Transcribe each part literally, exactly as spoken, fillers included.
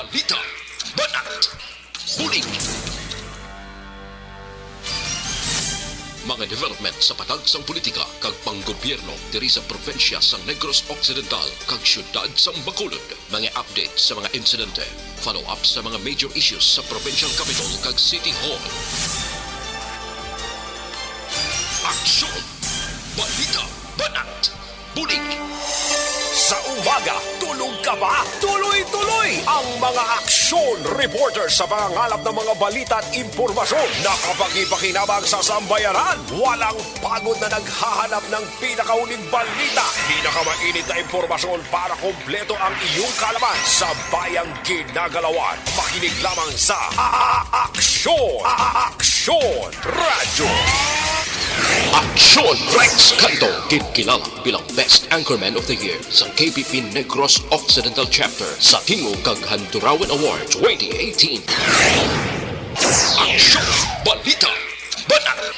Balita, banat, bulig. Mga development sa patag sang politika kag panggobyerno diri sa probinsya sang Negros Occidental kag siyudad sang Bacolod. Mga update sa mga insidente, follow-up sa mga major issues sa provincial capital kag city hall. Aksyon! Balita, banat, bulig. Sa umaga, tulog ka ba? Tuloy-tuloy ang mga aksyon reporter sa pangangalap ng mga balita at impormasyon na kapakipakinabang sa sambayanan. Walang pagod na naghahanap ng pinakauling balita, pinakamainit na impormasyon para kompleto ang iyong kaalaman sa bayang ginagalawan. Makinig lamang sa A-, A-, Aksyon! A-, A-, Aksyon Radyo! Aksyon Rex Canto, ginkilala bilang Best Anchorman of the Year sa K P P Negros Occidental Chapter sa Tingog kag Handurawan Award twenty eighteen. Aksyon! Balita! Banat!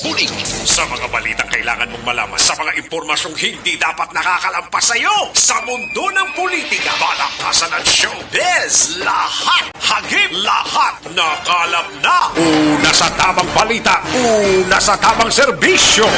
Bulig! Sa mga balitang kailangan mong malaman, sa mga impormasyong hindi dapat nakakalampas sa iyo, sa mundo ng politika, balakasan at showbiz, lahat hagip, lahat nakalap na. Una sa tamang balita, una sa tamang serbisyo.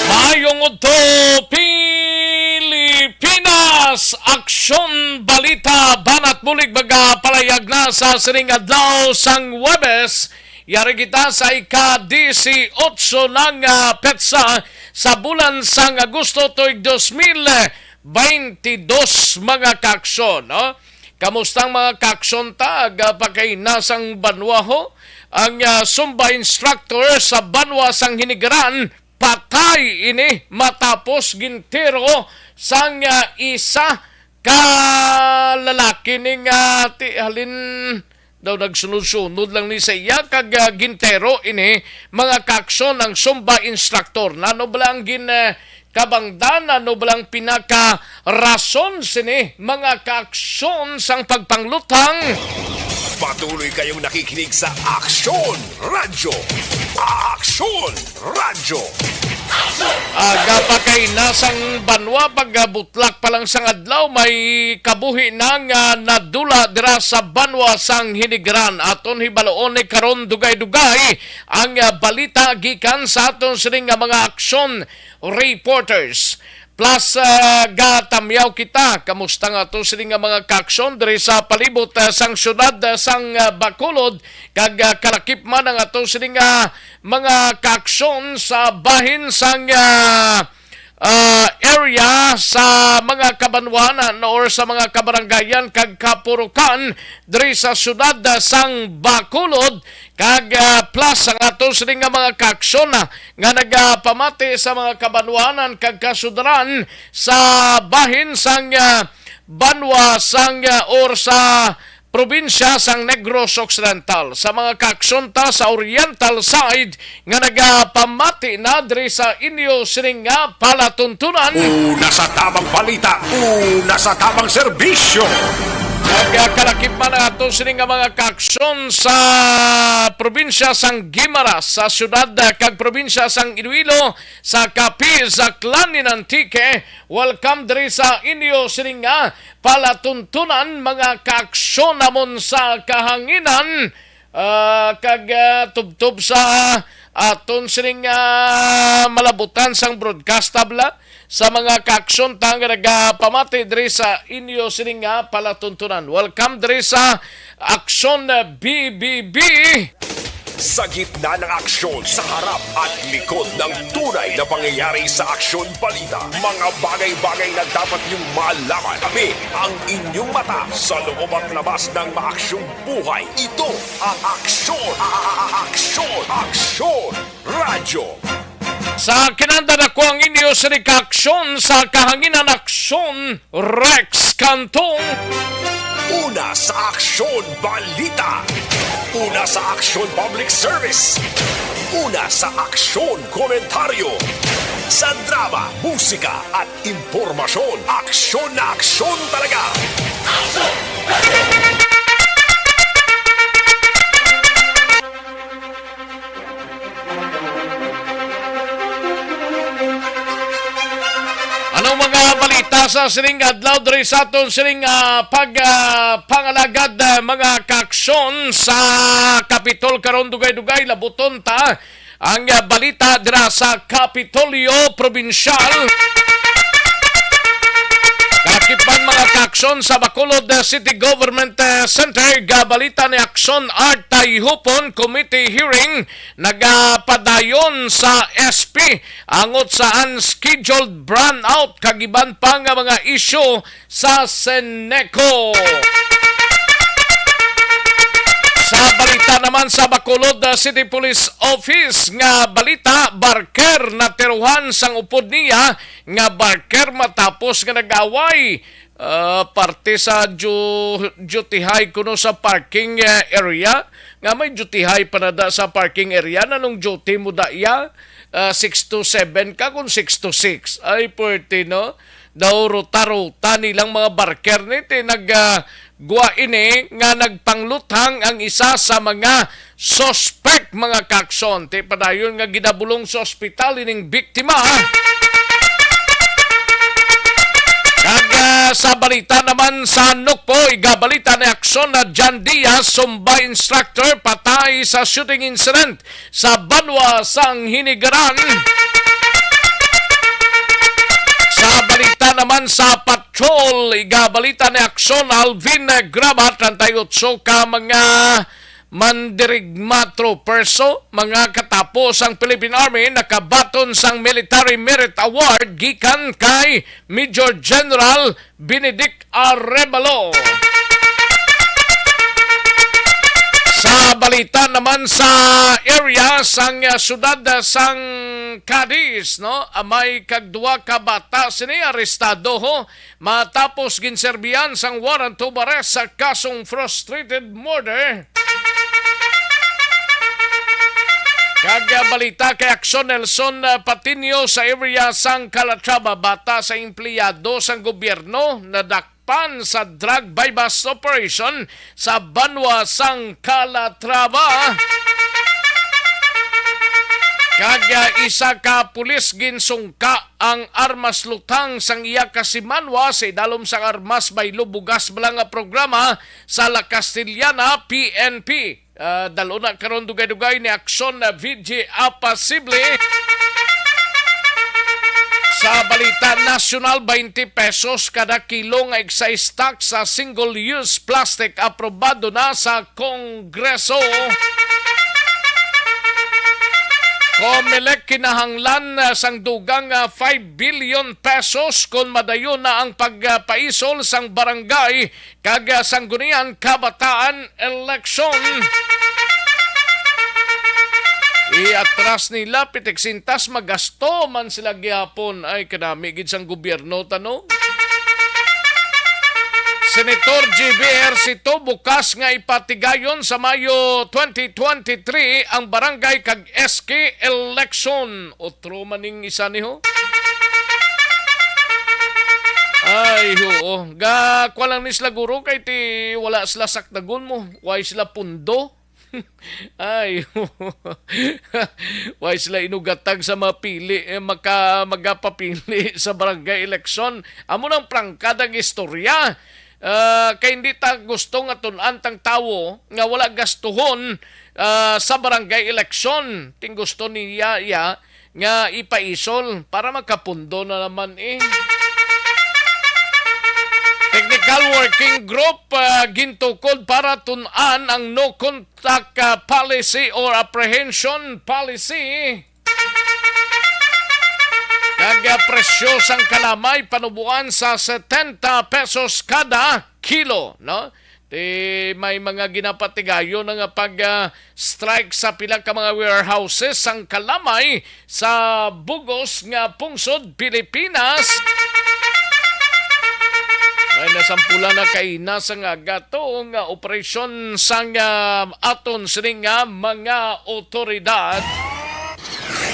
Maayong udto, Pilipinas! Aksyon, balita, banat, bulig, magapalayag na sa sining adlaw sang Huwebes. Yari kita sa ika-disiotso na nga petsa sa bulan sang Agosto tuig dos mil baynte dos, mga kaaksyon, no? Kamusta ang mga kaaksyon ta? Aga pa kay nasang banwa ho? Ang, ah, Zumba instructor sa banwa sang Hinigaran, patay ini matapos gintiro sang, ah, isa ka lalaki ni nga ti-, halin daw nagsunod-sunod lang ni sa iya kag, ah, gintero ini, mga kaaksyon, ang Zumba instructor. Nano bala ang gin, ah, kabangdan? Nano bala ang pinaka rason sini, mga kaaksyon, sang pagpanglutang? Patuloy kayong nakikinig sa Aksyon Radyo. Aksyon Radyo. Aga pa kay nasang banwa, pagbutlak pa lang sang adlaw, may kabuhi na nga nadula dira sa banwa sang Hinigaran. Aton hibaloon ni karon dugay-dugay ang, ah, balita gikan sa aton sining nga mga aksyon reporters. Plus, ah, gatamyaw kita kamusta nga ato sini nga mga kaaksyon diri sa palibot, ah, sang siyudad, ah, sang, ah, Bacolod, kag, ah, kalakip man ang ato sini nga mga kaaksyon sa bahin sang, ah, ah, area sa mga kabanwanan or sa mga kabarangayan kag kapurukan diri sa siyudad, ah, sang Bacolod, kag, ah, plus ang ato sini nga mga kaaksyon, ah, nga nagapamati sa mga kabanwanan kag kasudaran sa bahin sang, ah, banwa sang, ah, or sa probinsya sang Negros Occidental, sa mga kaaksyon ta sa Oriental side nga nagapamati na diri sa inyo sining nga palatuntunan. Una sa tamang balita, una sa tamang serbisyo. Nagkalakip man ang ato sining nga mga kaaksyon sa probinsya sang Guimaras, sa siyudad, ah, kag probinsya sang Iloilo, sa Capiz, Aklan, in Antique. Welcome diri sa inyo sining nga palatuntunan, mga kaaksyon namon sa kahanginan, ah, kag, ah, tubtob sa aton sining, ah, malabutan sang broadcast tabla sa mga kaaksyon ta nga nagapamati diri sa inyo sining nga palatuntunan. Welcome diri sa Aksyon, ah, B B B. Sa gitna ng aksyon, sa harap at likod ng tunay na pangyayari sa Aksyon Balita, mga bagay-bagay na dapat niyong malaman. Kami ang inyong mata sa loob at labas ng maaksyong buhay. Ito ang Aksyon, a-, a-, a-, Aksyon, Aksyon Radyo. Sa kinanda, ako ang inyo sining kaaksyon sa kahanginan, Aksyon Rex Cantong. Una sa Aksyon Balita. Una sa aksyon, public service. Una sa aksyon, komentaryo. Sa drama, musika, at impormasyon, aksyon na aksyon talaga. Anong mga balita sa sining adlaw diri sa aton sining, ah, pag, ah, pangalagad, ah, mga kaaksyon sa Kapitol karon? Dugay-dugay labuton ta ang, ah, balita dira sa Kapitolyo Probinsyal. Kaakip man mga kaaksyon sa Bacolod, ah, City Government, ah, Center, gabalita ni Aksyon Art Tayhupon, committee hearing nagapadayon sa S P angot sa unscheduled brownout kag iban pa nga mga isyu sa Seneco. Sa balita naman sa Bacolod, uh, City Police Office nga balita, barker natiruhan sang upod niya nga barker matapos nga nag-away, uh, parte sa ju-, duty high kuno sa parking, uh, area. Nga may duty high pa na da sa parking area, nanong duty mo da iya? Ah, six to seven ka, kung six to six. Ay, pwerte, no? Daw ruta-ruta nilang mga barker ni, ti nag, ah, gwa ini nga nagpangluthang ang isa sa mga suspect, mga kaaksyon. Ti padayon nga ginabulong sa ospital ining biktima. Kag, ah, sa balita naman sa Nukpo, igabalita ni Aksyon na John Diaz, Zumba instructor, patay sa shooting incident sa banwa sang Hinigaran. Sa balita naman sa patrol, igabalita ni Aksyon Alvin Graba, treinta y ocho ka mga mandirigma troopers, mga katapo sang Philippine Army, nakabaton sang Military Merit Award gikan kay Major General Benedict Arevalo. Sa balita naman sa area sang, ah, siyudad, ah, sang Cadiz, no? Amay kag duha ka bata sini arestado, ho, matapos ginserbihan sang warrant of arrest sa kasong frustrated murder. Kag, ah, balita kay Aksyon Nelson, ah, Patiño sa area sang Calatrava, bata sa empleyado sang gobyerno, nadak- pan sa drug buy-bust operation sa banwa sang Calatrava. Kag, ah, isa ka pulis ginsungka ang armas lutang sang iya ka simanwa sa idalom sang Armas Baylo Bugas Bala nga programa sa La Castellana, P N P. Ah, dal-on na karon dugay-dugay ni Aksyon na V G Apasible. Sa balita nasyonal, twenty pesos kada kilo nga excise tax sa single-use plastic aprobado na sa Kongreso. Comelec kinahanglan, ah, sang dugang, ah, five billion pesos kon madayon na ang pagpaisol sang barangay kag, ah, Sangguniang Kabataan election. Iatras nila, pitik sintas, magasto man sila gihapon. Ay, kadami gid sang gobyerno, tano. Senator J B Ejercito bukas nga ipatigayon sa Mayo twenty twenty-three ang barangay kag S K election. Otro man ning isa ni, ho. Ay, oo. Ga, kwa lang ni sila, guro, kay ti wala sila sakdagon mo. Way sila pundo. Ay, way sila inugatag sa mapili, eh, maka-, magapapili sa barangay election. Amo nang prangkadang istorya. Ah, kay hindi ta gusto nga tun-an tang tawo nga wala gastuhon, ah, sa barangay election. Ting gusto niya, iya, nga ipaisol para makapundo na naman, eh. Technical Working Group, ah, gintukod para tun-an ang no contact, ah, policy or apprehension policy. Kag, ah, presyo sang kalamay panuboan sa setenta pesos kada kilo, no? Ti may mga ginapatigayon na nga pag, ah, strike sa pila ka mga warehouses sang kalamay sa bugos nga pungsod Pilipinas. May Sampulan na kay nasa nga gato nga operasyon sang, ah, aton sining nga mga otoridad.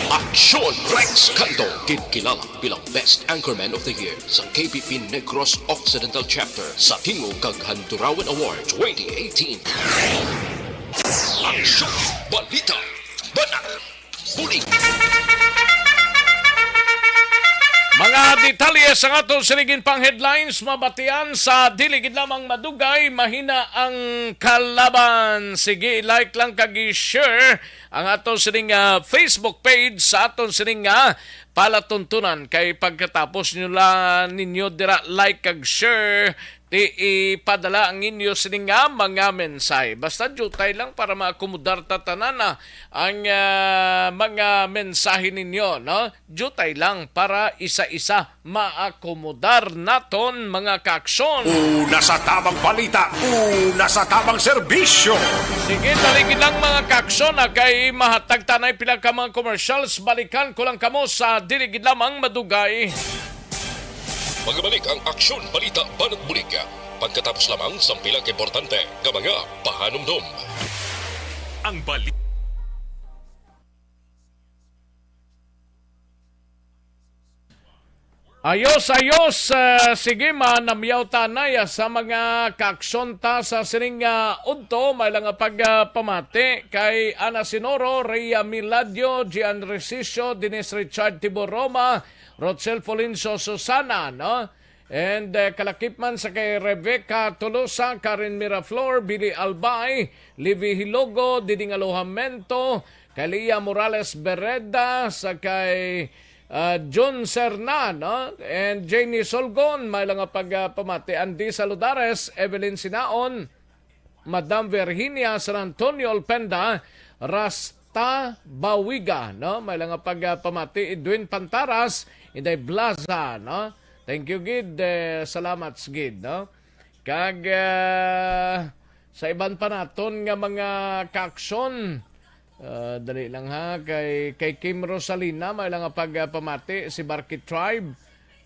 Aksyon Rex Canto, ginkilala bilang Best Anchorman of the Year sa K P P Negros Occidental Chapter sa Tingog kag Handurawan Award twenty eighteen. Aksyon, balita, banat, bulig. Mga detalye sa aton sining pang headlines mabatian sa dili gid lamang madugay, mahina ang kalaban. Sige, like lang kag i-share ang aton sining, ah, Facebook page sa aton sining nga palatuntunan. Kay pagkatapos nyo la ninyo dira like kag share, ti ipadala ang inyo sining nga mga mensahe. Basta jutay lang para maakomodar ta tanan, ah, ang, ah, mga mensahe ninyo, no? Jutay lang para isa-isa maakomodar naton, mga kaaksyon. Una sa tamang balita, una sa tamang serbisyo. Sige, dali gid lang, mga kaaksyon, ah, kay mahatag tanay pila ka mga commercials. Balikan ko lang kamo sa dili gid lamang madugay. Magabalik ang Aksyon Balita Banat Bulig pagkatapos lamang sang pila ka importante nga mga pahanumdom. Ang bali- Ayos, ayos. Ah, sige, manamyaw tanay, ah, sa mga kaaksyon ta sa sining, ah, udto. May lang nga pagpamati kay Ana Sinoro, Rhea Miladio, Gian Resicio, Dennis Richard Tibor Roma, Rochelle Folincio Susana, no? And, eh, kalakip man sa kay Rebecca Tolosa, Karen Miraflor, Billy Albay, Livy Hilogo, Diding Alojamento, kay Lia Morales Bereda, sa kay, ah, John Serna, no? And Janie Solgon, may lang nga pagpamati, Andy Saludares, Evelyn Sinaon, Madam Virginia San Antonio Olpenda, Rasta Bawiga, no? May lang nga pagpamati, Edwin Pantaras, Inday Blaza, no? Thank you gid, eh, salamat gid, no? Kag, ah, sa iban pa naton nga mga kaaksyon, ah, dali lang ha, kay, kay Kim Rosalina, may lang nga pagpamati, si Barkit Tribe.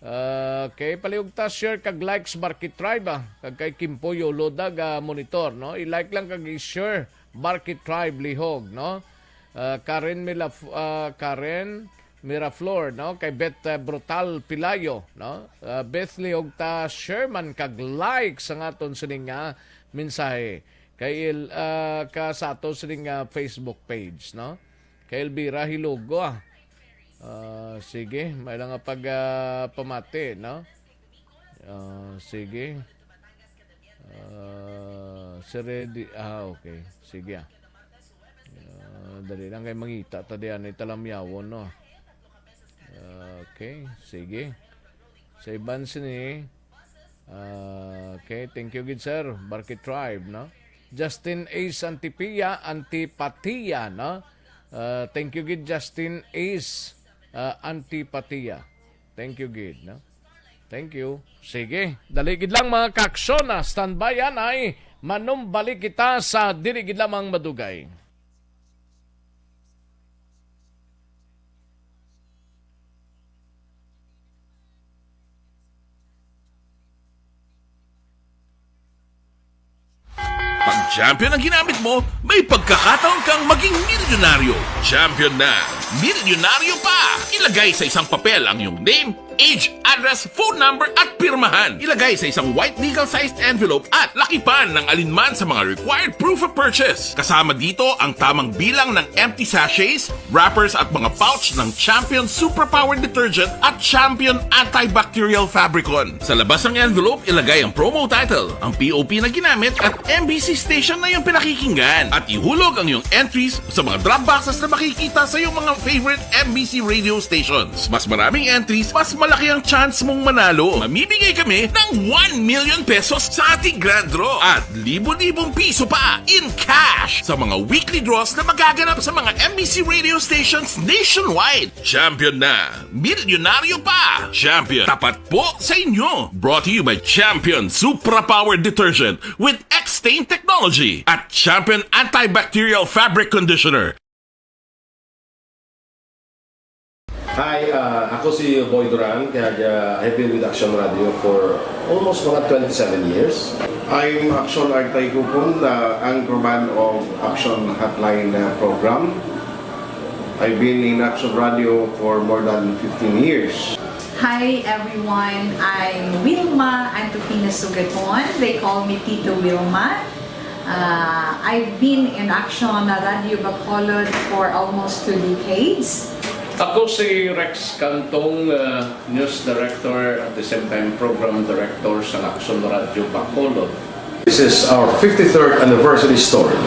Ah, okay, palihog ta share kag likes, Barkit Tribe, ah. Kag kay Kimpo Yolo, dag, ah, monitor, no? I-like lang kag i-share, Barkit Tribe, lihog, no? Ah, Karen Milaf-, ah, Karen Miraflor, no? Kay Beth, ah, Brutal Pilayo, no? Ah, Beth, lihog ta share man kag like sa aton sining nga mensahe. Kay il-, ah, ka sa aton sining nga Facebook page, no? Kay Elvira Hilogo, ah. Ah, sige, may lang nga pag, ah, pamati, no? Ah, sige. Ah, si Ready. Ah, okay. Sige, ah. Ah, dali lang kay mangita ta diyan, italamyawon, no? Okay, sige. Sa iban sini, ah, okay, thank you gid, sir. Barkit Tribe, no? Justin Ace Antipia, Antipatia, no? Ah, thank you gid, Justin Ace, ah, Antipatia. Thank you gid, no? Thank you. Sige, dali gid lang, mga kaaksyon, ah. Standby yan ay manumbalik kita sa dili gid lamang madugay. Pag champion ang ginamit mo, may pagkakataon kang maging milyonaryo. Champion na, milyonaryo pa! Ilagay sa isang papel ang iyong name, age, address, phone number, at pirmahan. Ilagay sa isang white legal-sized envelope at lakipan ng alinman sa mga required proof of purchase. Kasama dito ang tamang bilang ng empty sachets, wrappers, at mga pouch ng Champion Superpower Detergent at Champion Antibacterial Fabricon. Sa labas ng envelope, ilagay ang promo title, ang P O P na ginamit, at M B C station na iyong pinakikinggan. At ihulog ang iyong entries sa mga drop boxes na makikita sa iyong mga favorite M B C radio stations. Mas maraming entries, mas malaki ang chance mong manalo. Mamimigay kami ng one million pesos sa ating grand draw at libo-libong piso pa in cash sa mga weekly draws na magaganap sa mga M B C radio stations nationwide. Champion na, milyonaryo pa! Champion, tapat po sa inyo! Brought to you by Champion Supra Power Detergent with X-Stain Technology at Champion Antibacterial Fabric Conditioner. Hi, uh, ako si Boy Duran, kag uh, I've been with Action Radio for almost mga twenty-seven years. I'm Action Artay Kupon, the anchorman of Action Hotline uh, program. I've been in Action Radio for more than fifteen years. Hi everyone, I'm Wilma Antokina Sugaton. They call me Tito Wilma. Uh, I've been in Action Radio Bacolod for almost two decades. Ako si Rex Cantong, uh, news director at the same time program director sa Action Radio Bacolod. This is our fifty-third anniversary story.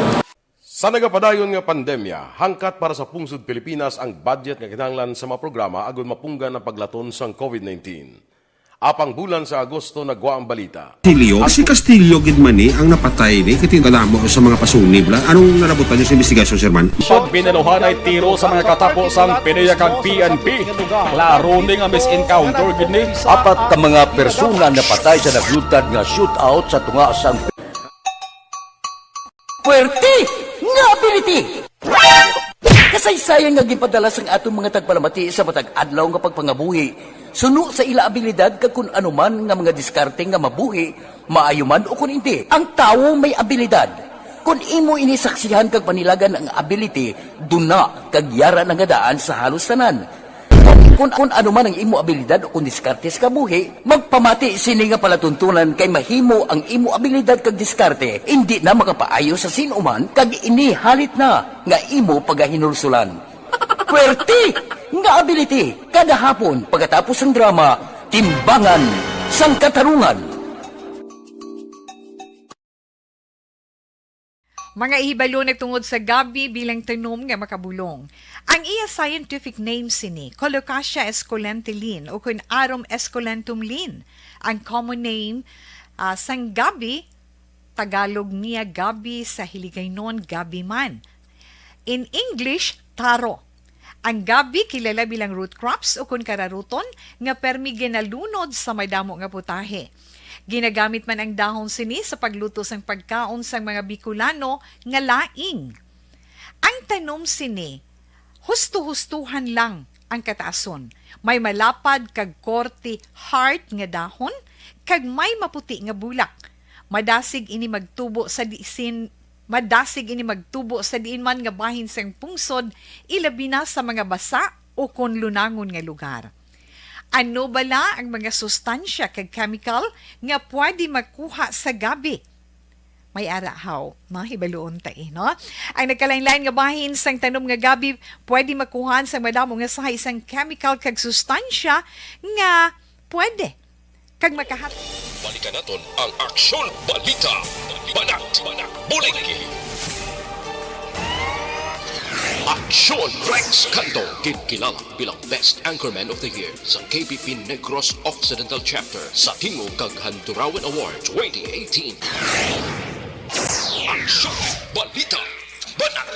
Sa nagapadayon nga pandemya, hangkat para sa pungsod Pilipinas ang budget nga kinahanglan sa mga programa agud mapunggan ang paglaton sang covid nineteen. Apang bulan sa Agosto nagwa ang balita. Castillo? Si Castillo gid man ni ang napatay ni, kay kadamo sa mga pasunib la. Anong nalabutan niyo sa investigasyon, Sir Man? Pagbinaluhanay tiro sa mga katapo sang PDEA kag P N P. Klaro ni nga mis-encounter gid ni. Apat ka mga persona napatay sa naglutad nga shootout sa tunga sang Puwerte nga ability! Kasaysayan nga ginpadala sang aton mga tagpalamati sa matag adlaw nga pagpangabuhi, suno sa ila abilidad kag kun ano man nga mga diskarte nga mabuhi, maayo man o kun indi. Ang tawo may abilidad. Kun imo ini saksihan kag panilagan ang ability, duna kag yara na nga daan sa halos tanan. Kun, kun ano man ang imo abilidad o kun diskarte sa kabuhi, magpamati sini nga palatuntunan kay mahimo ang imo abilidad kag diskarte indi na makapaayo sa sin-o man kag ini halit na nga imo pagahinulsulan. Puwerte nga ability kada hapon pagkatapos sang drama, Timbangan sang Katarungan. Mga hibalo nagtungod sa gabi bilang tanom nga makabulong. Ang iya scientific name sini, Colocasia esculenta Linn, o kun Arum esculentum Linn. Ang common name, ah, sang gabi, Tagalog niya gabi, sa Hiligaynon gabi man. In English, taro. Ang gabi kilala bilang root crops o kun kararuton nga permi ginalunod sa madamo nga putahe. Ginagamit man ang dahon sini sa pagluto sang pagkaon sang mga Bicolano nga laing. Ang tanom sini, husto-hustohan lang ang kataason. May malapad kag korte heart nga dahon kag may maputi nga bulak. Madasig ini magtubo sa disin Madasig ini magtubo sa diin man nga bahin sang pungsod, ilabi na sa mga basa o kon lunangon nga lugar. Ano bala ang mga sustansya kag chemical nga pwede makuha sa gabi? May ara haw, no? Hibaluon ta, eh, no? Ang nagkalain-lain nga bahin sang tanom nga gabi pwede makuha sa madamo nga sahi sang chemical kag sustansya nga pwede kag makahat- Balikan naton ang Aksyon Balita. Banat, bulig. Aksyon Rex Canto, gid kilala bilang Best Anchorman of the Year sa K B P Negros Occidental Chapter sa Tingog kag Handurawan Award twenty eighteen. Aksyon Balita. Banat.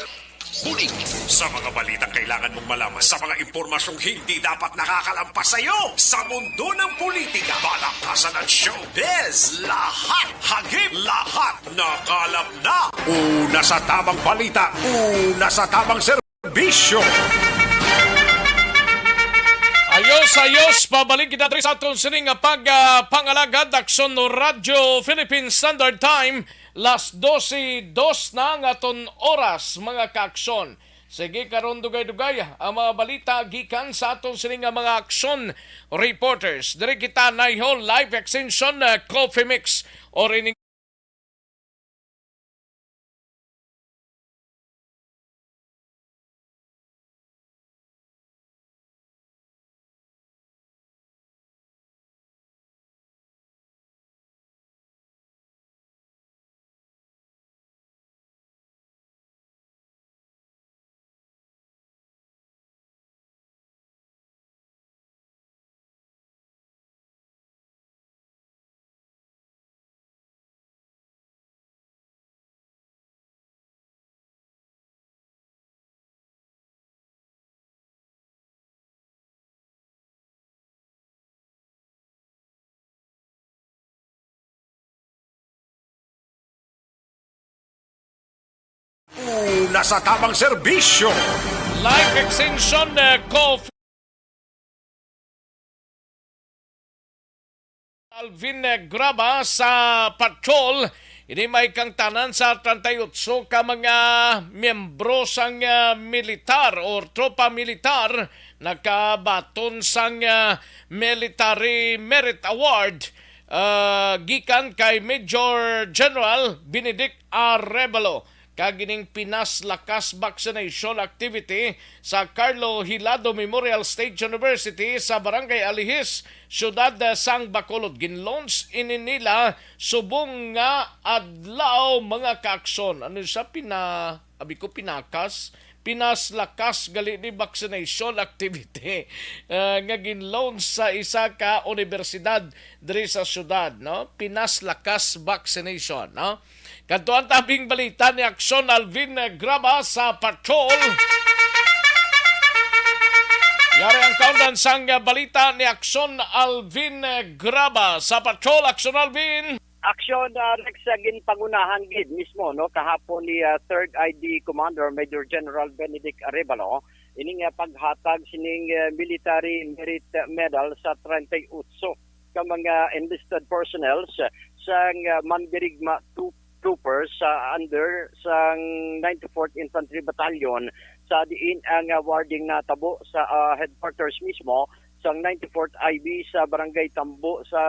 Bulig. Sa mga balitang kailangan mong malaman, sa mga impormasyong hindi dapat nakakalampas sa iyo, sa mundo ng politika, palakasan at showbiz, lahat hagip, lahat nakalap na. Una sa tamang balita, una sa tamang serbisyo. Ayos, ayos. Pabalik kita diri sa aton sining nga pag, ah, pangalagad, Aksyon Radyo Philippine Standard Time. Las dose dos na ang aton oras, mga kaaksyon. Sige, karon dugay-dugay ang mga balita gikan sa aton sini nga mga aksyon reporters. Diri kita naiho live extension, uh, Coffee Mix or ining Una sa tamang serbisyo. Life extension, uh, coffee. Alvin Graba sa patrol. Ini may kangtanan sa treinta y ocho ka mga miyembro sang, ah, militar or tropa militar nakabaton sang, ah, Military Merit Award, ah, gikan kay Major General Benedict Arevalo. Kag ining pinaslakas vaccination activity sa Carlo Hilado Memorial State University sa Barangay Alihis, Siyudad sang Bacolod. Gin-launch ini nila subong nga adlaw, mga kaakson. Ano sa pina-, abi ko, pinakas? Pinaslakas gali ni vaccination activity, ah, nga gin-launch sa isa ka universidad diri sa siyudad, no? Pinaslakas vaccination, no? Kadto ang tabing balita ni Akson Alvin Graba sa Patrol. Yari ang kaundan sang balita ni Akson Alvin Graba sa Patrol. Akson Alvin. Aksyon, ah, Rex, sa ginpangunahan gid mismo, no, kahapon ni, ah, Third I D Commander Major General Benedict Arevalo, ining, ah, paghatag sining, ah, Military Merit Medal sa treinta y ocho ka mga enlisted personnel sang, ah, Mandirigma Troop-, Troopers sa under sang ninety-fourth Infantry Battalion, sa diin ang, ah, awarding natabo sa, ah, headquarters mismo sang ninety-fourth I B sa Barangay Tambo, sa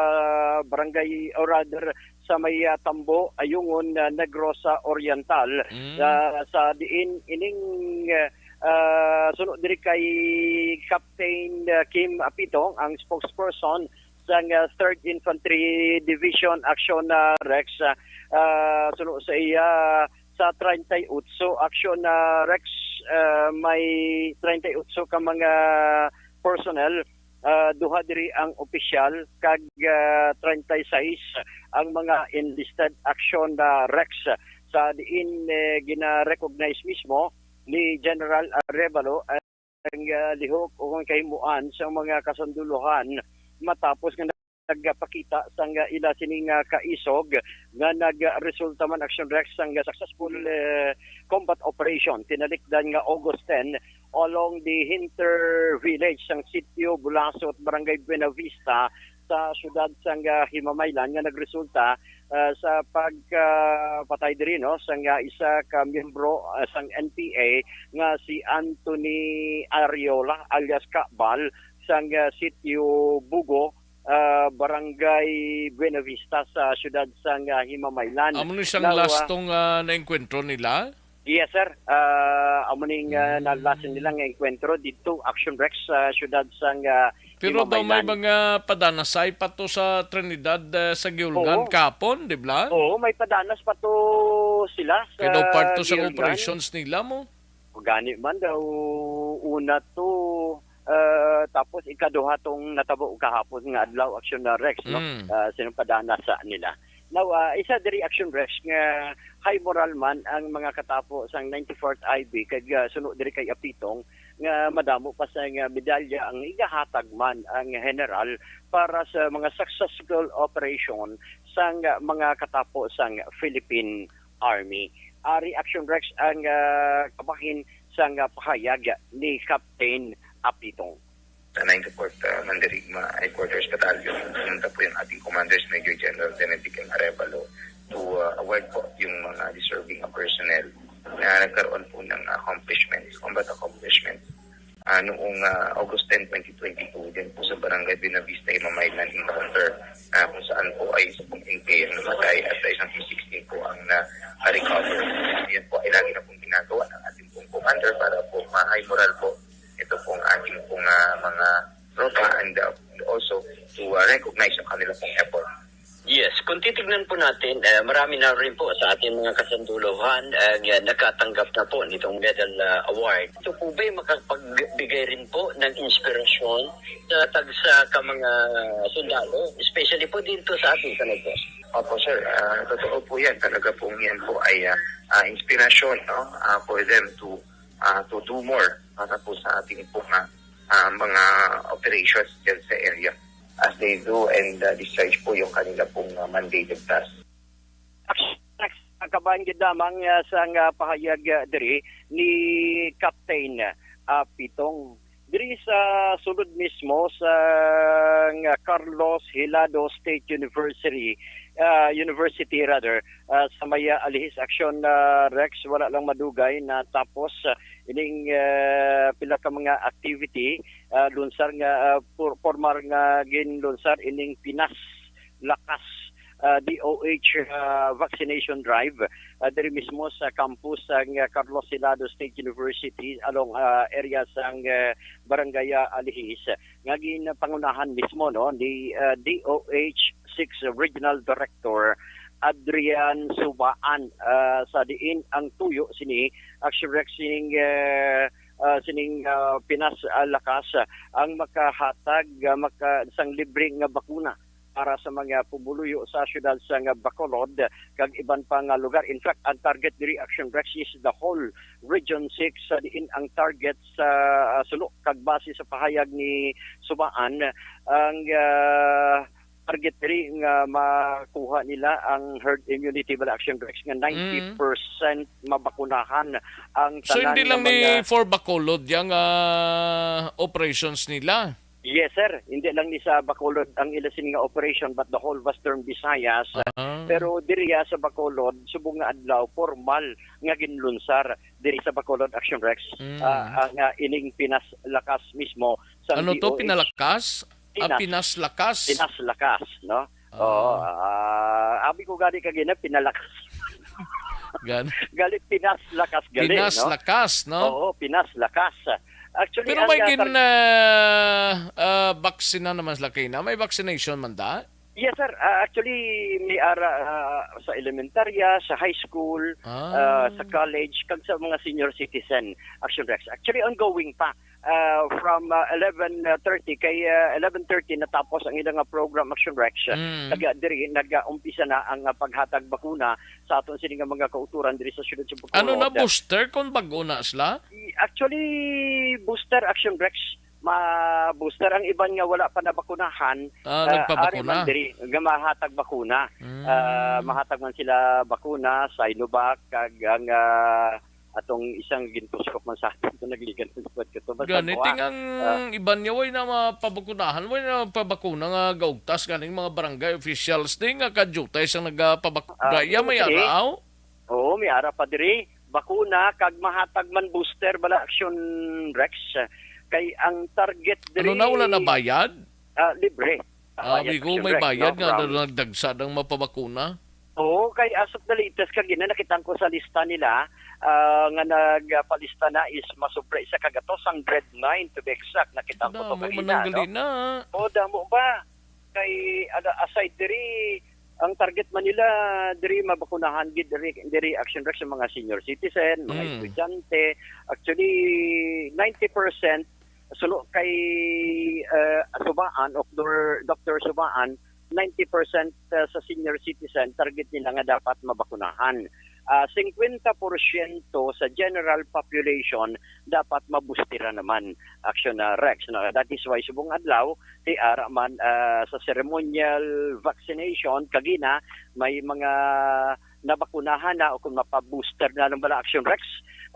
Barangay, or rather, sa may, ah, Tambo, Ayungon, ah, Negros Oriental. Mm. Ah, sa diin ining, ah, suno diri kay Captain, ah, Kim Apitong, ang spokesperson sang, ah, Third Infantry Division, Aksyon, ah, Rex, ah, ah, suno sa iya, sa treinta y ocho, Aksyon, ah, Rex, ah, may treinta y ocho ka mga personnel, ah, duha diri ang opisyal, kag, ah, treinta y seis ang mga enlisted, Aksyon, ah, Rex, sa diin, eh, gina-recognize mismo ni General Arevalo ang, ah, lihok o ang kahimuan sa mga kasundaluhan matapos nga nagpakita sang, ah, ila sining, ah, kaisog nga nagresulta man, Aksyon Rex, sang, ah, successful, eh, combat operation tinalikdan nga August ten along the Hinter Village sang Sitio Bulasot, Barangay Buenavista, sa siyudad sang, ah, Himamaylan nga nagresulta, ah, sa pagpatay diri, no, sang, ah, isa ka miyembro, ah, sang N P A nga si Anthony Ariola alias Kabal sang, ah, Sitio Bugo, ah, Barangay Buenavista sa siyudad sang, ah, Himamaylan. Amo ni sang Now, ah, lastong, ah, naengkwentro nila? Yes, sir. Ah, amo ning, ah, Mm. nalasin nila nga engkwentro didto, Action Rex, sa siyudad sang, ah, Pero daw may Himamaylan. Mga padanasay pa to sa Trinidad, ah, sa Giulgan Oo. Kapon, di ba? Oo, may padanas pa to sila Kaya daw sa part to sa Giulgan. Operations nila mo. Gani man daw, una to, ah, tapos ikaduha tong natabo kahapon nga adlaw, Action na Rex, no? Mm. Ah, sinong padanasa nila. Now, ah, isa diri, Action Rex, nga high moral man ang mga katapo sang ninety-fourth I B kag, ah, suno diri kay Apitong nga madamo pa sa nga medalya ang igahatag man ang general para sa mga successful operation sang mga katapo sang Philippine Army. Ari, Action Rex, ang, ah, kabahin sang, ah, pahayag ni Captain Apitong. Sa ninety-fourth, ah, Mandirigma Headquarters Battalion, pumunta po yung ating Commanders, Major General Benedict M. Arevalo, to, ah, award po yung mga deserving, ah, personnel na nagkaroon po ng accomplishments, combat accomplishments, ah, noong, ah, August ten, twenty twenty-two, din po sa Barangay Buenavista, Himamaylan encounter, ah, kung saan po ay isa pong N P A ang namatay at sa isang P sixteen po ang na-recover. Yan po ay lagi na pong ginagawa ng ating pong commander para po ma-high moral po ito pong ating pong, ah, mga tropa and, ah, also to, ah, recognize ang kanila pong effort. Yes, kung titignan po natin, eh, marami na rin po sa ating mga kasundalohan ang, eh, nakatanggap na po nitong medal, ah, award. Ito po ba'y makapagbigay rin po ng inspirasyon sa tagsa ka mga sundalo, especially po dito sa ating San Jose? Opo, sir. Ah, totoo po yan. Talaga pong yan po ay, ah, ah, inspirasyon, no? Ah, for them to, ah, to do more para po sa ating pong, ah, ah, mga operations dyan sa area as they do and, uh, discharge po yung kanila pong, uh, mandated task. Kabahin gid lamang, uh, sang, uh, pahayag, uh, diri ni Captain, uh, Pitong. Diri sa sulod mismo sa nga Carlos Hilado State University, ah, University rather, ah, sa may, ah, Alihis Action, ah, Rex, wala lang madugay na tapos, ah, ining, ah, pila ka mga activity, ah, lunsar nga, ah, por-, formal nga ginlunsar ining Pinas Lakas, ah, D O H, ah, vaccination drive, ah, diri mismo sa campus sang, ah, Carlos Hilado State University along, ah, area sang, ah, Barangay, ah, Alihis, nga ginpangunahan mismo, no, ni, ah, D O H six Regional Director Adrian Subaan, ah, sa diin ang tuyo sini, actually, sining, ah, ah, sining, ah, Pinas, ah, Lakas, ah, ang makahatag, ah, maka-, sang libre nga bakuna para sa mga pumuluyo sa siyudad sang Bacolod kag iban pa nga lugar. In fact, ang target diri, Action Rex, is the whole Region six, sa diin ang target sa, ah, suno kag base sa pahayag ni Subaan, ang, ah, target diri nga makuha nila ang herd immunity bala, Action Rex, nga ninety percent mabakunahan ang So, tanan hindi nga lang ni mga for Bacolod yang, ah, operations nila? Yes, sir. Hindi lang ni sa Bacolod ang ila sini nga operation, but the whole Western Visayas. Ah. Pero diriya sa Bacolod, subong nga adlaw, formal nga ginlunsar diri sa Bacolod, Action Rex, Mm. ah, ang, ah, ining Pinas Lakas mismo sa Ano to? D O H. Pinalakas? Ah, Pinas. Pinas Lakas? Pinas Lakas, no? Ah. Oo, ah, abi ko gani kagina, pinalakas. Gan- Gali, Pinas Lakas gali, Pinas no? Lakas, no? Oo, Pinas Lakas. Actually, Pero ang, may ah, gin, tar- ah, ah, baksina naman sila kaina. May vaccination man da? Yes, sir. Ah, actually, may ara, ah, sa elementarya, sa high school, Ah. ah, sa college, kag sa mga senior citizen, Action Rex. Actually, ongoing pa. Ah, from, ah, eleven thirty, kay, ah, eleven thirty natapos ang ilang, ah, program, Action Rex. Mm. Kag, ah, diri, nag-umpisa na ang, ah, paghatag bakuna sa aton sini nga mga kauturan diri sa siyudad sa Bacolod. Ano na, booster kung bago na sila? I-, actually, booster, Action Rex. Ma-booster ang iban nga wala pa nabakunahan, Ah, ah, nagpabakuna? ari man diri nga mahatag bakuna. Mm. Ah, mahatag man sila bakuna, Sinovac, kag ang, ah, atong isang gintuskok man sa aton, ito nagligan ng buwan ko to. Basta Gani, kuha, ting ang ah, iban niya, way na mapabakunahan, way na pabakuna nga gaugtas ganing mga barangay officials, di nga kadyutay sa nagapabak-, Ah, Gaya, may okay. araw? Oo, may ara pa diri. Bakuna, kag mahatag man booster bala, Action Rex. Kay ang target diri Ano na, wala na bayad? Ah, libre. Ah, Bayad, abi ko, Action may Rex, bayad no? nga From daw nagdagsa ang mapabakuna. Oo, kay as of the latest, kagina, nakita ko sa lista nila, ah, nga nagpalista na is masubra isa ka gatos ang grade nine, to be exact. Nakita ko to Damo man kagina, ang gali no? na. Oo, damo ba? Kay, ala, aside diri, ang target man nila, diri mabakunahan gid diri, diri, Action Rex, sa mga senior citizen, mga Mm. estudyante. Actually, ninety percent suno kay, eh, Subaan, Doktor, Doktor Subaan, ninety percent, uh, sa senior citizen, target nila nga dapat mabakunahan. Ah, singkwenta porsyento sa general population dapat mabustira naman, Action, ah, Rex, no? That is why subong adlaw, ti ara man, ah, sa ceremonial vaccination, kagina, may mga nabakunahan na o kung mapa-booster na lang bala, Action Rex.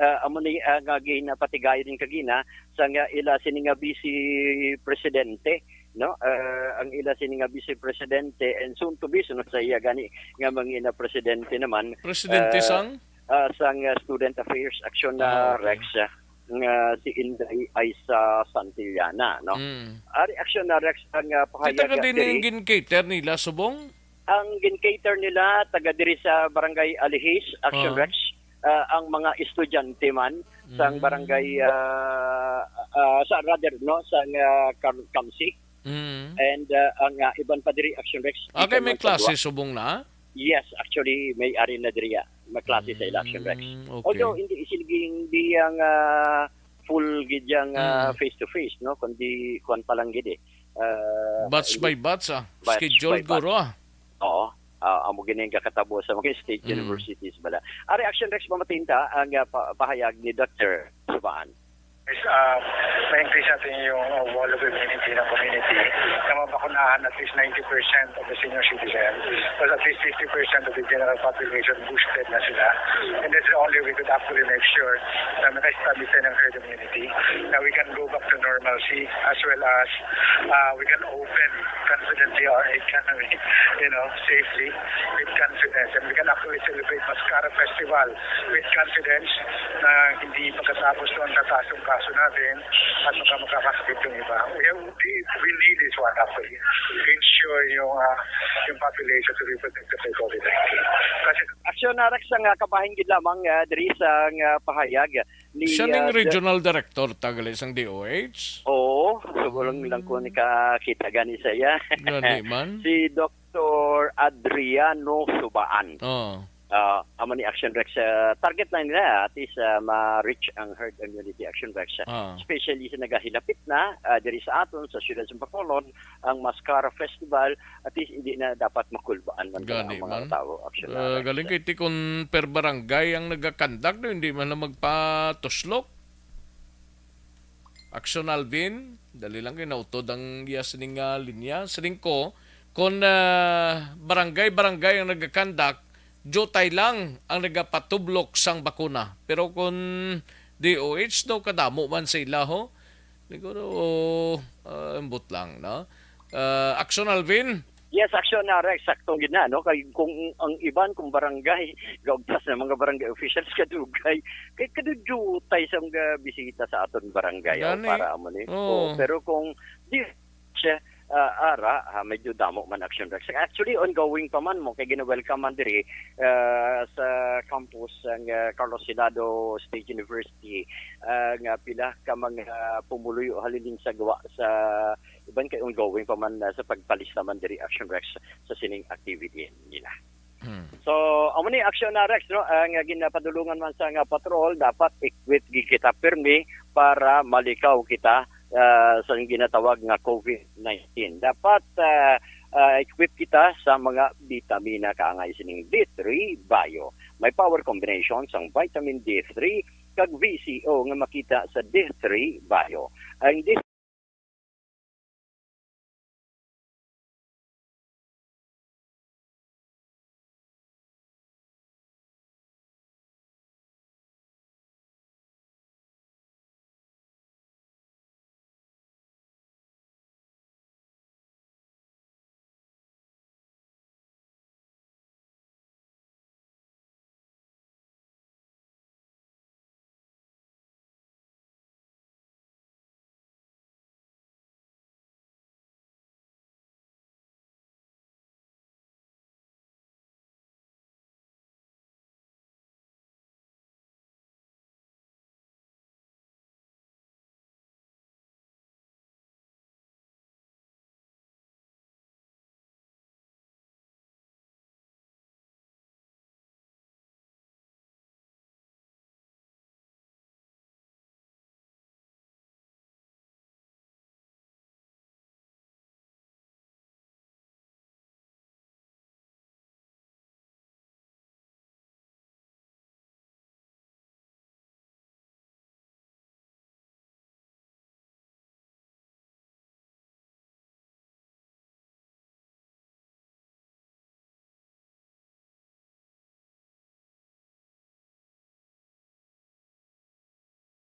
Ah, amo ni, ah, nga ginapatigayon din kagina sa nga ila sini nga vice presidente, no? Ah, ang ila sini nga vice presidente and soon to be, sunod sa iya gani nga mangina presidente naman, Presidente ah, sang? ah, sang, ah, Student Affairs Action na Ah, okay. Rex, ah, nga si Inday Aiza Santillana, no? Mm. Ari, Action na Rex, ang, ah, Kita pahayag ka din diri. Yung gin-cater nila, subong? Ang gin-cater nila, taga diri sa Barangay Alihis, Action Ah. Rex, ah, ang mga estudyante man sang Mm. barangay, ah, ah, sa, rather, no, sang, ah, Cam-, Camsi. Mm. And, ah, ang, ah, iban pa diri, Action Rex, Ah, kay gikan may man sa klase dua. Subong na? Yes, actually, may ari na diri, ah. May klase sa ila, Action Rex. Mm, okay. Although, hindi, hindi ang, ah, full gid yang, ah, Mm. face-to-face, no? Kundi, kuwan pa lang gid, eh. Ah, Batch hindi. by batch, ah. Batch Schedule by batch. guro, ah. Oo. Ah, amo gini ang kakatabo sa mga state Mm. universities bala. Ari, Action Rex, pamatinta ang, ah, pa-, pahayag ni Doktor Subaan. Is, ah, ma-increase natin yung, ah, wall of immunity ng community na mabakunahan at least ninety percent of the senior citizens, plus at least fifty percent of the general population boosted na sila. And that's the only way we could actually make sure na maka-establish tayo ng herd immunity, na we can go back to normalcy as well as, ah, we can open confidently our economy, you know, safely, with confidence. And we can actually celebrate Mascara Festival with confidence na hindi pagkatapos nun tataas ang kaso natin at baka makakasakit yung iba. We have, we, we need this one actually to ensure yung, ah, yung population to be protected by COVID nineteen. Kasi Aksyon, Rex, ang, ah, kabahin gid lamang, ah, diri sa, ah, pahayag ni, Siya ning ah, the regional director ta gali sang D O H? Oo, subong lang ko Hmm. nakakita gani sa iya. Gani man. Si Doktor Adriano Subaan. Oh. Ah, amo ni Action Rex, ah, target lang nila, at least, ah, ma-reach ang herd immunity, Action Rex. Ah. Especially sa nagahilapit na, ah, diri sa aton, sa siyudad sa Bacolod, ang Mascara Festival, at least hindi na dapat makulbaan man pala Gani ang mga man. tao, Action Ah, Rex. Galing kay ti kun per barangay ang nagakandak, no, hindi man lang magpatuslok. Action Alvin, dali lang kay nautod ang iya sining, ah, linya. Siling ko, kung, ah, barangay-barangay ang nagakandak, diutay lang ang nagapatublok sang bakuna. Pero kung D O H daw, kadamo man sa ila, ho. Siguro, ah, ambot lang, no? Ah, Action Alvin? Yes, Action na, Rex. Sakto gid na, no? Kay kung ang iban, kung barangay, gaugtas na mga barangay officials, kadugay. Kay kadudutay sa mga bisita sa aton barangay, oh, Gani. para amo ni. Oo. Oh, pero kung di siya, ah, ara, ah, medyo damo man, Action Rex. Actually, ongoing pa man mo, kay gina-welcome man diri, ah, sa campus ang, ah, Carlos Senado State University, ah, nga pila ka mga pumuluyo halin sa gawa sa iban kay ongoing pa man, ah, sa pagpalista man diri, Action Rex, sa sining activity nila. Hmm. So, amo ni Action na, Rex, no? Ang, ah, ginapadulungan man sa nga patrol, dapat equip gid kita pirmi para malikaw kita, ah, sa ginatawag nga COVID nineteen. Dapat, ah, ah, equip kita sa mga bitamina kaangay sining D three Bio. May power combination sang vitamin D three kag V C O nga makita sa D three Bio. Ang D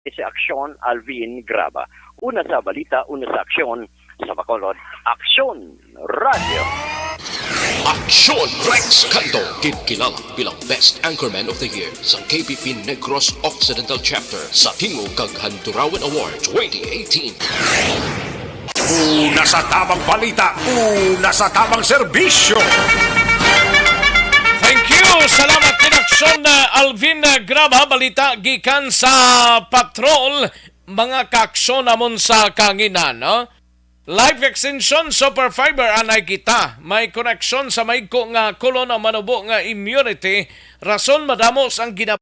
Si Aksyon Alvin Graba. Una sa balita, una sa aksyon, sa Bacolod, Aksyon Radio. Aksyon Rex Canto, gid kilala bilang Best Anchorman of the Year sa K P P Negros Occidental Chapter sa Tingog kag Handurawan Award twenty eighteen. Una sa tabang balita, una sa tabang serbisyo. Thank you. Salamat, Inaksyon, uh, Alvin, uh, Graba. Balita gikan sa patrol, mga kaaksyon namon sa kanginan, no? Life Extension Super Fiber, anay kita. May koneksyon sa maigko nga kolon ang manubo nga immunity, rason madamo sang gina-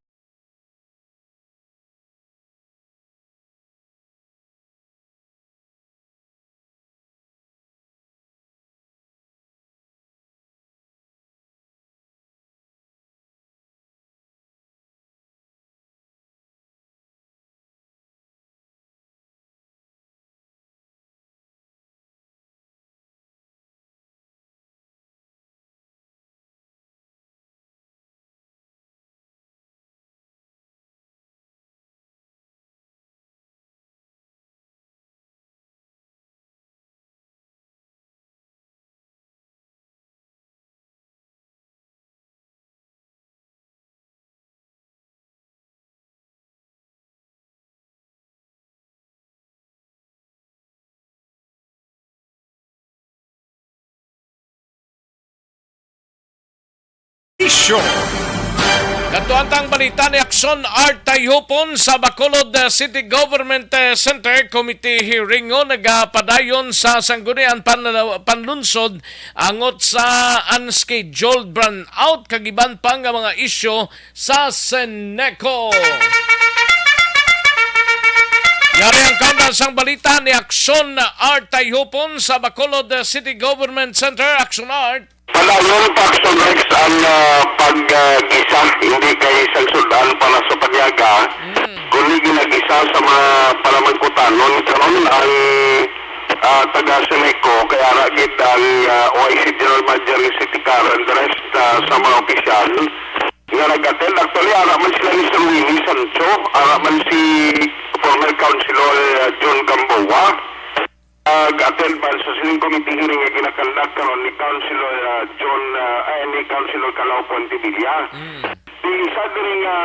Katuan tang balita ni Action Art Tayhupon sa Bacolod, uh, City Government, uh, Center Committee hearing nga nagapadayon sa Sangguniang Pan-, Panlunsod angot sa unscheduled brownout kag iban pa nga mga isyu sa Seneco. Yari ang kanda sang balita ni Action Art Tayhupon sa Bacolod, uh, City Government Center. Action Art. Padayon pa, Action Rex, ang, ah, pag, ah, gisa, hindi kay sang sud-an para sa panyaga, Mm. kundi ginagisa sa mga panamangkutanon. Karon ang, ah, taga Seneco, kay ara gid ang, ah, O I C General Manager ni City Karen, the rest, ah, sa mga opisyal nga nag-attend. Actually, ara man sila ni Sir Willie Sancho, ara man si former Councilor, ah, John Gamboa. Nag-attend man sa sining committee hearing nga ginakandak karon ni Councilor, ah, John, ah, ay, ni Councilor Calao Pontevilla. Mm. Di isa diri nga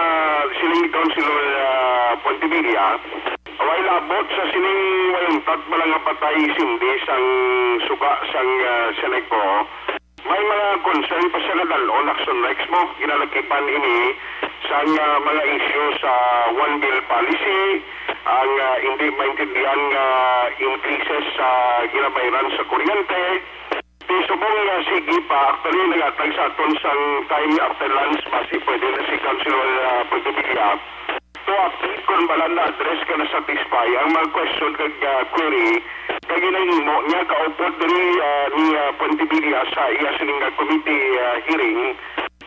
siling ni Councilor, ah, Pontevilla, way labot sa sining way untat bala nga patay sindi sang suga sang, ah, Seneco. May mga concern pa siya nga dal-on, Action Rex, mo. Ginalakipan ini sang, ah, mga isyu sa One Bill Policy, ang, ah, hindi maintindihan nga increases sa ginabayran sa kuryente. Ti subong nga sige pa, actually, naghatag sa aton sang time after lunch, basi pwede na si Councilor, ah, Pontevilla to update kon bala na-address ka na satisfy ang mga question kag, ah, query kag ginahimo niya kaupod diri, ah, ni, ah, Pontevilla sa iya sining nga committee, ah, hearing.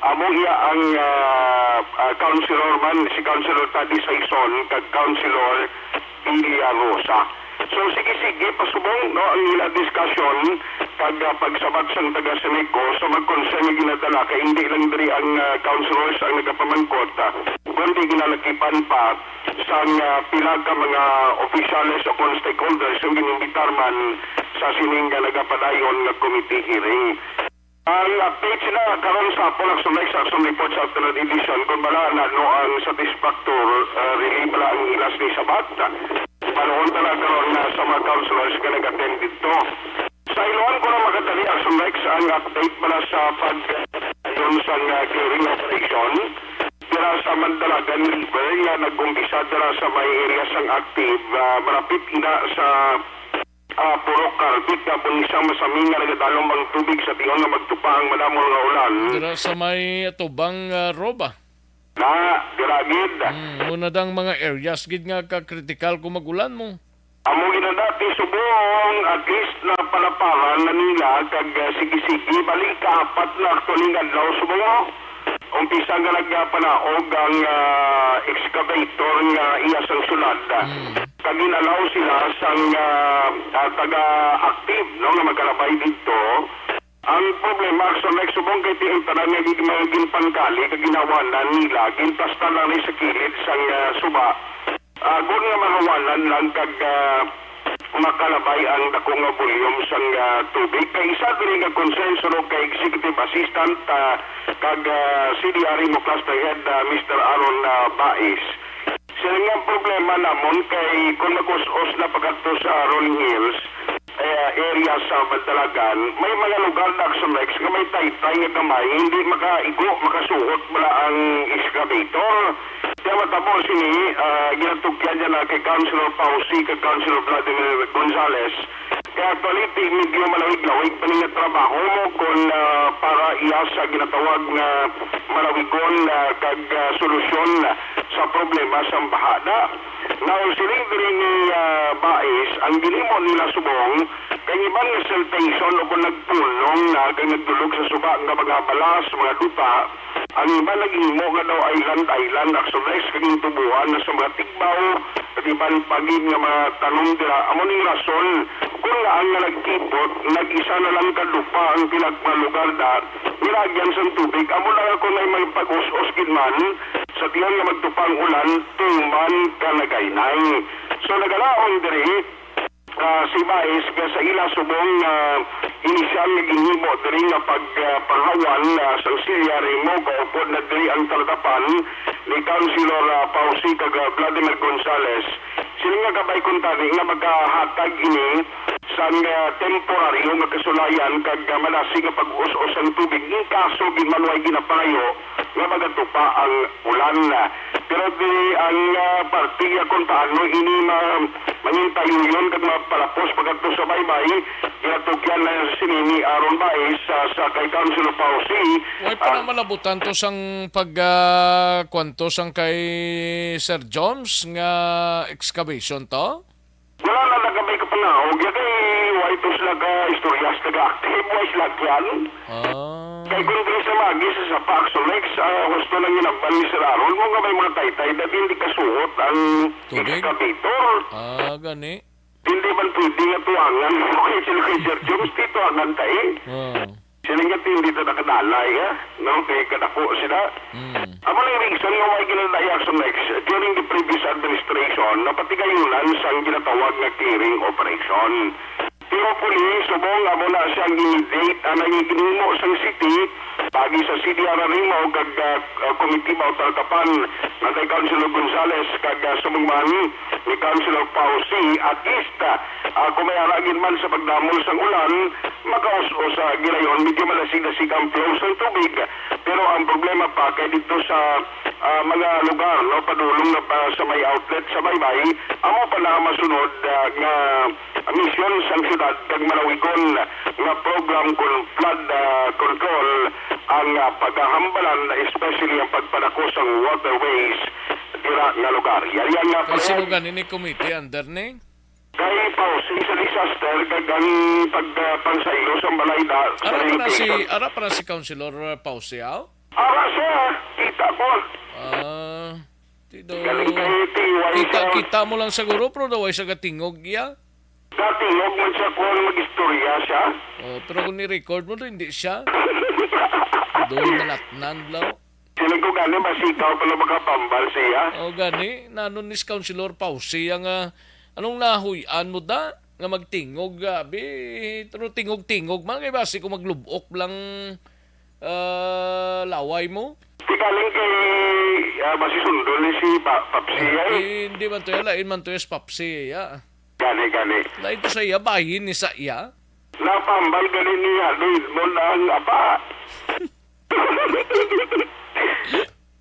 Amo iya ang, ah, ah, councilor man, si Councilor Taddy Saison kag Councilor Villa Rosa. So, sige-sige, pasubong, no, ang ila discussion kag, ah, pagsabat sang taga Seneco sa mga concern nga ginadala kay hindi lang diri ang, ah, councilors ang nagapamangkot, ah, kundi ginalakipan pa sang, ah, pila ka mga opisyales o kon stakeholders nga ginimbitar man sa sining nga nagapadayon nga committee hearing. Ang update sila karon sa hapon, Action Rex, Action Report sa Afternoon Edition, kung bala na, no, ang satisfactory, ah, really bala ang ilas ni sabat. Panuon talaga karon na sa mga councilors nga nag-attend dito. Sa iluan ko na makadali, Action Rex, ang update bala sa pag-, yun sa, ah, clearing operation dira sa Mandalagan River nga nag-umpisa dira sa may area sang active, ah, malapit ina sa, ah, Purok Carbit nga bunisang masami nga nagadalom ang tubig sa tion nga magtupa ang madamo nga ulan. Dira sa may atubang, ah, Roba. Na, dira gid. Hmm, muna dang mga areas gid nga ka-critical kung mag-ulan mo. Amo gid na dati subong, at least na palaparan na nila kag, ah, sige-sige, bali kaapat na actually nga adlaw subong mo. Umpisa nga nagpanaog ang, ah, excavator nga iya sang sulad. Mm. Kag ginalaw sila sang, ah, ah, taga-active, no, nga magkalabay didto. Ang problema, Action Rex, subong kay ti ang tanan nga gin-, mga ginpangkali kag ginawanan nila, ginplastar lang ni sa kilid sang, ah, suba. Agod nga mahawanan lang kag, ah, makalabay ang dako nga volume sang, ah, tubig. Kay isa diri nga concern suno kay Executive Assistant, ah, kag, ah, C D R M O Cluster Head, ah, Mister Aaron, ah, Bais. Sila nga problema namon kay kung mag-us-us na pagkadto sa Aaron Hills, eh, area sa Bandalagan, may mga lugar na, Action Rex, nga may taytay nga gamay, hindi makaigo, makasuhot bala ang excavator. Kaya matabo sini, ah, ginatugyan niya na kay Councilor Pausi, kay Councilor Vladimir Gonzales. Kaya actually, ti-, medyo malawig-lawig pa ni nga trabaho mo kung, ah, para iya sa ginatawag nga malawigon, ah, kag, ah, solusyon sa problema sa bahada. Now, siling diri ni, ah, Bais, ang ginimo nila subong, kay iban nga siltation o kung nagpulong na kag nagdulog sa suba nga mga balas, mga duta, ang iban naghimo nga daw island-island, Action Rex, kag gintubuan na sa mga tigbaw, kag iban pa gid nga mga tanom dira. Amo ning rason kung ngaa nga nagkipot, nag-isa na lang ka dupa ang pila ka mga lugar na nilagyan sang tubig. Amo na nga kung may, may pag-us-us gid man, sa tiyan nga magtupa ang ulan, tuman ka nagaynay. So, nagalaon diri, ah, si Bais nga sa ila subong nga inisyal nga ginhimo diri nga pag, ah, panghawan, ah, sa auxiliary mo, kaupod na diri ang talatapan ni Councilor, ah, Pausi kag, ah, Vladimir Gonzales. Sila nga gabay kuntani nga magahatag ini sang, ah, temporaryo nga kasulayan kag, ah, madasig nga pag-us-os sang tubig in kaso gid man way ginapangayo nga magatupa ang ulan. Pero di ang, ah, parte nga kung paano ini ma-, mangintayoyon kag mapalapos pagkadto sa baybay, ginatukyan na sini ni Aaron Baez sa, sa kay Councilor Pausi. Way pa na malabutan to sang pag, ah, kwan to sang kay Sir Joms nga excavation to? Wala na lang kami kapangaog. Ya kay way to sila ka istorya sa taga-active, way sila kyan. Ah. Kay kung diri sa Magi, sa Sapa, Axolex, ah, gusto lang ginambal ni Sir Aaron mo nga may mga taytay, dati hindi kasuot ang Tubig? Excavator. Ah, gani. Hindi man pwede nga tuwangan mo kay sila kay Sir Jones, di tuwangan ta eh. Ah. Sila nga hindi ta nakadalay, ha? No? Kay kadako sila. Mm. Amo lang reason nga why ginadaya sa next, during the previous administration, napatigayunan sang ginatawag nga clearing operation. Pero puli, subong amo na siya ang initiate ang nangiginimo sang city, pagi sa C D R R mo kag, ah, ah, Committee Bautal Kapan, na kay Councilor Gonzales kag, ah, subong man ni Councilor Pausi, at least, ah, ah, kung may aragin man sa pagdamol sang ulan, makaus-os sa gilayon, medyo malasig-lasig ang flow sang tubig. Pero ang problema pa kay dito sa, ah, mga lugar, no, padulong na pa sa may outlet sa baybay, amo pa na masunod, ah, nga misyon sang syudad kag malawigon nga program kon flood, ah, control ang, ah, pagahambalan, especially ang pagpadako sang waterways dira nga lugar. Yari ang, ah, Kay sino pahayag gani ni komite under ni? Kay Pausi sa disaster kag ang pag, ah, pangsaylo sa balay da-, sa Ara pa na si, relocation. Ara pa na si Councilor, uh, Pausi, aw? Ara siya, kita ko. Ah, ti do. Galing kay T Y Kita, sa kita mo lang siguro, pero daw ay sa gatingog iya. Gatingog man siya kung mag-istorya siya. Oh, pero kung ni-record mo, do, hindi siya. Doon nalatnan, blaw. Sila ko gani, masikaw pala makapambal siya. Oh, gani, nanon ni si Councilor Pausi ang, ah, anong nahuy-an mo da? Nga magtingog, abi, pero tingog-tingog man, kay basi kung maglubok lang, ah, laway mo. Di galing kay, ah, masisundo ni si Pa-, Papsi, Ah, ay. Eh, hindi man to yan, lain man to yan si Papsi, ya. Gani, gani. Lain to sa iya, bahin ni sa iya. Napambal gani ni Ado Edmond ang apa.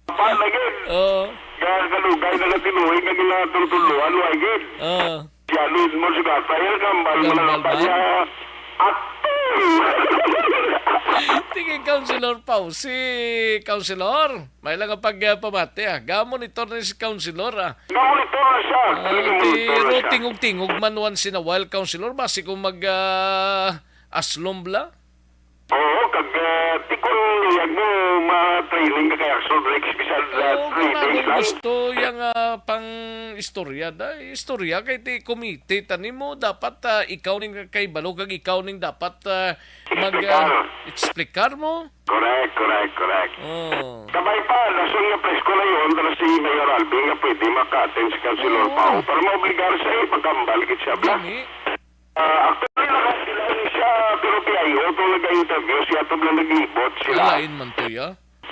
Apa na gid. Oo. Kaya kalugay na natinuhin nga ginatultuluan, wa gid. Oo. Si Ado Edmond sa gata, yan, kambal mo na Kambal lang pa ba? Niya. Ato! Sige, Councilor Pau. Si Councilor, may lang ang pag, ah, pamati, ah. Ga-monitor na si Councilor, ah. Ga-monitor na siya. Ah, Talagang monitor na pero siya. Tingog-tingog man once in a while, Councilor, basi kung mag, ah, aslom bla? Oo, kag, ah, tikon luyag mo, ma-training ka kay Axel Rex, bisan, ah, Oo, three kung days ano lang. Gusto yang, ah, pang istorya, da, istorya kay ti komite, tani mo, dapat, ah, ikaw ning kay balo, kag ikaw ning dapat, ah, mag, ah, Explicar. Explicar mo. Correct, correct, correct. Oh. Kabay pa, lason nga presko na yun, pero si Mayor Alvin nga pwede maka-attend si Councilor Oo. Pao para maobligar siya, eh, magkambal gid siya, bla. Gani. Ah, actually, nakasilang siya, pero P I O, itong nag-interview siya, ito lang naglibot sila. Alain man to, ya?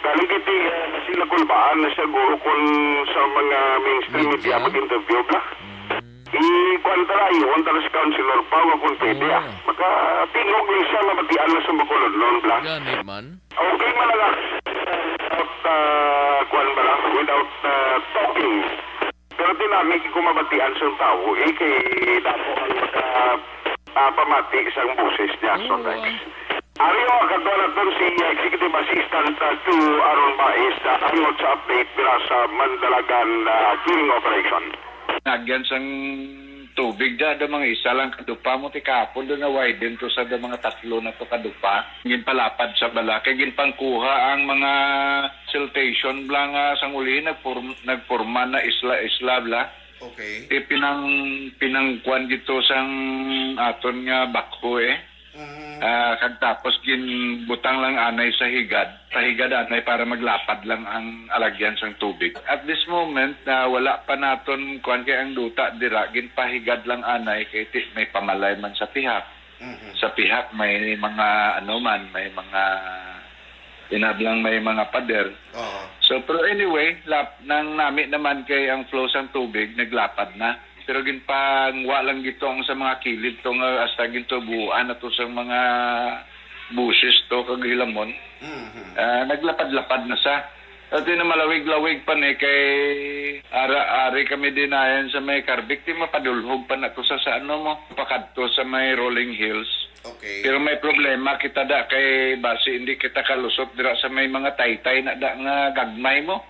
Galing kiti, eh, kasi nakulbaan na siya, guro, kung sa mga mainstream media, media, mag-interview, bla. Mm. I-kuwan tala, iwan tala si Councilor Pao nga kung pwede, ah. Oo. Makatingog lang siya, mabatian na sa Bacolod noon, bla. Gani man. Okay man lang, ah, without, ah, kuwan ba lang, without, ah, talking. Pero dinami ko mabatian sa tao, eh, kay dako ang maka-, ah, pamati sang boses niya. Oo, sometimes. Ah. Ari, oh, kadto naton si Executive Assistant, ah, to Aaron Baez, ah, angot sa update dira sa Mandalagan, ah, clearing operation. Nagyan sang tubig da, da mga isa lang kadupa mo ti kahapon, da na widen to sa da mga tatlo na to kadupa. Ginpalapad sa bala, kay ginpangkuha ang mga siltation bla nga sang ulihi nagpurm-, nagpurma na isla-isla bla. Okay. Ti pinang-, pinangkuan dito sang aton nga backhoe, eh. Mhm. Ah, kag tapos ginbutang lang anay sa higad, sa higad anay para maglapad lang ang alagyan sang tubig. At this moment, ah, wala pa naton kuan kay ang duta dira, ginpahigad lang anay kay ti-, may pamalay man sa pihak. Mhm. Sa pihak may mga ano man, may mga inablang may mga pader. Oo. So, pero anyway, lap-, nang nami naman kay ang flow sang tubig, naglapad na. Pero ginpangwa lang gid to ang sa mga kilid to nga hasta gintubuan na to sa mga buses to kag hilamon. Mhm. Ah, naglapad-lapad na sa. At yun, malawig-lawig pa ni kay ara-, ari kami dinayan sa may Carbig, di mapadulhog pa na to sa, sa ano mo, pakadto sa may Rolling Hills. Okay. Pero may problema kita da kay basi hindi kita kalusot dira sa may mga taytay na da nga gagmay mo.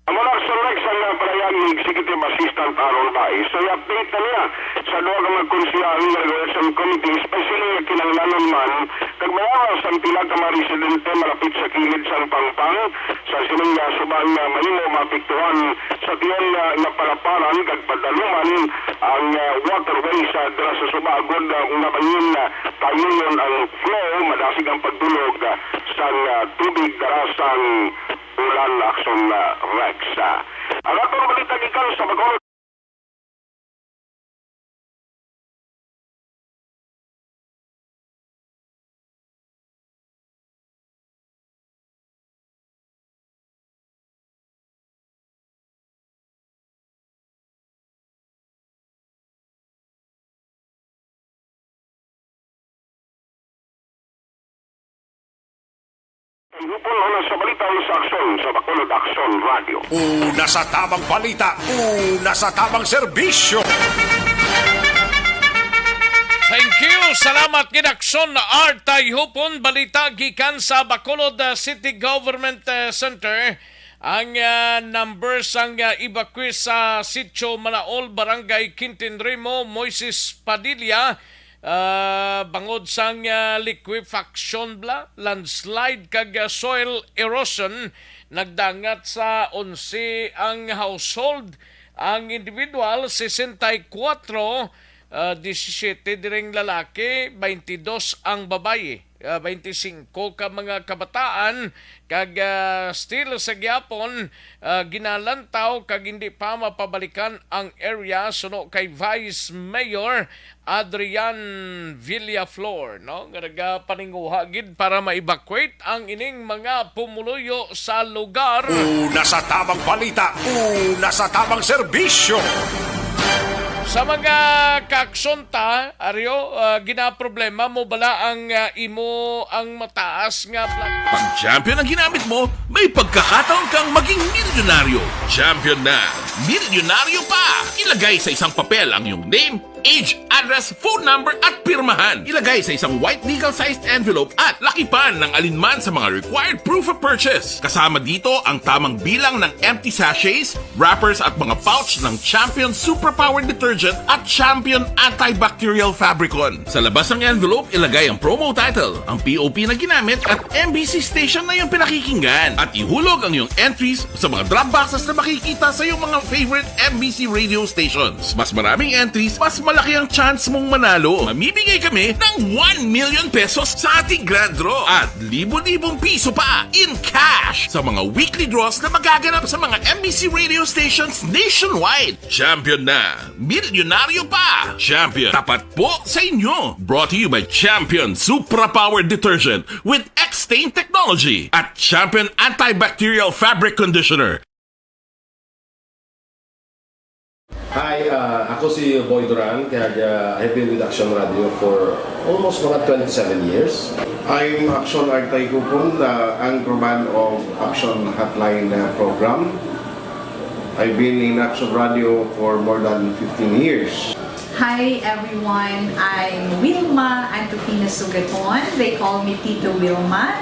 Ang mga Action Rex ang, ah, pahayag ni Executive Assistant Aaron Bais. So, i-update na niya sa duha ka mga konsehal nga nag-election committee, especially nga kinahanglanon man kag mayawa sang pila ka mga residente malapit sa kilid sang Pangpang, sa sining, ah, suba nga mahimo maapektuhan sa tion nga napalaparan kag padaluman ang, ah, waterway sa dira sa suba, agod, ah, nga bangin, ah, payuyon ang flow, madasig ang pagdulog, ah, sang, ah, tubig dira sang Ulan Action, ah, Rex. Ah, ang atong balita gikan sa Bacolod. Hupon una sa balita, una sa aksyon sa Bacolod Aksyon Radio. Una sa tamang balita, una sa tamang serbisyo. Thank you. Salamat gid, Aksyon Art Tayhupon. Balita gikan sa Bacolod, uh, City Government, uh, Center. Ang, uh, number sang, uh, evacuee sa Sitio Manaol, Barangay Quintin Rimo, Moises Padilla, ah, bangod sang, ah, liquefaction bala, landslide kag, ah, soil erosion, nagdangat sa onse ang household. Ang individual, sesenta y kuwatro, ah, disisiete diring lalaki, baintidos ang babayi, ah, baintisingko ka mga kabataan, kag, ah, still sa gihapon, ah, ginalantaw kag hindi pa mapabalikan ang area suno kay Vice Mayor Adrian Villaflor, no, nga nagapaninguha gid para ma-evacuate ang ining mga pumuluyo sa lugar. Una sa tamang balita, una sa tamang serbisyo. Sa mga kaaksyon ta, Aryo, ah, ginaproblema mo bala ang, ah, imo ang mataas nga blood? Pag Champion ang ginamit mo, may pagkakataon kang maging milyonaryo. Champion na, milyonaryo pa! Ilagay sa isang papel ang iyong name, age, address, phone number, at pirmahan. Ilagay sa isang white legal-sized envelope at lakipan ng alinman sa mga required proof of purchase. Kasama dito ang tamang bilang ng empty sachets, wrappers, at mga pouch ng Champion Superpower Detergent at Champion Antibacterial Fabricon. Sa labas ng envelope, ilagay ang promo title, ang P O P na ginamit, at M B C station na iyong pinakikinggan. At ihulog ang iyong entries sa mga drop boxes na makikita sa iyong mga favorite M B C radio stations. Mas maraming entries, mas malaki ang chance mong manalo. Mamimigay kami ng one million pesos sa ating grand draw at libo-libong piso pa in cash sa mga weekly draws na magaganap sa mga M B C radio stations nationwide. Champion na, milyonaryo pa! Champion, tapat po sa inyo! Brought to you by Champion Supra Power Detergent with X-Stain Technology at Champion Antibacterial Fabric Conditioner. Hi, ah, ako si Boy Duran, kag, ah, I've been with Action Radio for almost mga twenty-seven years. I'm Action Artay Kupon, the anchorman of Action Hotline, uh, program. I've been in Action Radio for more than fifteen years. Hi, everyone. I'm Wilma Antupina Sugaton. They call me Tito Wilma.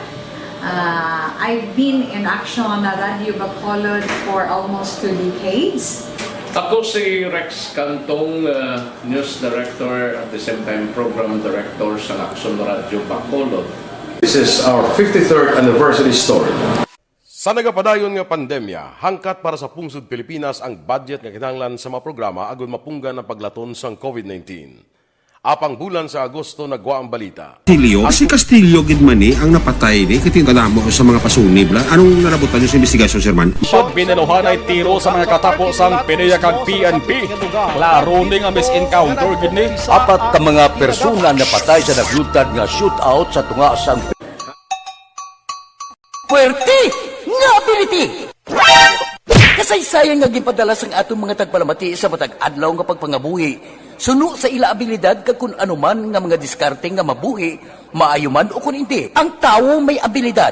Uh, I've been in Action Radio Bacolod for almost two decades. Ako si Rex Cantong, uh, news director, at the same time program director sa Action Radio Bacolod. This is our fifty-third anniversary story. Sa nagapadayon nga pandemya, hangkat para sa pungsod Pilipinas ang budget nga kinahanglan sa mga programa agud mapunggan ang paglaton sang COVID nineteen. Apang bulan sa Agosto nagwa ang balita. Castillo? Si Castillo gid man ni ang napatay ni, kay kadamo sa mga pasunib la. Anong narabutan niyo sa investigasyon, Sir Man? Pag binaluhan ay tiro sa mga katapo sang PDEA kag P N P. Klaro ni nga mis-encounter gid ni. Apat ka mga persona napatay sa nagluntad nga shootout sa tunga sang Puwerte nga ability! Kasaysayan nga ginpadala sang aton mga tagpalamati sa matag adlaw nga pagpangabuhi, suno sa ila abilidad kag kun ano man nga mga diskarte nga mabuhi, maayo man o kun indi, ang tawo may abilidad.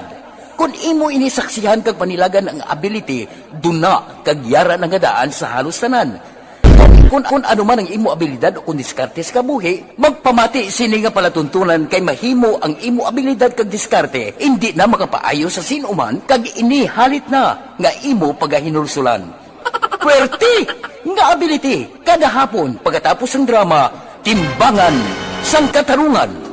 Kun imo ini saksihan kag panilagan ang ability, duna kag yara na nga daan sa halos tanan. Kun, kun ano man ang imo abilidad o kun diskarte sa kabuhi, magpamati sini nga palatuntunan kay mahimo ang imo abilidad kag diskarte indi na makapaayo sa sin-o man kag ini halit na nga imo pagahinulsulan. Puwerte nga ability kada hapon pagkatapos sang drama, Timbangan sang Katarungan.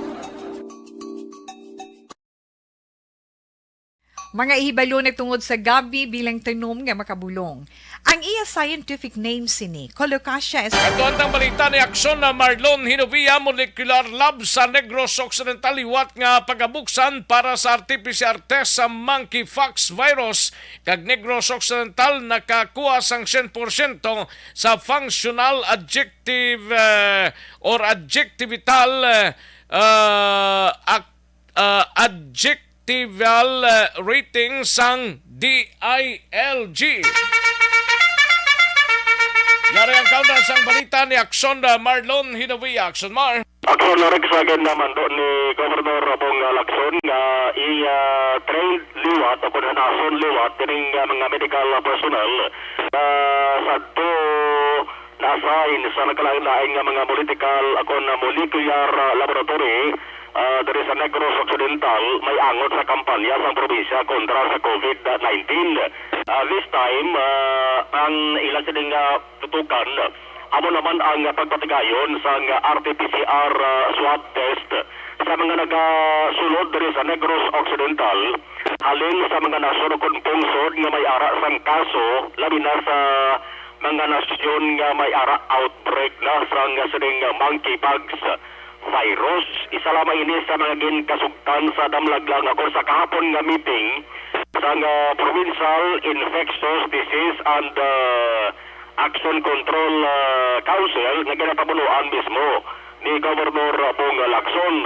Mga ihibalo na tungod sa gabi bilang tanom nga makabulong. Ang iya scientific name sini, Colocasia es- Ato ang balita ni Aksyon na Marlon Hinovia, Molecular Lab sa Negros Occidental, liwat nga pagabuksan para sa R T P C R test sa monkeypox virus, kag Negros Occidental nakakuha sang syen porsyento sa functional adjective, eh, or adjectivital, eh, ah, ak- ah, adjectival, ah, rating sang D I L G. Yari ang kaunang sang balita ni Aksyon, ah, Marlon Hinovia. Aksyon, Mar. Aksyon, Rex, again naman do ni Governor Bong Lacson nga i-, ah, trained liwat o kung hanason liwat kining, ah, mga medical personnel, ah, sa to na-assign sa nagkalain-lain nga mga molecular, ako na molecular, ah, laboratory, ah, diri sa Negros Occidental, may angot sa kampanya sang probinsya kontra sa covid nineteen. Ah, this time, ah, ang ila sining, ah, tutukan amo naman ang pagpatigayon sang R T P C R, ah, swab test sa mga nagasulod diri sa Negros Occidental halin sa mga nasyon o kon pungsod nga may ara sang kaso, labi na sa mga nasyon nga may ara outbreak na sang sining monkeypox virus. Isa lamang ini sa mga ginkasugtan sa damlag lang ako sa kahapon nga meeting sang, ah, Provincial Infectious Disease and, ah, Action Control, ah, Council nga ginapabunuan mismo ni Governor Bong Lacson.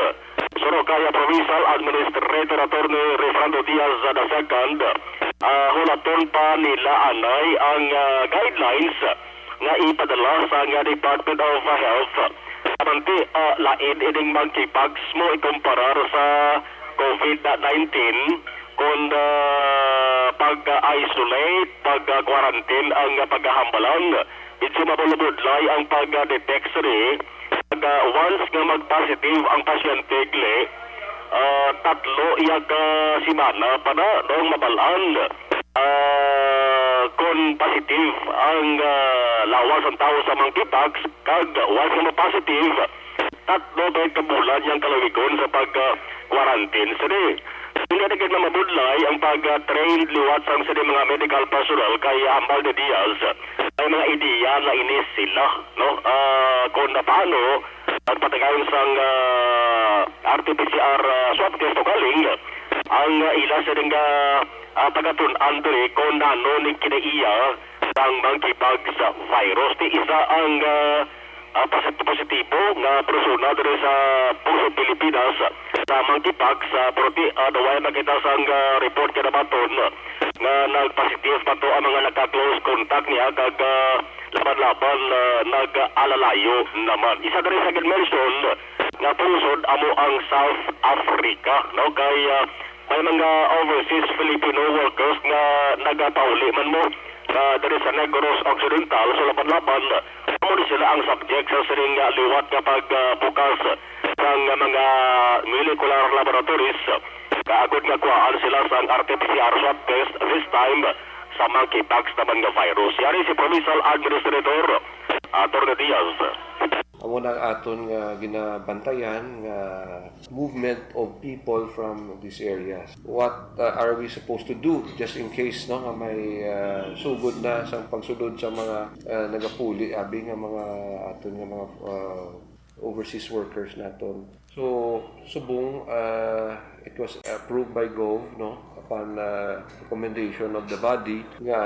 Suno kay Provincial Administrator Attorney Refrando Diaz the second, ah, hulaton pa nila anay ang, ah, guidelines nga ipadala sa nga Department of Health. Amanti, ah, lain ining monkeypox mo ikumparar sa covid nineteen, kun, ah, pag-isolate, pag-quarantine ang pagkahambalan. Medyo mabulbudlay ang pag-detect sini. Pag, ah, once nga mag-positive ang pasyente, gali, ah, tatlo iya ka semana pa na, no, mabal-an, ah, kon positive ang, ah, lawas sang tawo sa monkeypox, kag once nga ma-positive, tatlo pa ka bulan yang kalawigon sa pag, ah, quarantine. Sini, hindi na gid na mabudlay ang pag, ah, trained liwat sang sini mga medical personnel kay, ah, hambal ni Diaz, may mga ideya na ini sila, no? Ah, kung na paano ang patagaan sang, ah, R T P C R, ah, swab test o kaling ang, ah, ila sining, ah, ah, pagatun-an diri kung nano ning kinaiya sang monkeypox virus. Ti isa ang, ah, ah, posit-, positibo nga persona diri sa pungsod Pilipinas sa monkeypox, ah, pero ti, ah, daw wala makita sang, ah, report kinabaton nga nag-positive pa to ang mga naka-close contact niya kag, ah, laban-laban, ah, nag-alalayo naman. Isa diri sa gid mention nga pungsod amo ang South Africa, no? Kay, ah, may mga overseas Filipino workers nga nagapauli man mo, ah, diri sa Negros Occidental. So, laban-laban, amo ni sila ang subject sa sining, ah, liwat nga pagbukas sang mga molecular laboratories. Kaagod nga kuhaan sila sang R T P C R swab test, this time sa monkeypox naman nga virus. Yari si Provincial Administrator Attorney Diaz. Amo na ang aton nga ginabantayan nga movement of people from these areas. What, uh, are we supposed to do just in case, no, nga may, uh, sugod na sa pagsulod sa mga, uh, nagapuli, abi nga mga aton nga mga, uh, overseas workers naton? So, subong, uh, it was approved by Gov, no, upon, uh, recommendation of the body nga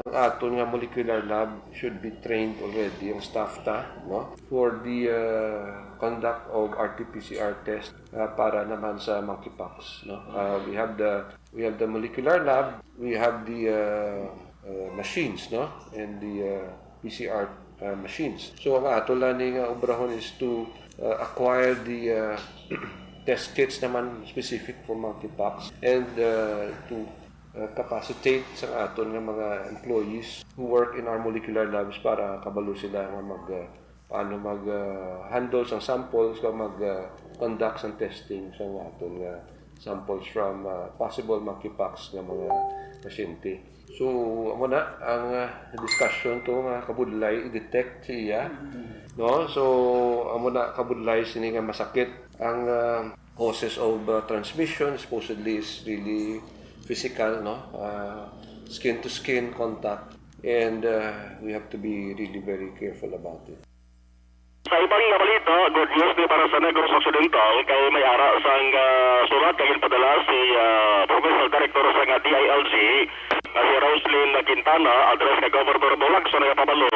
ang aton nga molecular lab should be trained already ang staff ta, no, for the, uh, conduct of R T P C R test, uh, para naman sa monkeypox, no. Uh, we have the, we have the molecular lab, we have the, uh, uh, machines, no? And the, uh, P C R, uh, machines. So, ang ato lang ni nga obrahon is to, uh, acquire the, uh, test kits naman specific for monkeypox and, uh, to, uh, capacitate sa aton nga mga employees who work in our molecular labs para kabalo sila nga mag, uh, paano mag, uh, handle sang samples o mag, uh, conduct sang testing sa aton nga samples from, uh, possible monkeypox nga mga pasyente. So, amo na ang, uh, discussion to nga kabudlay i-detect siya, no? So, amo na kabudlay sini nga masakit ang, uh, causes of, uh, transmission supposedly is really physical, no? Uh, skin to skin contact, and, uh, we have to be really very careful about it. Sa iban nga balita, good news ni para sa Negros Occidental kay may ara sang, ah, surat nga ginpadala si, ah, Professor Director sa nga D I L G nga si Roslyn Quintana, address kay Governor Bo Lacson, nga pabalo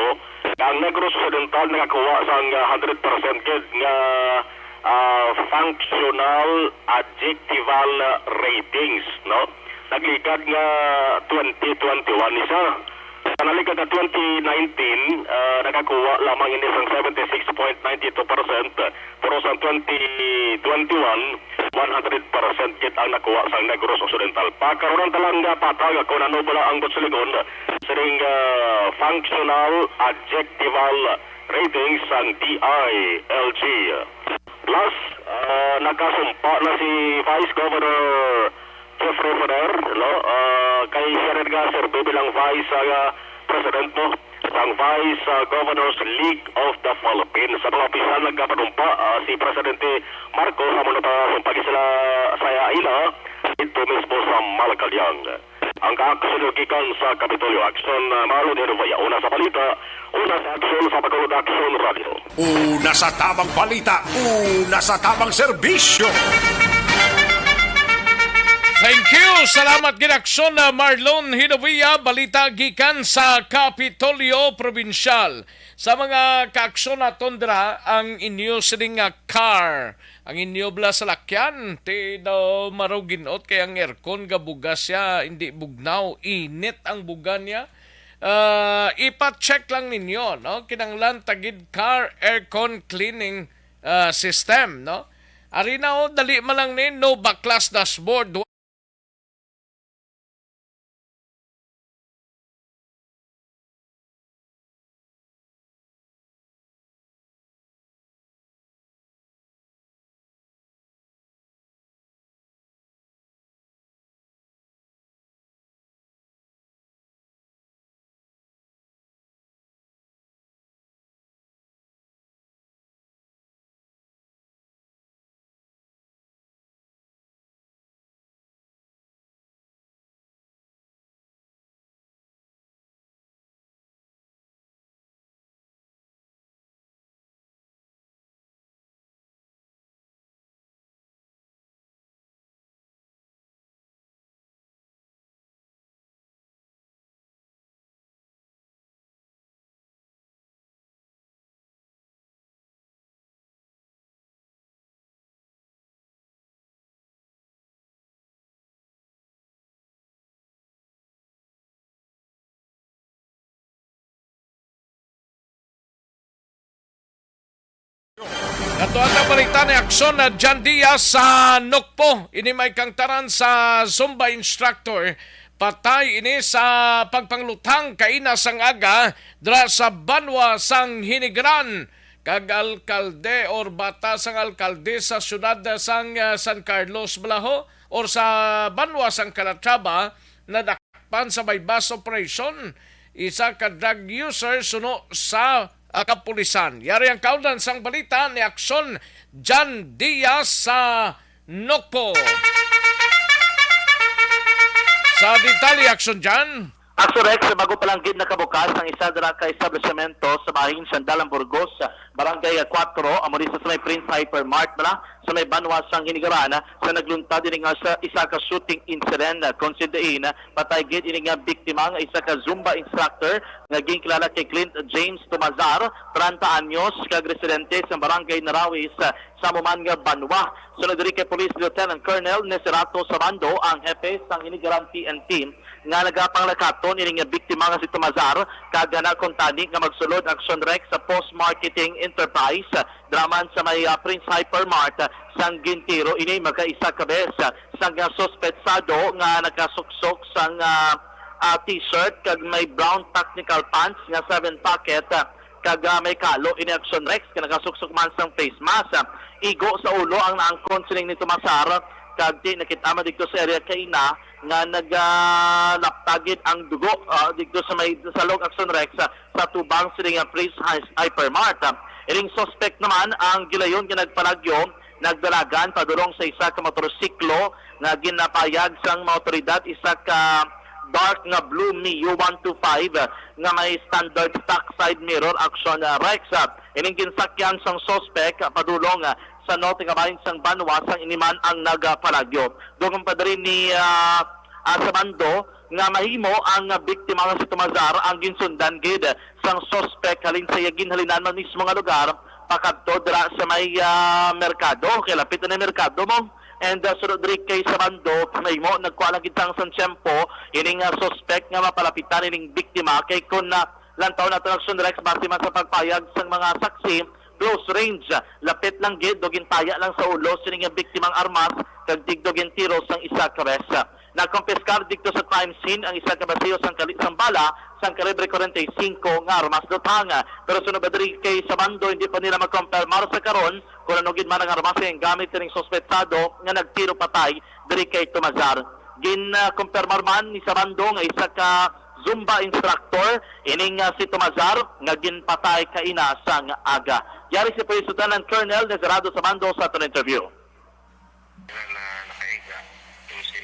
nga ang Negros Occidental nakakuha sang, ah, hundred percent gid nga, ah, functional adjectival ratings, no? Nagligad nga twenty twenty-one ni siya. Sa naliga ka twenty nineteen, ah, nakakuha lamang ini sang seventy six point nine two percent, pero sa twenty twenty-one, one hundred percent gid ang nakuha sang Negros Occidental. Pakaron ta lang nga patag kung ano bala ang butsiligon sining, ah, functional adjectival rating sang D I L G. Plus, ah, nakasumpa na si Vice Governor Jeffrey Ferrer, no? Ah, kay siya rin nga serbi bilang Vice, ah, President, no, sang Vice, ah, Governors League of the Philippines. Sa mga opisyal nagkapanumpa, ah, si Presidente Marcos, amo na pa sumpagi sila sa ila dito mismo sa Malacañang. Ang kaaksyon gikan sa Kapitolyo Aksyon, ah, Marlon Hervaya, una sa balita, una sa aksyon sa Bacolod Aksyon Radio. Una sa tamang balita, una sa tamang serbisyo. Thank you. Salamat gid, Aksyon, ah, Marlon Hinovia. Balita gikan sa Kapitolyo Probinsyal. Sa mga kaaksyon naton dira, ang inyo sining nga car, ang inyo bala salakyan, ti daw maraw ginot kay ang aircon gabuga siya, hindi bugnaw, init ang buga niya. Ah, ipa-check lang ninyo, no? Kinahanglan ta gid car aircon cleaning, ah, system, no? Ari na, oh, dali man lang ni, no baklas dashboard. Ato ang balita ni Aksyon na John Diaz sa Nokpo. Ini may kangtaran sa Zumba instructor. Patay ini sa pagpanglutang kaina sang aga dra sa banwa sang Hinigaran kag alkalde or bata sang alkalde sa siyudad sang, ah, San Carlos, Blaho, or sa banwa sang Calatrava, nadakpan sa buy-bust operation isa ka drug user suno sa, ah, kapulisan. Yari ang kaundan sang balita ni Aksyon John Diaz sa Nokpo. Sa detalye, Aksyon John. Aksyon Rex, bago pa lang gid nakabukas ang isa dira ka establishmento sa bahin sang Dalan Burgos, Barangay Cuatro, amo ni sa may Prince Hypermart bala, sa may banwa sang Hinigaran sa nagluntad ini nga sa isa ka shooting incident, kung sa diin patay gid ini nga biktima nga isa ka Zumba instructor nga ginkilala kay Clint James Tumazar, treinta anyos, kag residente sa Barangay Narawis sa amo man nga banwa. Sunod diri kay Police Lieutenant Colonel Neserato Sabando, ang hepe sang Hinigaran P N P, nga nagapanglakaton ini nga biktima nga si Tumazar, kag nakuntani nga magsulod action rek sa Post Marketing Enterprise, dira man sa may, ah, Prince Hypermart, sang gintiro ini magkaisa ka bes sang, ah, suspetsado nga nakasuksok sang, ah, ah, t-shirt kag may brown technical pants nga seven pocket, ah, kag, ah, may kalo ini action rek nga nakasuksok man sang face mask. Ah, igo sa ulo ang naangkon sining ni Tumazar, kag ti nakit-a man didto sa area kaina nga nagalaptagid ang dugo, ah, didto sa may salog action rek sa, sa tubang sining, ah, Prince Hy-, Hypermart. Ah, ining suspect naman ang gilayon nga nagpalagyo, nagdalagan padulong sa isa ka motorsiklo nga ginapayag sang mga otoridad, isa ka dark nga blue Mio one two five nga may standard stock side mirror action, ah, rek. Ah, ining ginsakyan sang suspect, ah, padulong, ah, sa norte nga bahin sang banwa sang ini man ang nagapalagyo. Dugang pa diri ni, ah, ah, Sabando nga mahimo ang biktima nga si Tumazar ang ginsundan gid sang suspect halin sa iya ginhalinan man mismo nga lugar pakadto dira sa may, ah, merkado, kay lapit na ni merkado mo. And, ah, sunod diri kay Sabando, mahimo nagkuha lang gid sang tiyempo ining, ah, suspect nga mapalapitan ining biktima, kay kun, ah, lantaw nato ang action rek base man sa pagpayag sang mga saksi, close range, lapit lang gid, do gintaya lang sa ulo sining biktima ang armas kag digdo gintiro sang isa ka bes. Nakumpiskar didto sa crime scene ang isa ka basiyo sang kali-, sang bala sang kalibre forty-five nga armas lutang. Pero sunod pa diri kay Sabando, hindi pa nila makompirmar sa karon kung ano gid man ang armas nga gingamit sining suspetsado nga nagtiro patay diri kay Tumazar. Gin, ah, kumpirmar man ni Sabando nga isa ka Zumba instructor ining, ah, si Tumazar nga ginpatay kaina sang aga. Yari si Police Lieutenant Colonel Desirado Sabando sa aton interview. Na nakahiga, yung si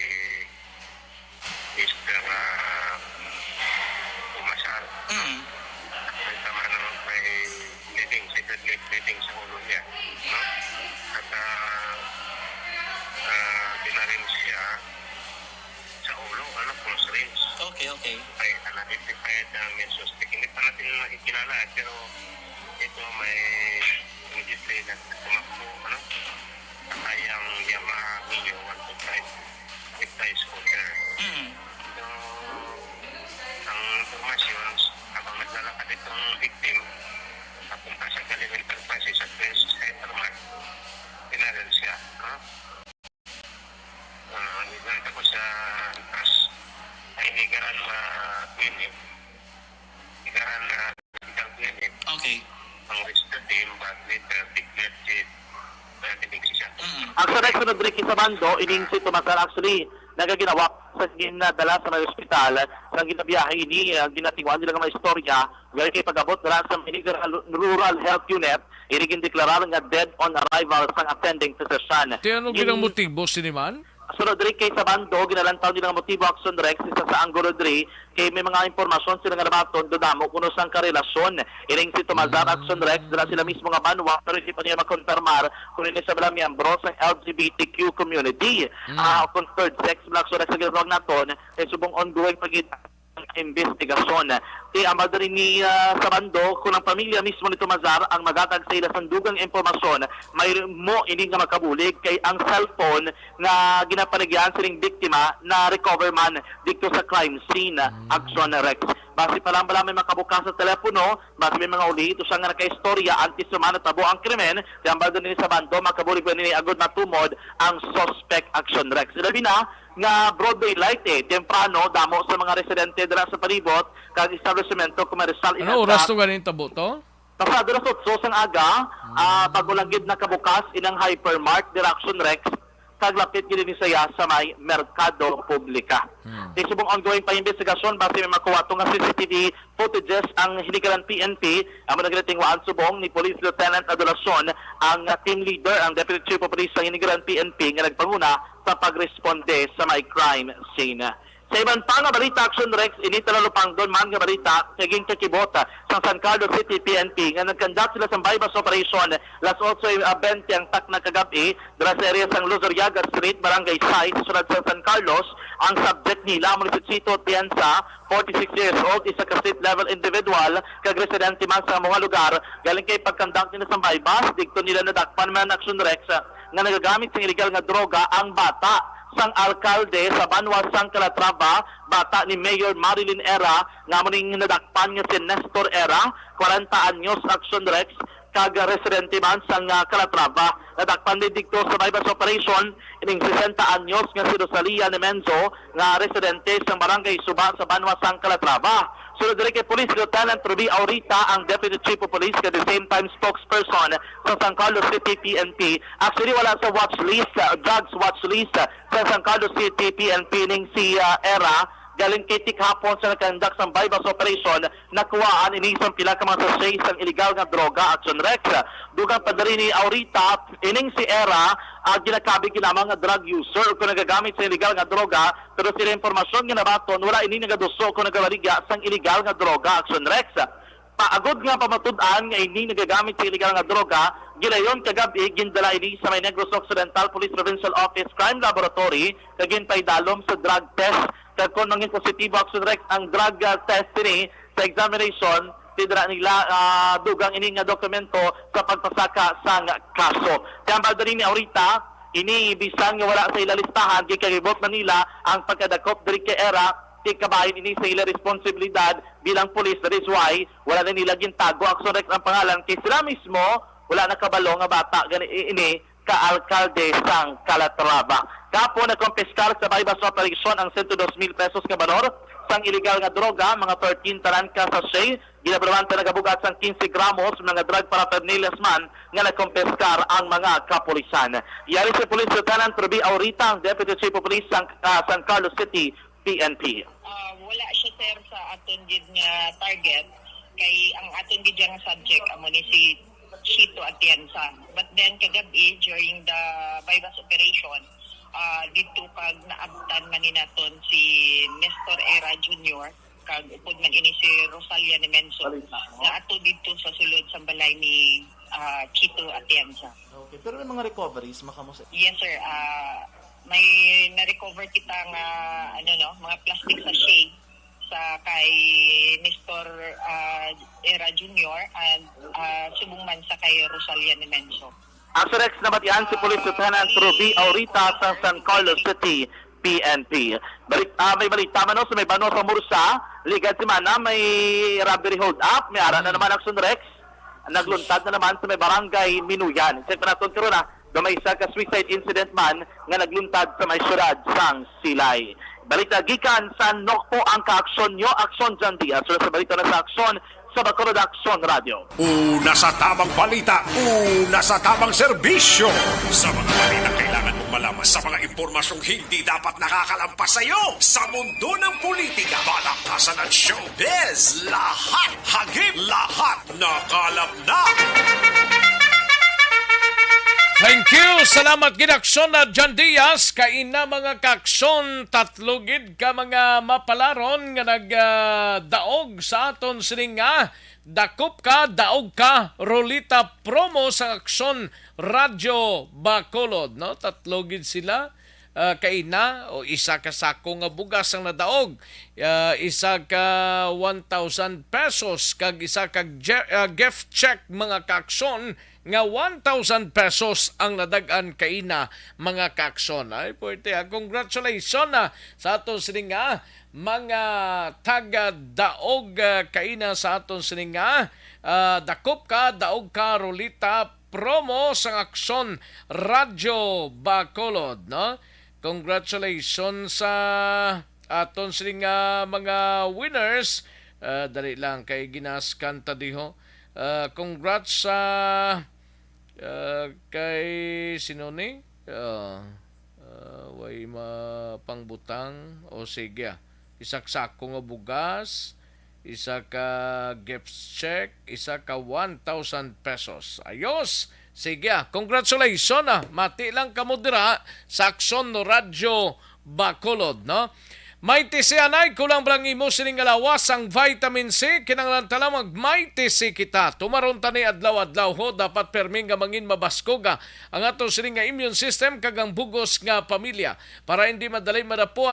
Mister, ah, Umasar. Mm. May tama na may bleeding, severe bleeding sa ulo niya, no? At, ah, ah, binaril siya sa ulo, ano, close range. Okay, okay. Ay, identified na may suspect. Hindi pa natin makikilala, eh, pero ito may immediately na tumakbo, ano? Kayang Yamaha Mio one two five with high scooter. Mm. So, ang impormasyon, habang naglalakad itong victim, papunta sa Galilee Enterprises at Princess Hypermart, pinaril siya, no? Ah, nagdala ko sa trust. Ay, nigaran na clinic. Nigaran na hospital clinic. Okay. Ang rest of him, but later declared dead. Kaya tinigsi siya. Mm. Actually, sunod diri kay Sabando, ining si Tomas actually nagaginawa sa ginadala sa may ospital, sa ginabiyahe ini, ah, ginatinguhan nila nga may istorya, where kay pag-abot dira sa may Rural, Rural Health Unit, ini gindeklarar nga dead on arrival sang attending physician. Ti ano gid ang motibo sini man? Sunod diri kay Sabando, ginalantaw nila nga motibo action rek sa, sa anggulo diri, kay may mga impormasyon sila nga nabaton, dodamo kuno sang karelasyon. Ining si Tomazar action rek, dira sila mismo nga banwa, pero hindi pa niya makonfirmar kung ini sa mga miyembro sa L G B T Q community. Mm. Ah, kung third sex, mga action rek sa ginatawag naton, kay subong ongoing pa gid ang investigasyon. Kay ang madre ni, ah, Sabando, kung ang pamilya mismo ni Tomazar ang magatag sa ila sang dugang impormasyon, may mo ini nga makabulig kay ang cellphone nga ginapanagyan sining biktima na-recover man didto sa crime scene, mm, action rek. Basi pa lang bala may makabukas sa telepono, basi may mga uli ito siya nga nakaistorya antes pa man natabo ang krimen, kaya ang bala ni Sabando makabulig pa nini agud matumod ang suspect action rek. Sila bina nga broad daylight, eh, temprano, damo sa mga residente dira sa palibot kag establishmento komersyal. Ano oras to ganin tabo to? Pasado alas otso sang aga, ah, bago lang gid nakabukas inang hypermart, dira action rek, kag lapit gid ini saya sa may merkado publika. Hmm. Kay subong ongoing pa investigasyon, basi may makuha to nga C C T V footages ang Hinigaran P N P, amo na ginatingwaan subong ni Police Lieutenant Adolacion, ang team leader, ang Deputy Chief of Police sa Hinigaran P N P nga nagpanguna sa pagresponde sa may crime scene. Sa iban pa nga balita, Action Rex, ini talupangdon man nga balita kay ginkakibot sa San Carlos City P N P nga nagkandak sila sang buy-bust operation las otso bente ang takna kagab-i dira sa area sang Luzuriaga Street, Barangay sais, sa syudad sa San Carlos. Ang subject nila amo ni si Chito Atienza, forty-six years old, isa ka street level individual kag residente man sa amo nga lugar. Galing kay pagkandak nila sang buy-bust, didto nila nadakpan man, Action Rex, nga nagagamit sang illegal nga droga ang bata sang alkalde sa banwa sang Calatrava, bata ni Mayor Marilyn Era, nga amo ning nadakpan nga si Nestor Era, kwarenta anyos, Action Rex, kag residente man sang, ah, Calatrava. Nadakpan din didto sa buy-bust operation ining sesenta anyos nga si Rosalia Nemenzo, nga residente sang Barangay Suba sa banwa sang Calatrava. Sulod diri kay Police Lieutenant Ruby Aurita, ang Deputy Chief of Police, kag the same time spokesperson sa San Carlos City P N P. Actually, wala sa watch list, uh, drugs watch list, uh, sa San Carlos City P N P ning si, uh, Era. Galing kay tighapon sa nagkandak sang buy-bust operation, nakuhaan ini sang pila ka mga sachet sang illegal nga droga, Action Rex. Dugang pa diri ni Aurita, ining si Era, ah, ginakabig lamang nga drug user o kung nagagamit sa illegal nga droga, pero sila impormasyon nga nabaton, wala ini nagaduso o kung nagabaligya sang illegal nga droga, Action Rex. Paagod nga pamatud-an nga ini nagagamit sa illegal nga droga, gilayon kagab-i gindala ini sa may Negros Occidental Police Provincial Office Crime Laboratory kag ginpaidalom sa drug test. Kag kon mangin positibo, Action Rex, ang drug, ah, test ini sa examination, tidra nila, ah, dugang ini nga dokumento sa pagpasaka sang kaso. Kay ang diri ni Aurita, ini bisan nga wala sa ila listahan, ginkakibot man nila ang pagkadakop diri kay Era, kay kabahin ini sa ila responsibilidad bilang pulis. That is why wala na nila gintago, Action Rex, ang pangalan kay sila mismo wala nakabalo nga bata gani ini ka alkalde sang Calatrava. Kahapon, nakumpiskar sa buy-bust operation ang sento dos mil pesos nga balor sang illegal nga droga, mga thirteen tanan ka sachet, ginabaluan pa nagabugat sang quince gramos mga drug paraphernalias man nga nakumpiskar ang mga kapulisan. Yari si Police Lieutenant Ruby Aurita, ang Deputy Chief of Police sang, ah, San Carlos City P N P. Ah, wala siya, sir, sa aton gid nga target, kay ang aton gid nga subject amo ni si Chito Atienza. But then, kagab-i, during the buy-bust operation, ah, didto kag naabtan man ni naton si Nestor Era Junior, kag upod man ini si Rosalia Nemenso, nga ato didto sa sulod sang balay ni, ah, Chito Atienza. Okay, pero may mga recoveries makamo sa Yes, sir. Ah, may na-recover kita nga, ano, no, mga plastic sachet sa kay Mister, ah, Era Junior and, ah, subong man sa kay Rosalia Nemenso. Action Rex, nabatian si Police Lieutenant Ruby Aurita sa San Carlos City P N P. Balik, ah, may balita man, no, sa may banwa sa Mursa, ligad semana may robbery hold up, may ara na naman, Action Rex. Nagluntad na naman sa may barangay Minuyan. Check pa naton karon, ah. Do may isa ka suicide incident man nga nagluntad sa may siyudad sang Silay. Balita gikan sa Nokpo ang kaaksyon nyo, Aksyon John Diaz. Sula sa balita na sa Aksyon sa Bacolod, Aksyon Radio. Una sa tamang balita, una sa tamang serbisyo. Sa mga balita kailangan mong malaman, sa mga impormasyong hindi dapat nakakalampas sa iyo, sa mundo ng politika, balakasan at showbiz, lahat hagip, lahat nakalap na. Thank you. Salamat gid, Aksyon na John Diaz. Kaina, mga kaaksyon, tatlo gid ka mga mapalaron nga nagdaog sa aton sining nga Dakop Ka, Daog Ka Rolita promo sa Aksyon Radyo Bacolod, no? Tatlo gid sila, ah, kaina, o isa ka sako nga bugas ang nadaog, ah, isa ka one thousand pesos, kag isa ka je-, ah, gift check, mga kaaksyon, nga one thousand pesos ang nadag-an kaina, mga kaaksyon. Ay, puwerte, ah. Congratulations, ah, sa aton sining nga mga taga-daog, ah, kaina, sa aton sining nga, ah, Dakop Ka, Daog Ka Rolita promo sang Aksyon Radyo Bacolod, no? Congratulations sa aton sining nga mga winners. Ah, dali lang kay ginas kanta diho. Ah, congrats sa, ah, kay sino ni? Ah, ah, way mapangbutang. O sige, ah. Isa ka sako nga bugas, isa ka gift check, isa ka one thousand pesos. Ayos! Sige, ah. Congratulations, ah. Mati lang kamo dira sa Aksyon Radyo Bacolod, no? Mighty C, anay, kulang ba ang imo sining nga lawas, ang vitamin C? Kinahanglan ta lang mag Mighty C kita. Tumaron ta ni adlaw-adlaw, ho. Dapat permi nga mangin mabaskog, ah, ang ato sining nga immune system kag ang bugos nga pamilya para hindi madali madapo.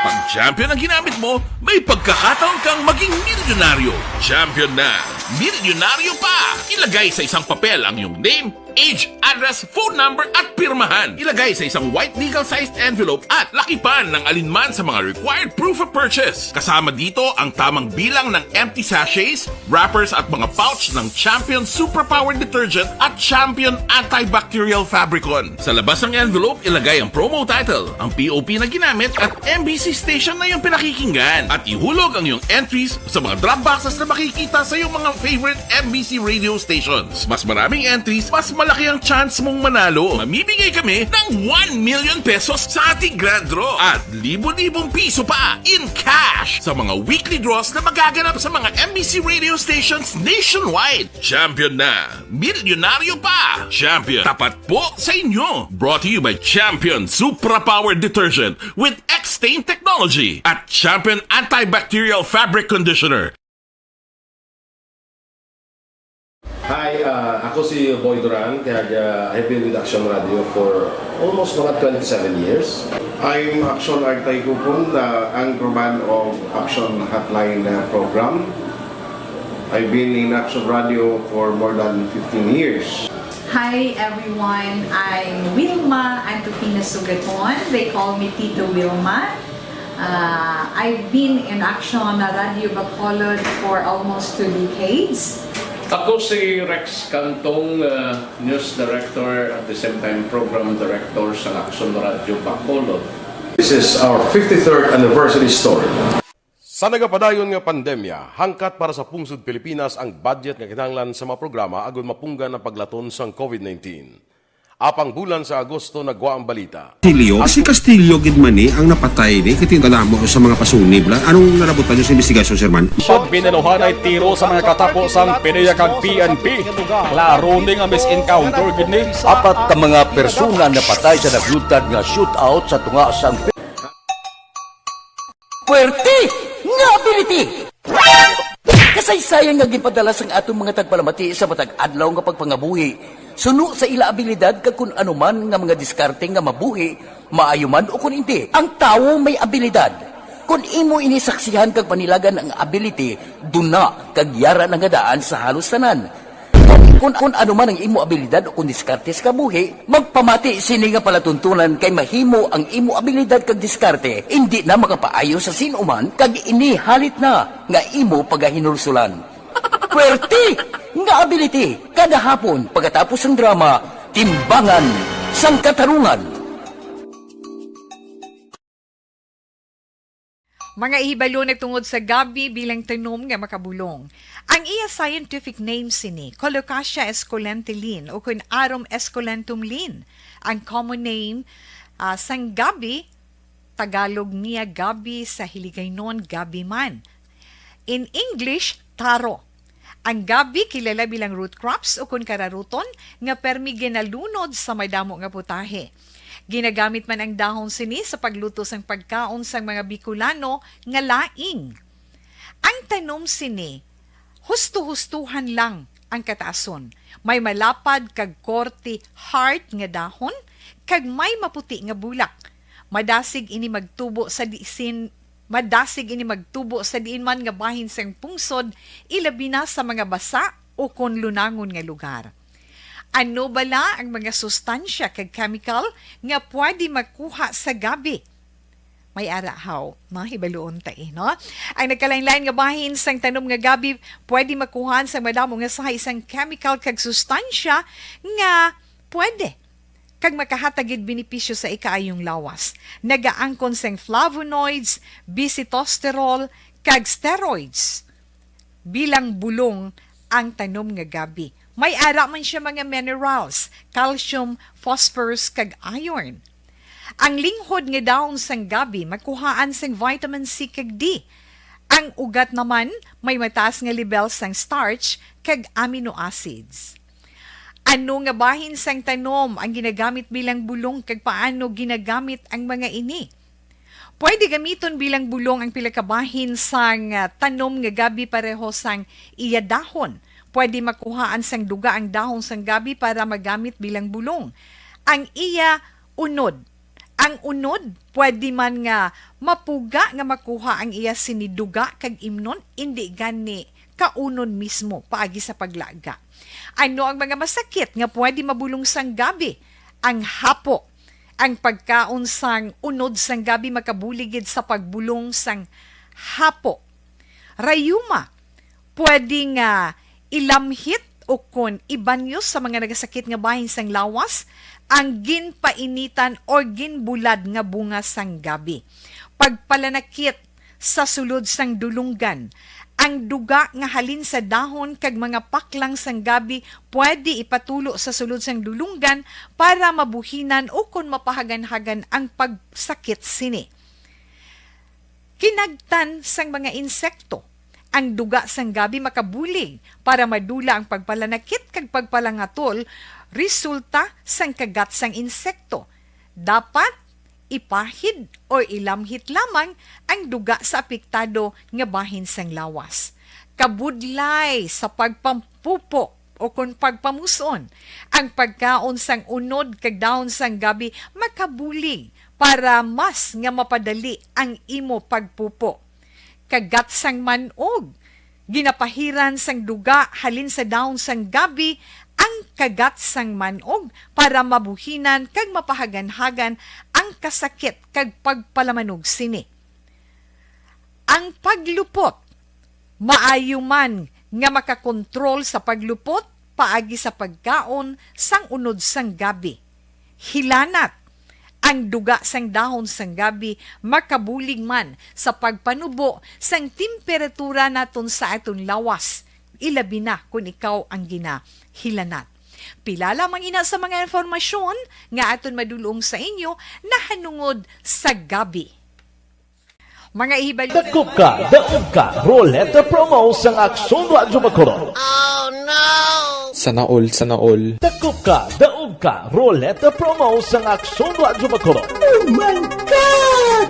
Pag champion ang ginamit mo, may pagkakataon kang maging milyonaryo. Champion na, milyonaryo pa! Ilagay sa isang papel ang iyong name, age, address, phone number, at pirmahan. Ilagay sa isang white legal-sized envelope at lakipan ng alinman sa mga required proof of purchase. Kasama dito ang tamang bilang ng empty sachets, wrappers, at mga pouch ng Champion Superpower Detergent at Champion Antibacterial Fabricon. Sa labas ng envelope, ilagay ang promo title, ang P O P na ginamit, at M B C station na iyong pinakikinggan. At ihulog ang iyong entries sa mga drop boxes na makikita sa iyong mga favorite M B C radio stations. Mas maraming entries, mas malaki ang chance mong manalo. Mamimigay kami ng one million pesos sa ating grand draw at libo-libong piso pa in cash sa mga weekly draws na magaganap sa mga M B C radio stations nationwide. Champion na! Milyonaryo pa! Champion, tapat po sa inyo! Brought to you by Champion Supra Power Detergent with X-Stain Technology at Champion Antibacterial Fabric Conditioner. Hi, uh, ako si Boy Duran, kag, uh, I've been with Action Radio for almost mga twenty-seven years. I'm Action Artay Kupon, the anchorman of Action Hotline, uh, program. I've been in Action Radio for more than fifteen years. Hi everyone, I'm Wilma Antupina Sugaton. They call me Tito Wilma. Uh, I've been in Action Radio Bacolod for almost two decades. Ako si Rex Cantong, uh, News Director at the same time Program Director sa Action Radio Bacolod. This is our fifty-third anniversary story. Sa nagapadayon nga pandemya, hangkat para sa pungsod Pilipinas ang budget nga kinahanglan sa mga programa agud mapunggan ang paglaton sang COVID nineteen. Apang bulan sa Agosto nagwa ang balita. Castillo, si Castillo gid man ni ang napatay ni, kay tingala mo sa mga pasunib la. Anong nalabutan niyo sa investigasyon, Sir Man? Pag binaluhanay tiro sa mga katapo sang PDEA kag P N P, klaro ni nga mis-encounter gid ni. Apat ka mga persona napatay sa naglutad nga shootout sa tunga sang Puwerte nga ability! Kasaysayan nga ginpadala sang atong mga tagpalamati sa matag adlaw nga pagpangabuhi, suno sa ila abilidad kag kun ano man nga mga diskarte nga mabuhi, maayo man o kun indi. Ang tawo may abilidad. Kun imo ini saksihan kag panilagan ang ability, duna kag yara na nga daan sa halos tanan. Kun, kun ano man ang imo abilidad o kun diskarte sa kabuhi, magpamati sini nga palatuntunan, kay mahimo ang imo abilidad kag diskarte indi na makapaayo sa sin-o man, kag ini halit na nga imo pagahinulsulan. Puwerte nga ability, kada hapon pagkatapos sang drama, Timbangan sang Katarungan. Mga ihibalo nagtungod sa gabi bilang tanom nga makabulong. Ang iya scientific name sini, Colocasia esculenta Linn, o kun Arum esculentum Linn. Ang common name, ah, sang gabi, Tagalog niya gabi, sa Hiligaynon gabi man. In English, taro. Ang gabi kilala bilang root crops o kun kararuton nga permi ginalunod sa madamo nga putahe. Ginagamit man ang dahon sini sa pagluto sang pagkaon sang mga Bicolano nga laing. Ang tanom sini, husto-hustuhan lang ang kataason. May malapad kag korte heart nga dahon, kag may maputi nga bulak. Madasig ini magtubo sa disin Madasig ini magtubo sa diin man nga bahin sang pungsod, ilabi na sa mga basa o kon lunangon nga lugar. Ano bala ang mga sustansya kag chemical nga pwede makuha sa gabi? May ara haw, no? Hibaluon ta, eh, no? Ang nagkalain-lain nga bahin sang tanom nga gabi pwede makuhaan sa madamo nga sahi sang chemical kag sustansya nga pwede kag makahatag gid benepisyo sa ikaayong lawas. Nagaangkon sang flavonoids, bisitosterol, kag steroids. Bilang bulong ang tanom nga gabi. May ara man siya mga minerals, calcium, phosphorus, kag iron. Ang linghod nga dahon sang gabi makuhaan sang vitamin C kag D. Ang ugat naman may mataas nga lebel sang starch kag amino acids. Ano nga bahin sang tanom ang ginagamit bilang bulong, kag paano ginagamit ang mga ini? Pwede gamiton bilang bulong ang pila ka bahin sang, ah, tanom nga gabi pareho sang iya dahon. Pwede makuhaan sang duga ang dahon sang gabi para magamit bilang bulong. Ang iya unod. Ang unod, pwede man nga mapuga nga makuha ang iya sini duga kag imnon, indi gani kaunon mismo paagi sa paglaga. Ano ang mga masakit nga pwede mabulong sang gabi? Ang hapo. Ang pagkaon sang unod sang gabi makabulig gid sa pagbulong sang hapo. Rayuma, pwede nga ilamhit o kon ibanyos sa mga nagasakit nga bahin sang lawas ang ginpainitan or ginbulad nga bunga sang gabi. Pagpalanakit sa sulod sang dulunggan. Ang duga nga halin sa dahon kag mga paklang sang gabi pwede ipatulo sa sulod sang dulunggan para mabuhinan o kon mapahaganhagan ang pagsakit sini. Kinagtan sang mga insekto. Ang duga sang gabi makabulig para madula ang pagpalanakit kag pagpalangatol resulta sang kagat sang insekto. Dapat ipahid o ilamhit lamang ang duga sa apektado nga bahin sang lawas. Kabudlay sa pagpampupo o kon pagpamus-on. Ang pagkaon sang unod kag dahon sang gabi makabulig para mas nga mapadali ang imo pagpupo. Kagat sang man-og. Ginapahiran sang duga halin sa dahon sang gabi ang kagat sang man-og para mabuhinan kag mapahaganhagan ang kasakit kag pagpalamanog sini. Ang paglupot, maayo man nga makakontrol sa paglupot paagi sa pagkaon sang unod sang gabi. Hilanat. Ang duga sang dahon sang gabi makabulig man sa pagpanubo sang temperatura naton sa aton lawas, ilabi na kon ikaw ang ginahilanat. Pila lamang ina sa mga informasyon nga aton madulong sa inyo nahanungod sa gabi. Mga ihibalo. Dakop ka, daog ka, Roleta Promo sang Aksyon Radyo Bacolod. Sana all, sana all. Dakop ka, daog ka, Roleta Promo sang Aksyon Radyo Bacolod. Oh my God!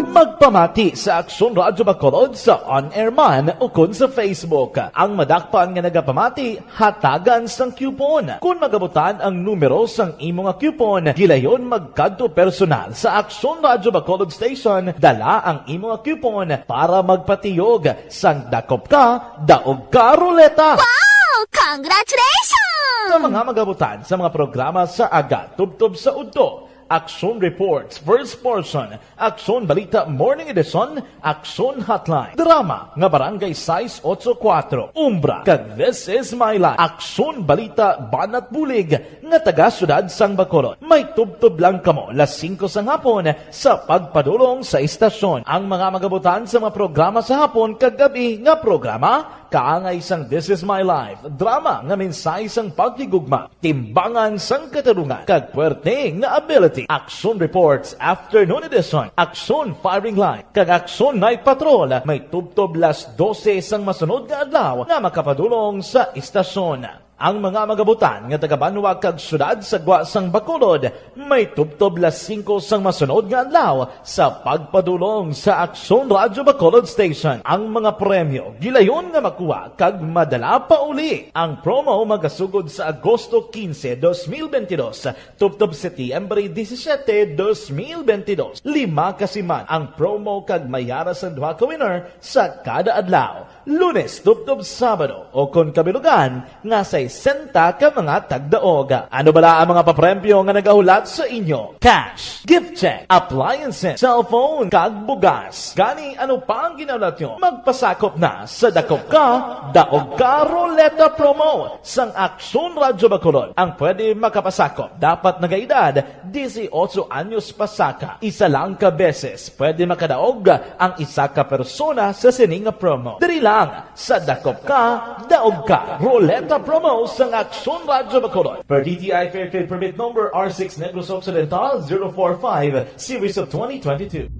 Magpamati sa Aksyon Radyo Bacolod sa on-air man ukon sa Facebook. Ang madakpan nga nagapamati, hatagan sang coupon. Kon magabutan ang numero sang imo nga coupon, gilayon magkadto personal sa Aksyon Radyo Bacolod Station, dala ang imo nga coupon para magpatiyog sang dakop ka, daog ka, Roleta. Wow! Congratulations! Sa mga magabutan sa mga programa sa aga, tubtob sa udto, Aksyon Reports, First Portion, Aksyon Balita Morning Edition, Aksyon Hotline, drama nga Barangay sais otso kuwatro, Umbra, kag This Is My Life, Aksyon Balita Banat Bulig nga taga Siyudad sang Bacolod. May tubtob lang kamo las singko sang hapon sa pagpadulong sa istasyon. Ang mga magabutan sa mga programa sa hapon kag gabi nga programa, kaangay sang This Is My Life, drama nga mensahe sang paghigugma, timbangan sang katarungan, kag puwerte nga ability. Aksyon Reports Afternoon Edition, Aksyon Firing Line, kag Aksyon Night Patrol may tubtob las dose sang masunod nga adlaw nga makapadulong sa istasyon. Ang mga magabutan nga taga-banwa kag siyudad sa gwa sang Bacolod may tubtob las singko sang masunod nga adlaw sa pagpadulong sa Aksyon Radyo Bacolod Station. Ang mga premyo gilayon nga makuha kag madala pauli. Ang promo magasugod sa Agosto quince, dos mil veintidós, tubtob Setyembre disisiete, dos mil veintidós. Lima ka siman ang promo kag may ara sang duha ka winner sa kada adlaw, Lunes tubtob Sabado, o kon kabilugan nga sesenta ka mga tagdaog. Ano bala ang mga papremyo nga nagahulat sa inyo? Cash, gift check, appliances, cellphone, kag bugas. Gani, ano pa ang ginahulat nyo? Magpasakop na sa Dakop Ka, Daog Ka Roleta Promo sang Aksyon Radyo Bacolod. Ang pwede makapasakop dapat nagaedad disiotso anyos pasaka. Isa lang ka beses pwede makadaog ang isa ka persona sa sini nga promo. Diri lang sa Dakop Ka, Daog Ka Roleta Promo sang Aksyon Radyo Bacolod. Per D T I Fair Trade Permit Number R six Negros Occidental zero four five, Series of twenty twenty-two.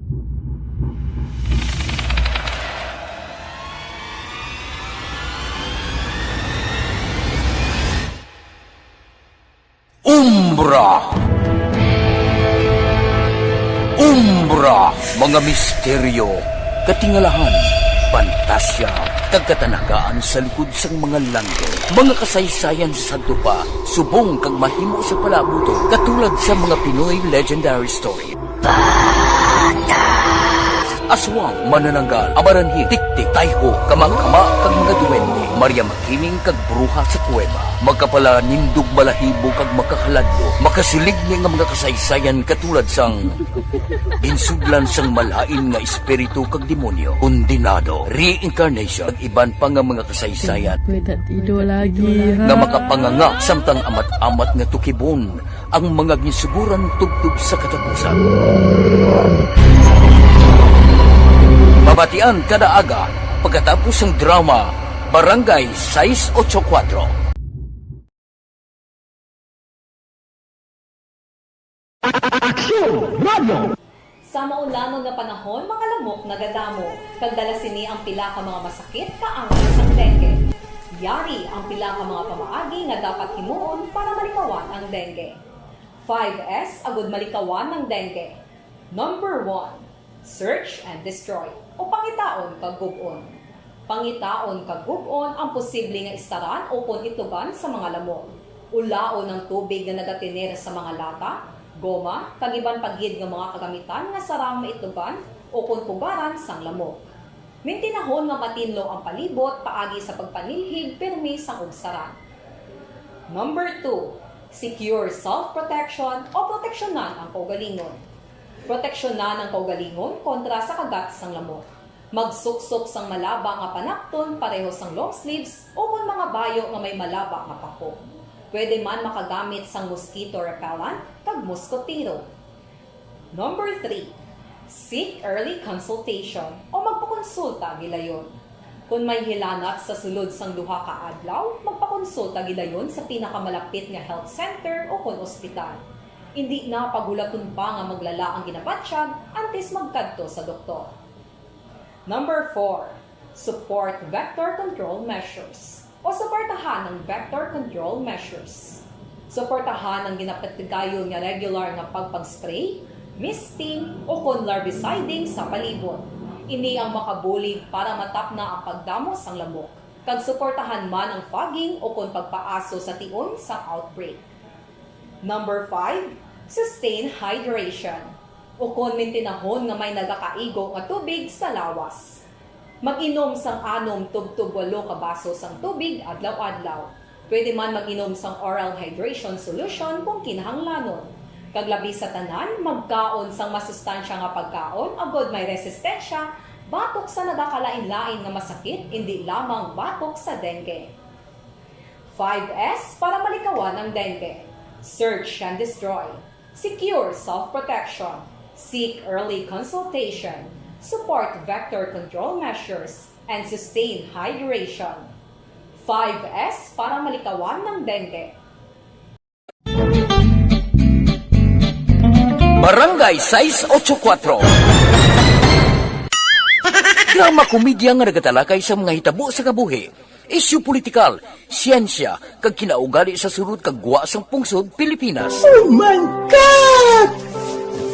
Umbra. Umbra, mga misteryo, katingalahan, pantasya, kag katanagaan sa likod sang mga langit. Mga kasaysayan sa sadto pa, subong kag mahimo sa palaabuton, katulad sa mga Pinoy legendary story. Aswang, manananggal, amaranhit, tiktik, tayho, kamangkama, kag mga duwende, Maria Makiling kag bruha sa kuweba, makapalanindog balahibo kag makahaladlo, makasiligni nga mga kasaysayan katulad sang ginsudlan sang malain nga espiritu kag demonyo, kondenado, reincarnation, kag iban pa nga mga kasaysayan May tatido lagi, ha? nga makapanganga samtang amat-amat nga tukibon ang mga ginsuguran tubtob sa katapusan. Mabatian kada aga pagkatapos sang drama Barangay sais otso kuwatro. Aksyon Radio! Sa maulangon nga panahon, mga lamok nagadamo, kag dala sini ang pila ka mga masakit kaangay sang dengue. Yari ang pila ka mga pamaagi nga dapat himuon para malikawan ang dengue. Five S agud malikawan ang dengue. Number one, search and destroy, o pangitaon kag gub-on. Pangitaon kag gub-on ang posible nga istaran ukon itugan sa mga lamok. Ulaon ang tubig nga nagatener sa mga lata, goma, kag iban pa gid nga mga kagamitan nga sarang maitugan ukon pugaran sang lamok. Mintinahon nga matinlo ang palibot paagi sa pagpanilhig pirmi sang ubsaran. Number two, secure self-protection o proteksyonan ang kaugalingon. Proteksyonan ang kaugalingon kontra sa kagat sang lamok. Magsuksok sang malaba nga panakton pareho sang long sleeves ukon mga bayo nga may malaba nga pako. Pwede man makagamit sang mosquito repellent kag moskotero. Number three, seek early consultation o magpakonsulta gilayon. Kon may hilanat sa sulod sang duha ka adlaw, magpakonsulta gilayon sa pinakamalapit nga health center ukon ospital. Indi na paghulaton pa nga maglala ang ginabatyag antes magkadto sa doktor. Number four, support vector control measures o suportahan ang vector control measures. Suportahan ang ginapatigayon nga regular nga pagpag-spray, misting, o kon larviciding sa palibot. Ini ang makabulig para matapna ang pagdamo sang lamok, kag suportahan man ang fogging o kon pagpaaso sa tion sang outbreak. Number five, sustain hydration, ukon mintinahon nga may nagakaigo nga tubig sa lawas. Mag-inom sang anom tubtob walo ka baso sang tubig adlaw-adlaw. Pwede man mag-inom sang oral hydration solution kung kinahanglanon. Kag labi sa tanan, magkaon sang masustansya nga pagkaon agod may resistensya batok sa nagakalain-lain nga masakit, indi lamang batok sa dengue. Five S para malikawan ang dengue. Search and destroy. Secure self-protection. Seek early consultation. Support vector control measures. And sustain hydration. Five S para malikawan ang dengue. Barangay sais ocho kuwatro. Drama komedya nga nagatalakay sa mga hitabo sa kabuhi, isyu politikal, siyensya, kag kinaugali sa sulod kag gwa sang pungsod Pilipinas. Oh my God!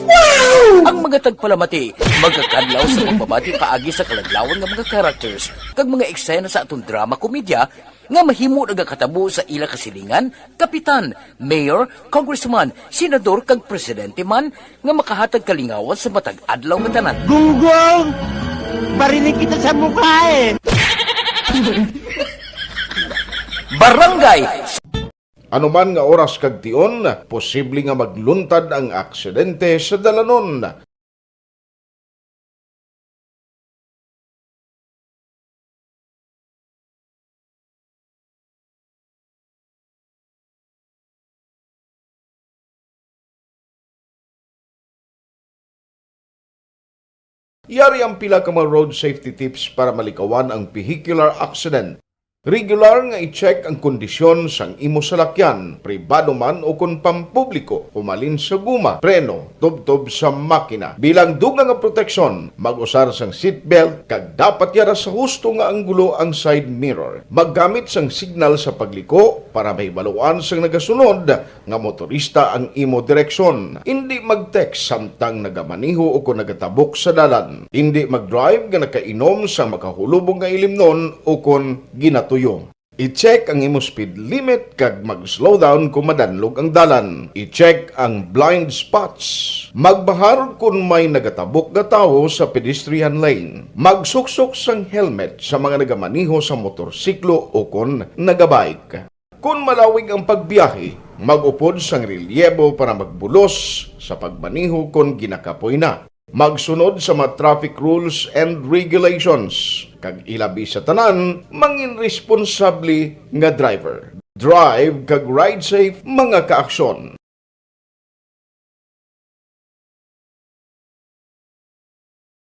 Wow! Ang mga tagpalamati magakadlaw sa pagbabati paagi sa kaladlawan nga mga characters kag mga eksena sa aton drama komedya nga mahimo nagakatabo sa ila kasilingan, kapitan, mayor, congressman, senador, kag presidente man nga makahatag kalingawan sa matag adlaw nga tanan. Gunggong! Barinig kita sa mukha eh! Barangay. Ano man nga oras kag tion, posible nga magluntad ang aksidente sa dalanon. Yari ang pila ka mga road safety tips para malikawan ang vehicular accident. Regular nga i-check ang kondisyon sang imo salakyan, pribado man o kon pampubliko, humalin sa guma, preno, tubtob sa makina. Bilang dugang nga proteksyon, mag-usar sang seatbelt kag dapat yara sa husto nga anggulo ang side mirror. Maggamit sang signal sa pagliko para mahibaluan sang nagasunod nga motorista ang imo direksyon. Indi mag-text samtang nagamaneho o kon nagatabok sa dalan. Indi mag-drive nga nakainom sang makahulubong nga ilimnon o kon ginatuyo. I-check ang imo speed limit kag mag-slow down kon madanlog ang dalan. I-check ang blind spots. Magbahar kon may nagatabok nga tawo sa pedestrian lane. Magsuksok sang helmet sa mga nagamaneho sa motorsiklo o kon nagabike. Kon malawig ang pagbiyahe, mag-upod sang relyebo para magbulos sa pagmaneho kon ginakapoy na. Magsunod sa mga traffic rules and regulations, kag ilabi sa tanan, mangin responsable nga driver. Drive kag ride safe, mga kaaksyon.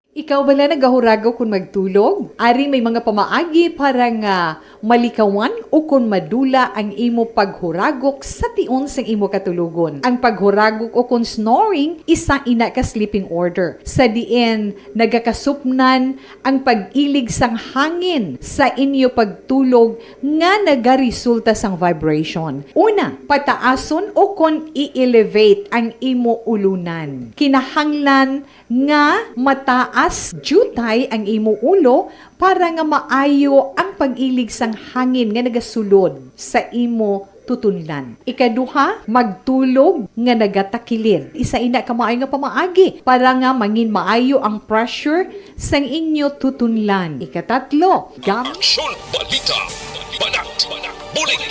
Ikaw bala nagahuragok kon magtulog? Ari may mga pamaagi para nga malikawan ukon madula ang imo paghuragok sa tion sang imo katulogon. Ang paghuragok ukon snoring, isa ina ka sleeping order, sa diin nagakasupnan ang pag-ilig sang hangin sa inyo pagtulog nga nagaresulta sang vibration. Una, pataason ukon i-elevate ang imo ulunan. Kinahanglan nga mataas diutay ang imo ulo para nga maayo ang pag-ilig sang hangin nga nagasulod sa imo tutunlan. Ikaduha, magtulog nga nagatakilid. Isa ina ka maayo nga pamaagi para nga mangin maayo ang pressure sang inyo tutunlan. Ikatatlo, gam- Aksyon, balita, banat, bulig.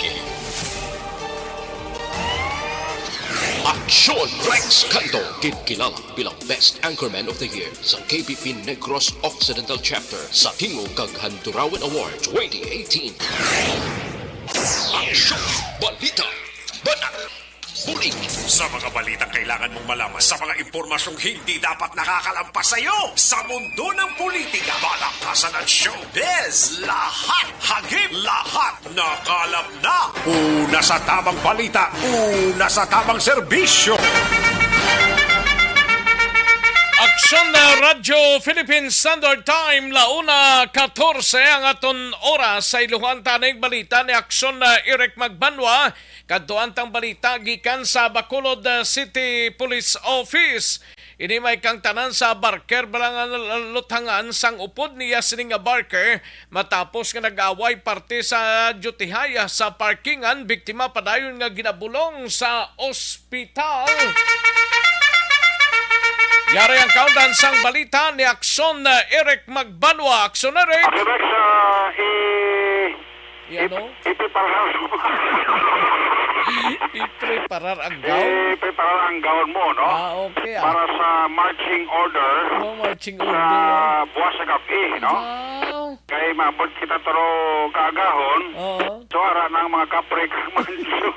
Aksyon! Rex Canto, ginkilala bilang Best Anchorman of the Year sa K P P Negros Occidental Chapter sa Tingog kag Handurawan Award twenty eighteen. Aksyon! Balita! Banat! Bulig! Sa mga balitang kailangan mong malaman, sa mga impormasyong hindi dapat nakakalampas sa iyo, sa mundo ng politika, palakasan at showbiz, lahat hagip, lahat nakalap na. Una sa tamang balita, una sa tamang serbisyo. Aksyon na Radyo Philippine Standard Time, la una katorse ang aton oras sa Ilohan. Tanay balita ni Aksyon na Eric Magbanwa. Kadtuan tang balita gikan sa Bacolod, uh, City Police Office. Ini may kang tanan sa barker balangan luthangan sang upod niya sining nga barker matapos nga nag-away parte sa dutyahay sa parkingan, biktima padayon nga ginabulong sa ospital. Yari ang kaundan sang balita ni Aksyon, uh, Eric Magbanwa. Aksyon, Eric. Aksyon, Eric, sa i- I-, ano? Ipiparar. Ipreparar ang gown? Ipreparar ang gown mo, no? Ah, okay, ah. Para sa marching order. Oh, marching order. Sa buwas sa gabi, no? Wow. Kay maabot kita turo kaagahon. Oo. So, ara na ang mga kapre kag manso.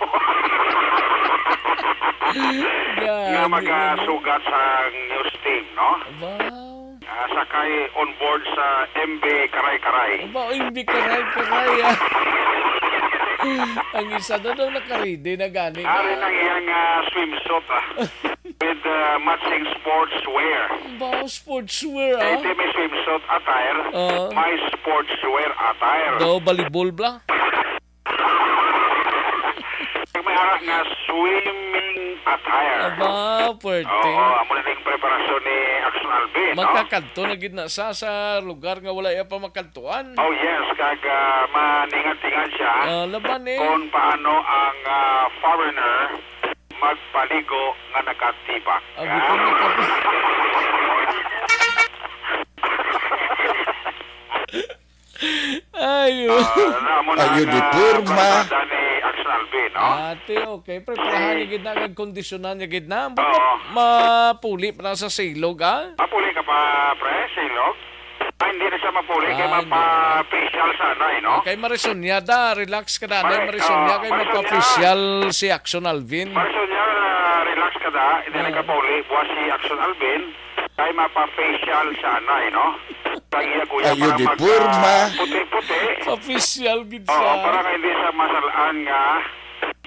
Nga magasugat sa news team, no? Wow. Ah, sakay on board sa M V Karay-Karay. Aba, M V Karay-Karay, ah. Ang isa na daw naka-ready na gani. Ari na ang iyang, ah, swimsuit, ah. With, ah, matching sportswear. Ba, sportswear, ah? Eh, di may swimsuit attire, ah, may sportswear attire. Daw volleyball bla? May ara nga swimming attire. Aba, puwerte. Oo, amo na ning preparasyon ni Aksyon Alvin, no? Makakadto na gid na sa, sa lugar nga wala iya pa makadtuan. Oh, yes, kag, ah, maningad-tingad siya, ah, laban, eh, kung paano ang, ah, foreigner magpaligo nga nakatibak. Abi ko, ah, nakatibak. Ayo. Ah, na, amo na. Ayo, ang, di ah, porma. Barkada ni Aksyon Alvin, no? Ate, okay. Preparahan niya gid na, kag kondisyonan niya gid na. Oo. Mapuli pa na sa silog, ah? Mapuli ka pa, pre, silog? Ah, hindi na siya mapuli, kay, ah, hindi na, mapa-facial sa anay, no? Okay, Marisonya da, relax ka da, Mari-, Marisonya, ah, kay Marisonya. Mapa-facial si Aksyon Alvin. Marisonya, ah, relax ka da, hindi na, ah, ka pauli, buwas si Aksyon Alvin. Kay mapa-facial sa anay, no? Kag iya kuya, ayo, para di mag, porma, ah, puti-puti. Pa-facial gid. Oo, sa para nga hindi sa masalaan nga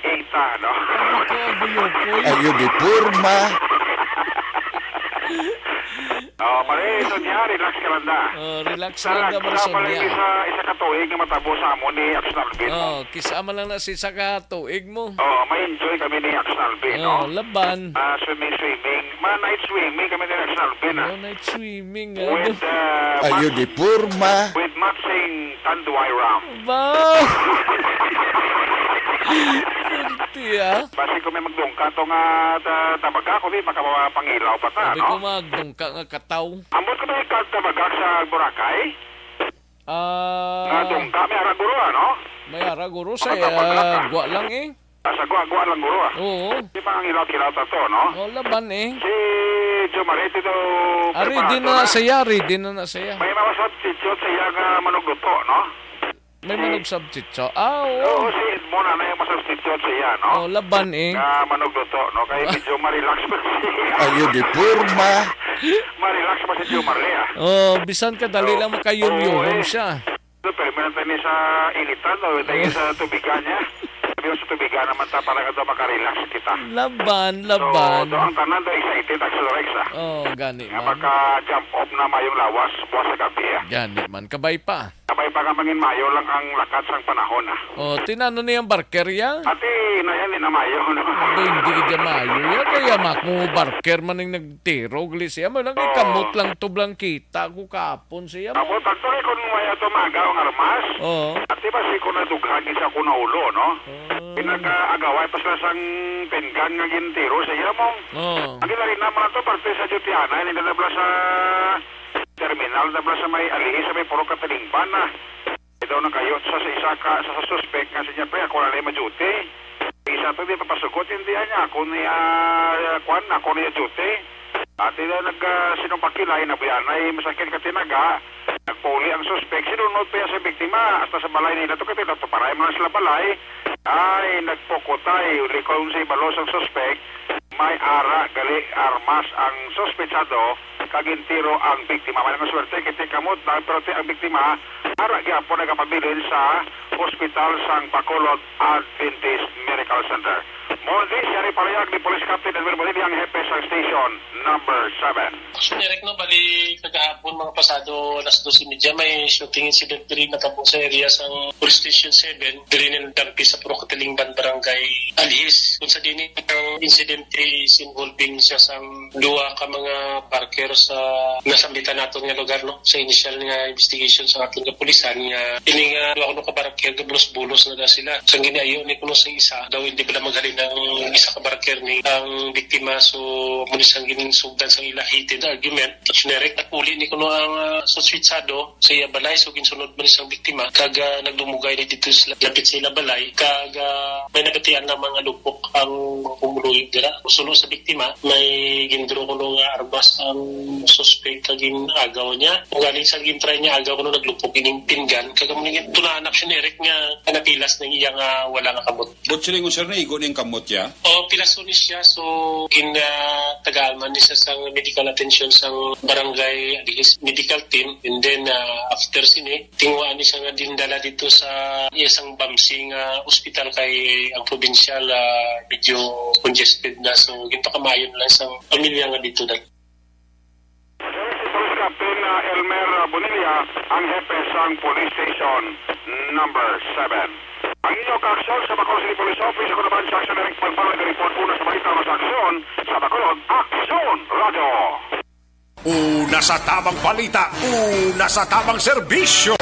kita, no? Ano to, abuyokoy? Ayo, di porma. Oh, pare, so niya, relax ka lang da. Oh, relax lang da, Marisonya. Sa, sa, pare, isa, isa ka tuig nga matabo sa amo ni Aksyon Alvin, no? Oh, kisa man lang na si isa ka tuig mo. Oh, may enjoy kami ni Aksyon Alvin, no? Oh, laban. Ah, swimming, swimming. Ma-night swimming kami ni Aksyon Alvin, ah. Oh, night swimming, ah. With, uh, ayo, match-, di porma. With matching Tanduay rum. Ba? Swerte, ah. Basi kung may magdungka to nga ta-, tabaga, kundi makapangilaw pa ta, no? Sabi ko, magdungka nga kataw. Ambot ko ba yung kag tabaga sa Boracay? Ah. Nga dungka, may ara guro, ano? May ara guro sa, ah, gwa lang, eh. Ah, sa gwa-gwa lang guro, ah. Oo. Di ba ang ilaw-kilaw ta to, no? Oh, laban, eh. Si Jomar, ito daw, ah, ready na na siya, ready na na siya. May mga substitute siya nga manugluto, no? May manug-substitute. Ah, oo. Oo, si Edmond, ano yung masubstitute siya, no? Oh, laban, eh. Nga manugluto, no? Kaya medyo ma-relax pa siya. Ayo, di porma. Ma-relax pa si Jomar, eh, ah. Oh, bisan kadali lang makayuyuhon siya. Oo, eh. Pero meron tayo sa initan, no? Tayo sa tubigan niya. Sabi ko sa tubigan naman ta para ka daw makarelax kita. Laban, laban. So, so ang tanan daw excited, Aksyon Rex, ah. Oh, gani man. Nga maka-jump off na mayong lawas, buwas sa gabi, ah. Gani man, kabay pa. Kabay pa nga mangin mayo lang ang lakat sang panahon, ah. Oh, tinano niyang barker ya? Ati, na yan, ni na mayo, no? Aba, hindi ka dyan mayo ya. Kaya mak mo barker man yung nagtiro, gali siya. May lang, oh, kamot lang, tublang kita ko ka. Pon siya mo. Amo, tanto ni kun may ato maagaw nga armas. Oo. Ati ba si kun nadughan ni sa kuna ulo, no? Oo. Pinag-agaway pa sila sang pinggan nga gintiro sa iya mo. Oo. Ang ginarina man ato parte sa Jutiana, hindi na pala sa terminal, na pala sa may alihi, sa may puro katilingban na. Ito nang kayot sa, sa isa ka, sa, sa suspect nga siya, "Pre, ako na lang ma-duty." Isa to, di papasugot, hindi niya. Ako ni, ah, kwan, ako ni duty. Ati na nag, ah, sinong pakilay na buyan ay masakit ka tinaga. Nagpuli ang suspek, sinunod pa iya sa biktima. Hasta sa balay nila to, kaya to, paray mo na sila balay. Ay, nagpukutay. Uli ko yung sa ibalo sang suspek, may ara, gali, armas ang suspetsado, kag gintiro ang biktima. May nga swerte, kay ti kamot lang, pero ti ang biktima, ara gyapon nagapabilin sa hospital sang Bacolod Adventist Medical Center. Mo di siya ni palihag ni Police Captain Edwin Bonilla, ang hepe sang station number seven. Actually, Eric, no, bali kagahapon, mga pasado alas dos y media, may shooting incident diri natabo sa area sang Police Station seven, diri nila dampi sa Puro Katilingban, Barangay Alhis. Kung sa dini, ang incident is involving siya sang duha ka mga barker sa nasambitan naton nga lugar, no? Sa initial nga investigation sa aton kapulisan nga ini nga duha kuno ka barker, bulos-bulos na daw sila. Sang ginaayo ni kuno sa isa, daw hindi bala maghalin ang isa ka barker ni ang biktima, so amo ni sang ginsugdan sang ila heated argument. Generic, napuli ni kuno ang, ah, suspetsado sa iya balay, so ginsunod man ni sang biktima, kag, ah, nagdumugay ni dito sila, lapit sa ila balay, kag, ah, may nabatian na mga lupok ang mga pumuluyo dira. Suno sa biktima, may gindro kuno nga armas ang suspek kag gin-agaw niya. Kung galing sa gintry niya, agaw kuno naglupok ining pinggan, kag amo ni tunaan na siya ni Eric nga napilas ng iya nga wala nga kamot. But siling, sir, na igo ning kamot ya? O, pilason ni siya. So, gin, ah, tagaan man ni siya sang medical attention sang barangay, I guess, medical team. And then, ah, after sini, tinguhaan ni siya nga dindala dito sa iya sang bamsi nga ospital kay ang provincial, ah, medyo congested na. So, ginpakamayon lang sa pamilya nga dito na. Si Police Captain, ah, Elmer, ah, Bonilla, ang hepe sang Police Station number seven. Ang inyo kaaksyon sa Bacolod City Police Office, ako naman si Aksyon Eric Pagpanoy, report una sa balita, mas aksyon sa Bacolod, Aksyon Radio. Una sa tamang balita, una sa tamang serbisyo.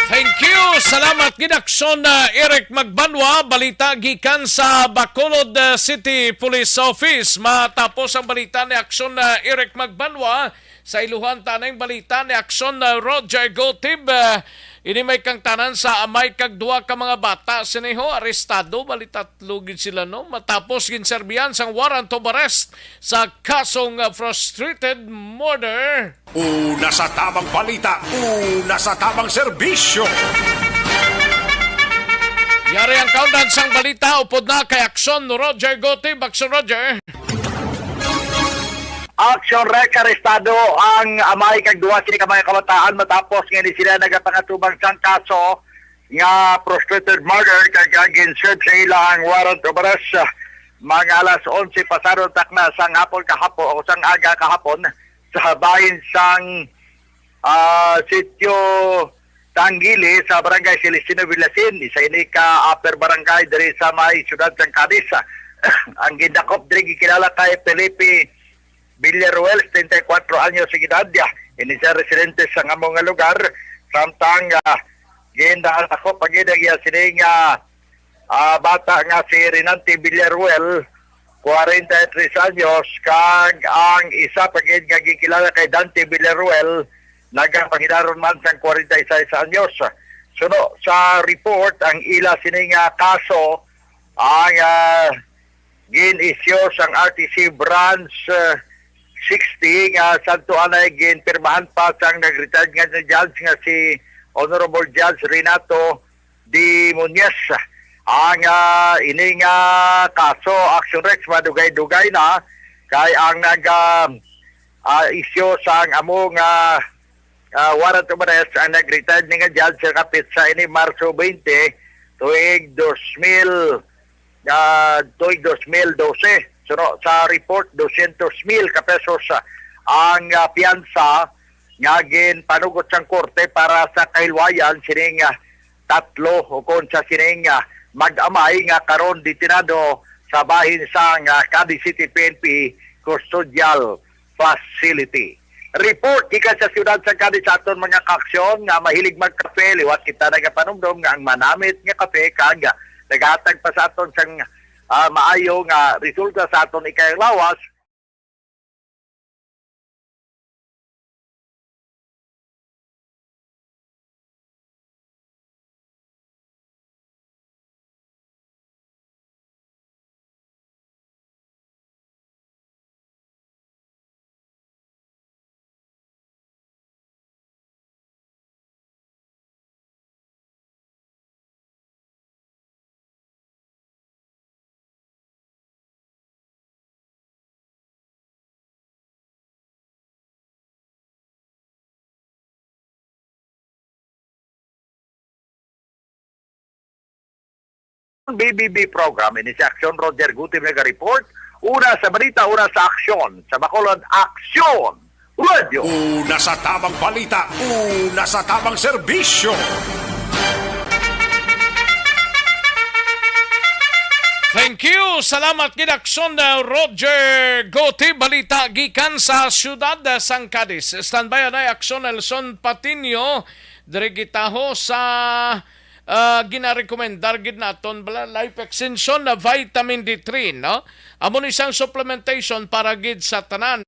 Thank you. Salamat gid, Aksyon, ah, Eric Magbanwa. Balita gikan sa Bacolod, ah, City Police Office. Matapos ang balita ni Aksyon, ah, Eric Magbanwa, sa iluhan ta na ang balita ni Aksyon, ah, Roger Gotib. Ah, ini may kangtanan sa amay kag duha ka mga bata sini ho, arestado. Bali, tatlo gid sila, no? Matapos ginserbihan sang warrant of arrest sa kasong, ah, frustrated murder. Una sa tamang balita, una sa tamang serbisyo. Yari ang kaundan sang balita, upod na kay Aksyon Roger Gotib. Aksyon Roger. Action Rex, arestado ang amay kag duha sini ka mga kabataan matapos nga ni sila nagapangatubang sang kaso nga frustrated murder kag gin-serve sa ila ang warrant of arrest, ah, mga alas onse pasado takna sang hapon kahapo o sang aga kahapon sa bahin sang, ah, sitio Tangili sa Barangay Celestino Villasin, isa ini ka upper barangay diri sa may siyudad sang Cadiz. Ang gindakop diri gikilala kay Felipe Villaruel, treinta y cuatro anyos ang edad niya. Ini siya residente sa amo nga lugar. Samtang, ah, gindakop pa gid ang iya sining, ah, ah, bata nga si Renante Villaruel, kwarenta y tres anyos, kag ang isa pa gid nga gikilala kay Dante Villaruel, nagapanginaron man sang kwarenta y seis anyos. Suno sa report, ang ila sini nga kaso ang, ah, gin-issue sang R T C Branch, ah, sixty nga sadto anay ginpirmahan pa sang nag-retired nga judge nga si Honorable Judge Renato D. Muñez. Ang, ah, ini nga kaso, Action Rex, madugay-dugay na kay ang nag, ah, ah, issue sang amo nga, ah, warrant of arrest ang nag-retired ni nga judge sa kapit sa ini Marso twenty, tuig dos mil, ah, tuig dos mil dose. Suno sa report, dosyentos mil ka pesos, ah, ang, ah, piyansa nga ginpanugot sang korte para sa kahilwayan sining, ah, tatlo ukon sa sining, ah, mag-amay nga karon detenado sa bahin sang, ah, Cadiz City P N P Custodial Facility. Report gikan sa siyudad sa Cadiz sa aton mga kaaksyon nga mahilig magkape, liwat kita nagapanumdom nga ang manamit nga kape kag naghatag pa sa aton sang, ah, maayo nga resulta sa aton ikayang lawas. B B B program. Ini si Aksyon Roger Guti may report. Una sa balita, una sa aksyon. Sa Bacolod, Aksyon Radio. Una sa tamang balita, una sa tamang serbisyo. Thank you. Salamat gid, Aksyon, uh, Roger Goti. Balita gikan sa siyudad, uh, sang Cadiz. Standby anay, Aksyon, Nelson Patiño. Diri gitaho sa, uh, ginarekomendar gid naton bala, life extension na vitamin D three, no? Amo ni sang supplementation para gid sa tanan.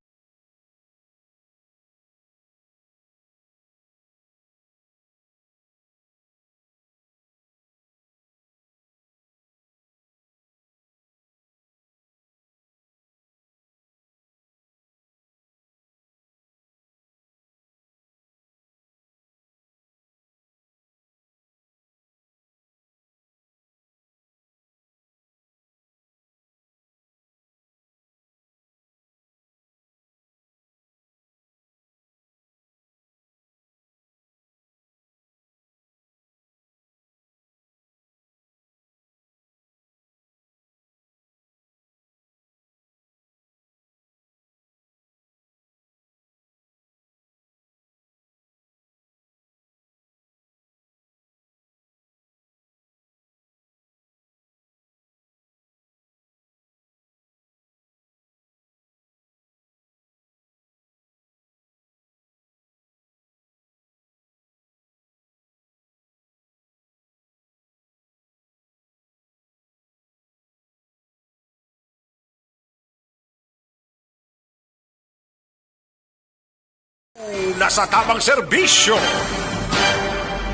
Una sa tamang serbisyo.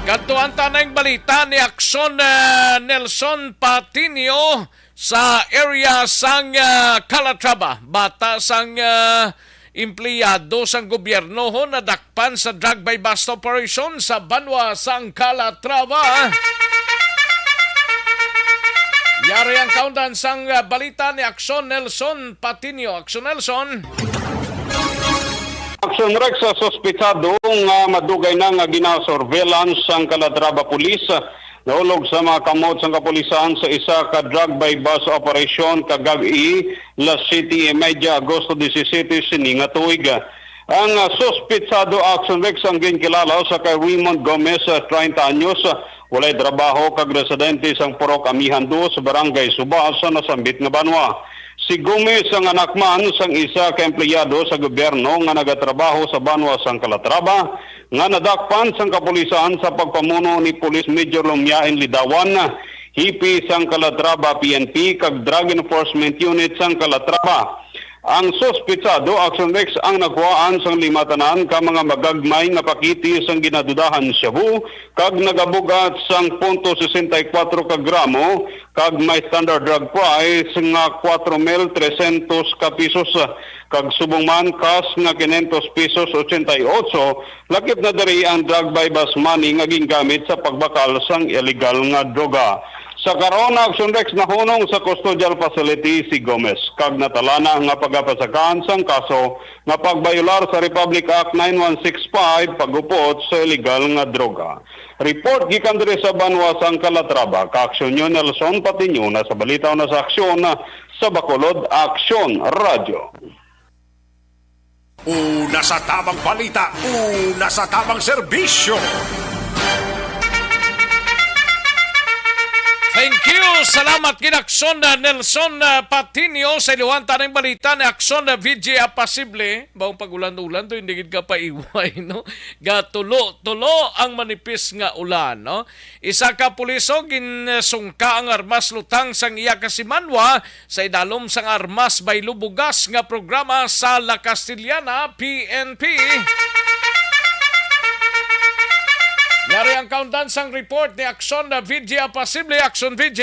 Kadtuan ta na ang balita ni Aksyon, eh, Nelson Patiño sa area sang, eh, Calatrava. Bata sang, eh, empleyado sang gobyerno ho nadakpan sa drug buy-bust operation sa banwa sang Calatrava. Yari ang kaundan sang, eh, balita ni Aksyon Nelson Patiño. Aksyon Nelson. Aksyon Rex, sa suspitsado nga madugay na nga gina-surveillance sang Calatrava Police, nahulog sa mga kamot sang kapulisan sa isa ka drug buy-bust operation kagab-i, Las siete y media, Agosto disisiete, sini nga tuig. Ang, ah, suspitsado, Aksyon Rex, ang ginkilala sa kay Raymond Gomez, ah, treinta anyos, ah, walay trabaho kag residente sang Purok Amihan dos, Barangay Suba, sa nasambit nga banwa. Si Gomez ang anak man sang isa ka empleyado sa gobyerno nga nagatrabaho sa banwa sang Calatrava, nga nadakpan sang kapulisan sa pagpamuno ni Police Major Lumiain Lidawan, hipi sang Calatrava P N P kag Drug Enforcement Unit sang Calatrava. Ang suspitsado, Aksyon Rex, ang nakuhaan sang lima tanan ka mga magagmay nga pakiti sang ginadudahan shabu kag nagabugat sang punto sesenta y kuwatro ka gramo kag may standard drug price nga kuwatro mil tresyentos ka pisos, kag subong man cash nga kinyentos pesos ochenta y ocho, lakip na diri ang drug buy-bust money nga gingamit sa pagbakal sang illegal nga droga. Sa karon, Aksyon Rex, nahunong sa custodial facility si Gomez, kag natalana nga pagapasakan sang kaso nga pagbayolar sa Republic Act nine one six five, pag-upot sa illegal nga droga. Report gikan diri sa banwa sang Calatrava, ka-aksyon niyo Nelson Patiño, na sa balita na sa aksyon sa Bacolod Aksyon Radyo. Una sa tamang balita, una sa tamang serbisyo. Thank you. Salamat gid, Aksyon, uh, Nelson, uh, Patiño. Sa iluhan ta ning balita ni Aksyon, uh, V J Apasible. Baong pag-ulan-ulan to, hindi gid ka paiway, no? Gatulo-tulo ang manipis nga ulan, no? Isa ka pulis, oh, ginsungka ang armas lutang sang iya kasimanwa sa idalom sang Armas Baylo Bugas nga programa sa La Castellana, P N P. Yari ang kaundan sang report ni Aksyon V G Apasible. Aksyon V G.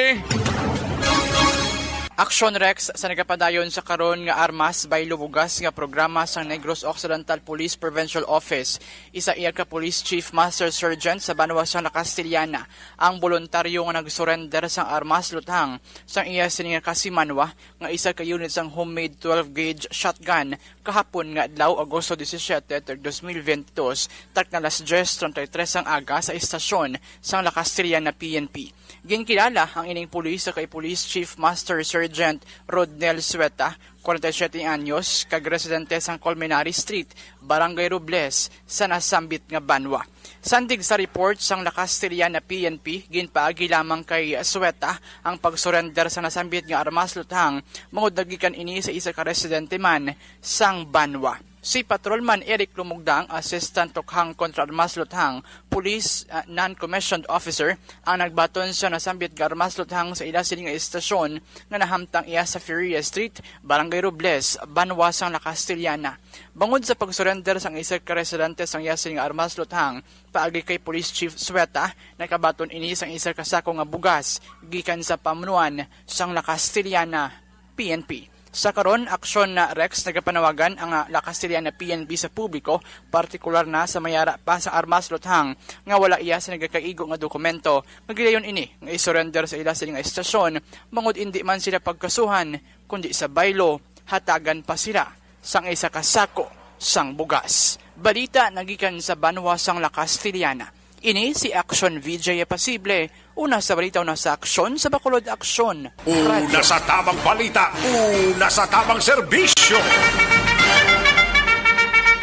Aksyon Rex, sa nagapadayon sa karon nga Armas Baylo Bugas nga programa sang Negros Occidental Police Provincial Office, isa iya ka Police Chief Master Sergeant sa banwa sang La Castellana ang boluntaryo nga nag-surrender sang armas lutang sang iya sini nga kasimanwa nga isa ka unit sang homemade twelve gauge shotgun Kahapon nga adlaw, Agosto disisiete, tuig dos mil benti dos, takna alas diyes treinta y tres ang aga sa istasyon sang La Castellana P N P. Ginkilala ang ining pulis kay Police Chief Master Sergeant Rodnel Sueta, kwarenta y siyete anyos, kag residente sang Colmenares Street, Barangay Robles, sa nasambit nga banwa. Sandig sa report sang La Castellana P N P, ginpaagi lamang kay Sueta ang pag-surrender sa nasambit nga armas luthang, bangod nagikan ini sa isa ka residente man sang banwa. Si Patrolman Eric Lumugdang, Assistant Tukhang Kontra Armas Luthang, Police, ah, Non-Commissioned Officer, ang nagbaton sa nasambit nga armas luthang sa ila sini nga istasyon nga nahamtang iya sa Ferreria Street, Barangay Robles, banwa sang La Castellana. Bangod sa pag-surrender sang isa ka residente sang iya sini nga armas luthang paagi kay Police Chief Sueta, nakabaton ini sang isa ka sako nga bugas gikan sa pamunuan sang La Castellana P N P. Sa karon, Aksyon na Rex nagapanawagan ang, ah, La Castellana P N P sa publiko, partikular na sa may ara pa sa armas luthang nga wala iya sa nagakaigo nga dokumento, nga gilayon ini nga isurrender sa ila sini nga istasyon, bangod indi man sila pagkasuhan, kundi sa baylo, hatagan pa sila sang isa ka sako sang bugas. Balita nagikan sa banwa sang La Castellana. Ini si Aksyon V J Apasible, una sa balita, una sa aksyon, sa Bacolod Aksyon. Una Radyo. Sa tamang balita, una sa tamang serbisyo.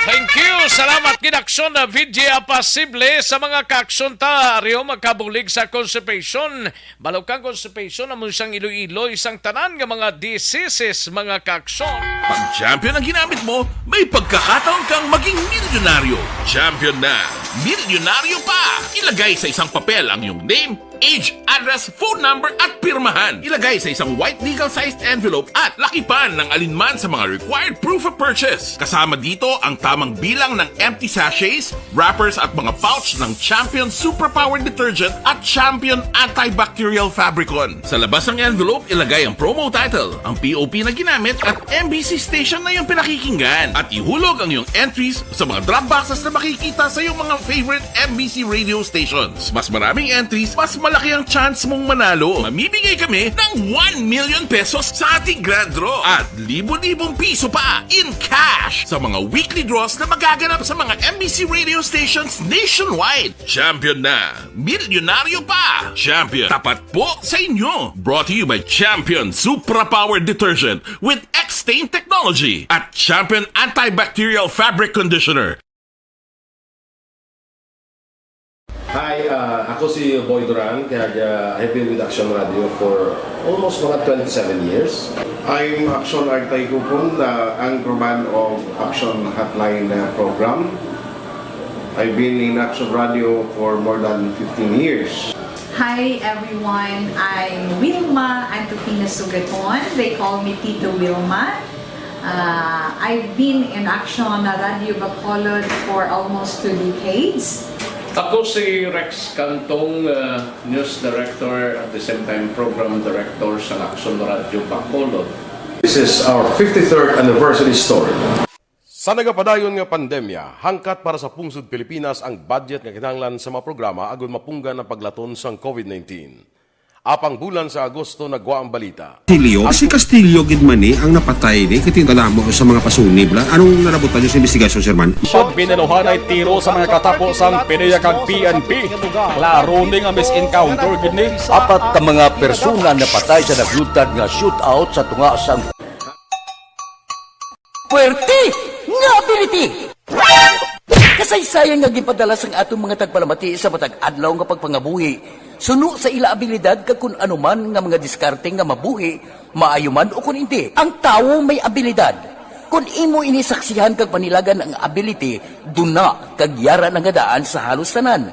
Thank you. Salamat gid, Aksyon na V J Apasible, sa mga kaaksyon ta, Rio, makabulig sa constipation. Balukang constipation amo sang Iloilo, isang tanan nga mga diseases, mga kaaksyon. Pag Champion ang ginamit mo, may pagkakataon kang maging milyonaryo. Champion na, milyonaryo pa! Ilagay sa isang papel ang iyong name, age, address, phone number, at pirmahan. Ilagay sa isang white legal-sized envelope at lakipan ng alinman sa mga required proof of purchase. Kasama dito ang tamang bilang ng empty sachets, wrappers at mga pouch ng Champion Suprapower Detergent at Champion Antibacterial Fabricon. Sa labas ng envelope, ilagay ang promo title, ang P O P na ginamit at M B C station na iyong pinakikinggan. At ihulog ang iyong entries sa mga drop boxes na makikita sa iyong mga favorite M B C radio stations. Mas maraming entries, mas malaki ang chance mong manalo. Mamimigay kami ng one million pesos sa ating grand draw at libo-libong piso pa in cash sa mga weekly draws na magaganap sa mga M B C radio stations nationwide. Champion na! Milyonaryo pa! Champion, tapat po sa inyo! Brought to you by Champion Supra Power Detergent with X-Stain Technology at Champion Antibacterial Fabric Conditioner. Hi, uh, ako si Boy Duran, kag, uh, I've been with Action Radio for almost mga twenty-seven years. I'm Action Artay Kupon, the anchorman of Action Hotline, uh, program. I've been in Action Radio for more than fifteen years. Hi everyone, I'm Wilma Antupina Sugaton. They call me Tito Wilma. Uh, I've been in Action Radio Bacolod for almost two decades. Ako si Rex Cantong, uh, news director, at the same time program director sa Action Radio Bacolod. This is our fifty-third anniversary story. Sa nagapadayon nga pandemya, hangkat para sa pungsod Pilipinas ang budget nga kinahanglan sa mga programa agud mapunggan ang paglaton sang COVID nineteen. Apang bulan sa Agosto nagwa ang balita. Castillo? Si Castillo gid man ni ang napatay ni, kay tingala mo sa mga pasunib la. Anong narabutan niyo sa investigasyon, Sir Man? Pag biniluhan ay tiro sa mga katapo sang PDEA kag P N P. Klaro ni nga mis-encounter gid ni. Apat ka mga persona napatay sa naglutad nga shootout sa tunga sang Puwerte nga ability! Kasaysayan nga ginpadala sang atong mga tagpalamati sa matag adlaw nga pagpangabuhi, suno sa ila abilidad kag kun ano man nga mga diskarte nga mabuhi, maayo man o kun indi. Ang tawo may abilidad. Kun imo ini saksihan kag panilagan ang ability, duna kag yara na nga daan sa halos tanan.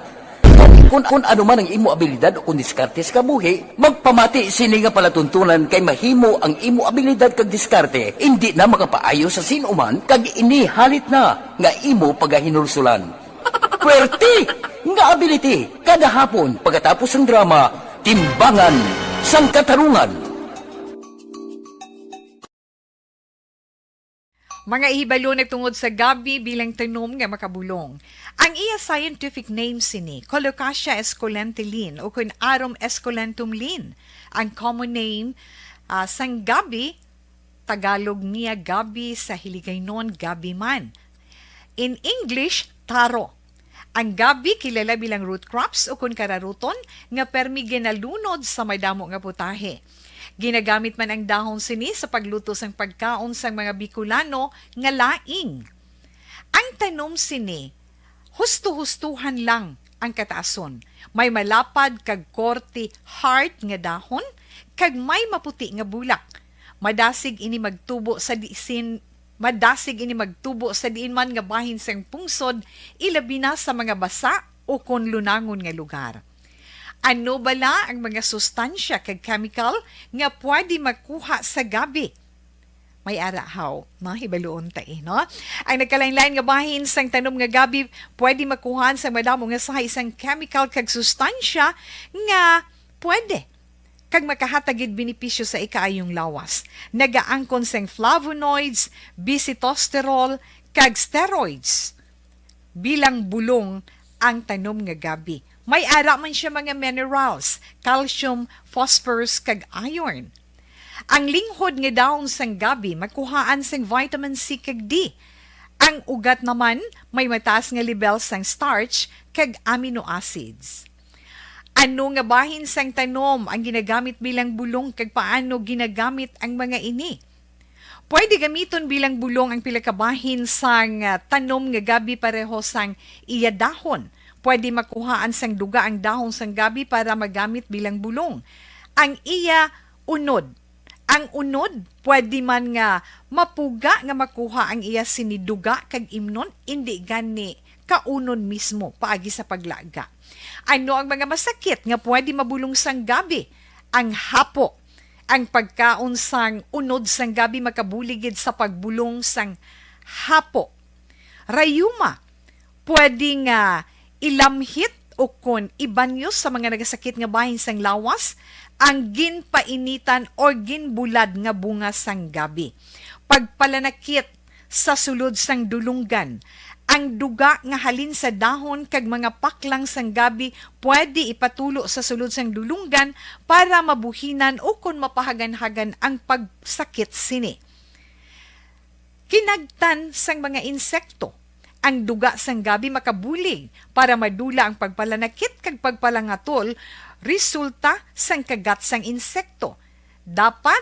Kun, kun ano man ang imo abilidad o kun diskarte sa kabuhi, magpamati sini nga palatuntunan, kay mahimo ang imo abilidad kag diskarte indi na makapaayo sa sin-o man, kag ini halit na nga imo pagahinulsulan. Puwerte nga ability, kada hapon pagkatapos sang drama, Timbangan sang Katarungan. Mga hibalo nagtungod sa gabi bilang tanom nga makabulong. Ang iya scientific name sini, Colocasia esculenta Linn, o kun Arum esculentum Linn. Ang common name, ah, sang gabi, Tagalog niya gabi, sa Hiligaynon gabi man. In English, taro. Ang gabi kilala bilang root crops o kon kararuton nga permi ginalunod sa madamo nga putahe. Ginagamit man ang dahon sini sa pagluto sang pagkaon sang mga Bicolano nga laing. Ang tanom sini, husto-hustuhan lang ang kataason. May malapad kag korte heart nga dahon, kag may maputi nga bulak. Madasig ini magtubo sa disin, madasig ini magtubo sa diin man nga bahin sang pungsod, ilabi na sa mga basa o kon lunangon nga lugar. Ano bala ang mga sustansya kag chemical nga pwede makuha sa gabi? May ara haw, no? Hibaluon ta, eh, no? Ang nagkalain-lain nga bahin sang tanom nga gabi pwede makuhaan sa madamo nga sahi sang chemical kag sustansya nga pwede kag makahatag gid benepisyo sa ikaayong lawas. Nagaangkon sang flavonoids, bisitosterol, kag steroids bilang bulong ang tanom nga gabi. May ara man siya mga minerals, calcium, phosphorus, kag iron. Ang linghod nga dahon sang gabi makuhaan sang vitamin C kag D. Ang ugat naman may mataas nga lebel sang starch kag amino acids. Ano nga bahin sang tanom ang ginagamit bilang bulong kag paano ginagamit ang mga ini? Pwede gamiton bilang bulong ang pila ka bahin sang, ah, tanom nga gabi pareho sang iya dahon. Pwede makuhaan sang duga ang dahon sang gabi para magamit bilang bulong. Ang iya unod. Ang unod, pwede man nga mapuga nga makuha ang iya sini duga kag imnon, indi gani kaunon mismo paagi sa paglaga. Ano ang mga masakit nga pwede mabulong sang gabi? Ang hapo. Ang pagkaon sang unod sang gabi makabulig gid sa pagbulong sang hapo. Rayuma, pwede nga ilamhit o kon ibanyos sa mga nagasakit nga bahin sang lawas ang ginpainitan or ginbulad nga bunga sang gabi. Pagpalanakit sa sulod sang dulunggan. Ang duga nga halin sa dahon kag mga paklang sang gabi pwede ipatulo sa sulod sang dulunggan para mabuhinan o kon mapahaganhagan ang pagsakit sini. Kinagtan sang mga insekto. Ang duga sang gabi makabulig para madula ang pagpalanakit kag pagpalangatol resulta sang kagat sang insekto. Dapat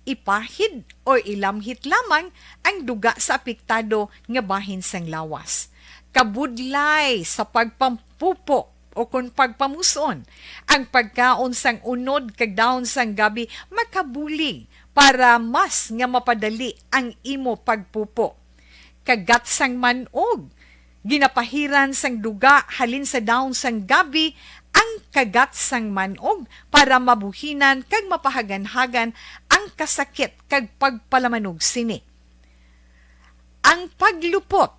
ipahid o ilamhit lamang ang duga sa apektado nga bahin sang lawas. Kabudlay sa pagpampupo o kon pagpamuson, ang pagkaon sang unod kag dahon sang gabi makabulig para mas nga mapadali ang imo pagpupo. Kagat sang man-og. Ginapahiran sang duga halin sa dahon sang gabi ang kagat sang man-og para mabuhinan kag mapahaganhagan ang kasakit kag pagpalamanog sini. Ang paglupot.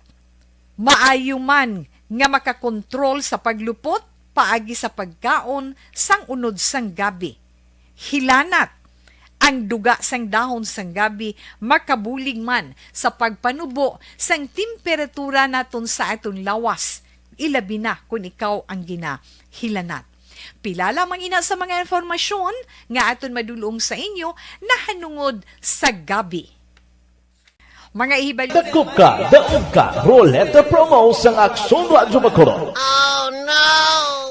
Maayo man nga makakontrol sa paglupot paagi sa pagkaon sang unod sang gabi. Hilanat. Ang duga sang dahon sang gabi makabulig man sa pagpanubo sang temperatura naton sa aton lawas, ilabi na kon ikaw ang ginahilanat. Pila lamang ina sa mga impormasyon nga aton madulong sa inyo nahanungod sa gabi. Mga ihibalo. Dakop ka, daog ka, Roleta Promo sang Aksyon Radyo Bacolod.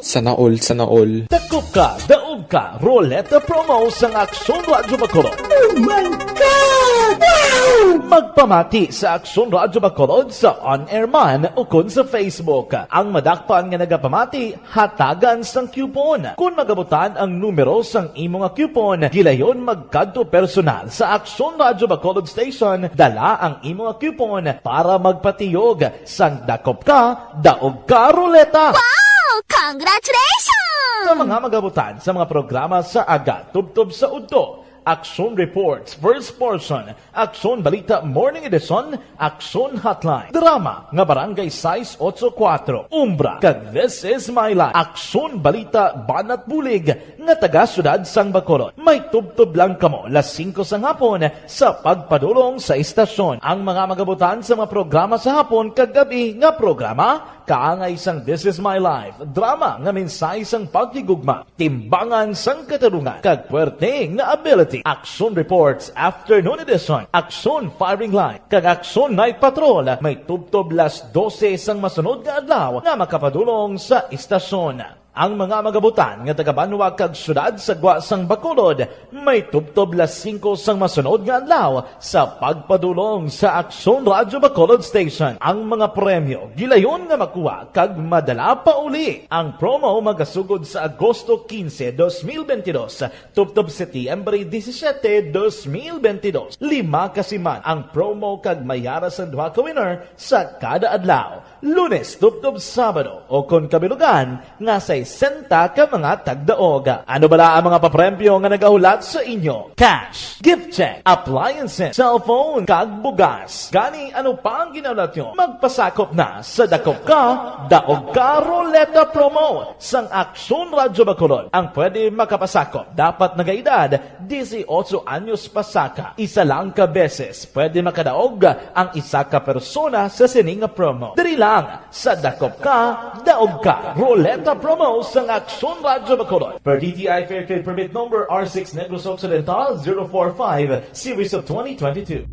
Sana all, sana all. Dakop ka, daog ka, Roleta Promo sang Aksyon Radyo Bacolod. Oh my God! Wow! Magpamati sa Aksyon Radyo Bacolod sa on-air man o kon sa Facebook. Ang madakpan nga nagapamati, hatagan sang coupon. Kon magabutan ang numero sang imo nga coupon, gilayon magkadto personal sa Aksyon Radyo Bacolod Station, dala ang imo nga coupon para magpatiyog sang dakop ka, daog ka, Roleta! Wow! Congratulations! Sa mga magabutan sa mga programa sa aga, tubtob sa udto, Aksyon Reports, First Portion, Aksyon Balita Morning Edition, Aksyon Hotline, drama nga Barangay sais otso kuwatro, Umbra, kag This Is My Life, Aksyon Balita Banat Bulig nga taga Siyudad sang Bacolod. May tubtob lang kamo las singko sang hapon sa pagpadulong sa istasyon. Ang mga magabutan sa mga programa sa hapon kag gab-i nga programa, kaangay sang This Is My Life, drama nga mensahe sang paghigugma, timbangan sang katarungan, kag puwerte nga ability. Action Reports Afternoon Edition, Action Firing Line, kag Action Night Patrol may tubtob las dose sang masunod nga adlaw nga makapadulong sa istasyon. Ang mga magabutan nga taga-banwa kag syudad sa gwa sang Bacolod may tubtob las singko sang masunod nga adlaw sa pagpadulong sa Action Radyo Bacolod Station. Ang mga premyo gilayon nga makuha kag madala pa uli. Ang promo magasugod sa Agosto quince, dos mil veintidós, tubtob Setyembre disisiete, dos mil veintidós. Lima ka siman ang promo kag may yara sang duha ka winner sa kada adlaw, Lunes tubtob Sabado, o kon kabilugan nga sesenta ka mga tagdaog. Ano bala ang mga papremyo nga nagahulat sa inyo? Cash, gift check, appliances, cellphone, kag bugas. Gani, ano pa ang ginahulat nyo? Magpasakop na sa Dakop Ka, Daog Ka Ruleta Promo sang Aksyon Radyo Bacolod. Ang pwede makapasakop dapat nagaedad dieciocho anyos pasaka. Isa lang ka beses pwede makadaog ang isa ka persona sa sini nga promo. Diri lang sa Dakop Ka, Daog Ka Ruleta Promo sang Aksyon Radyo Bacolod. Per D T I Fair Trade Permit Number R six Negros Occidental zero four five, Series of twenty twenty-two.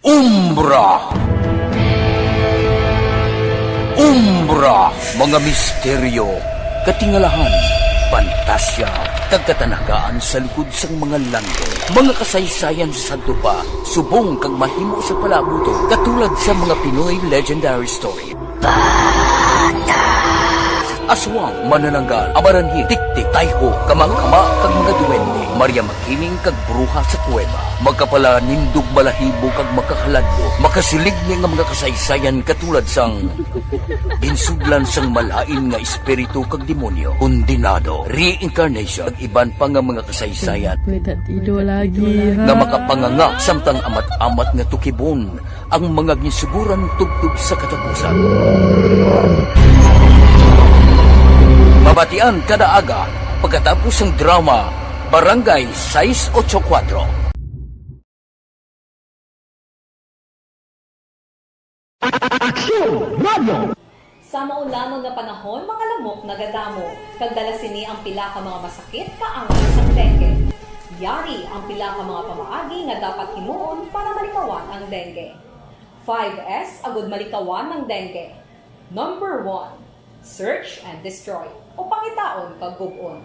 Umbra. Umbra, mga misteryo, katingalahan, pantasya, kag katanagaan sa likod sang mga landong. Mga kasaysayan sa sadto pa, subong kag mahimo sa palabuto, katulad sa mga Pinoy legendary story. Aswang, manananggal, amaranhi, tiktik, tayho, kamangkama, kag mga duwende, Maria Makiling, kag bruha sa kuweba. Makapalanindog balahibo kag makahaladlo, makasiligni nga mga kasaysayan katulad sang ginsudlan sang malain nga espiritu kag demonyo, kondenado, reincarnation, kag iban pa nga mga kasaysayan May tatido lagi, ha? nga makapanganga samtang amat-amat nga tukibon ang mga ginsuguran tubtob sa katapusan. Mabatian kada aga pagkatapos sang drama Barangay sais ocho kuwatro. Aksyon Radio! Sa maulangon nga panahon, mga lamok nagadamo, kag dala sini ang pila ka mga masakit kaangay sang dengue. Yari ang pila ka mga pamaagi nga dapat himuon para malikawan ang dengue. Five S agud malikawan ang dengue. Number one, search and destroy, o pangitaon kag gub-on.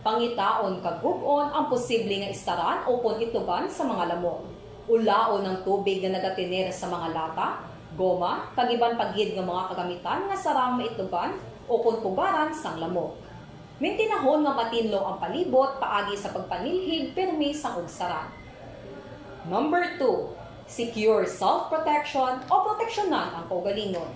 Pangitaon kag gub-on ang posible nga istaran ukon itugan sa mga lamok. Ulaon ang tubig nga nagatener sa mga lata, goma, kag iban pa gid nga mga kagamitan nga sarang maitugan ukon pugaran sang lamok. Mintinahon nga matinlo ang palibot paagi sa pagpanilhig pirmi sang ugsaran. Number two, secure self-protection o proteksyonan ang kaugalingon.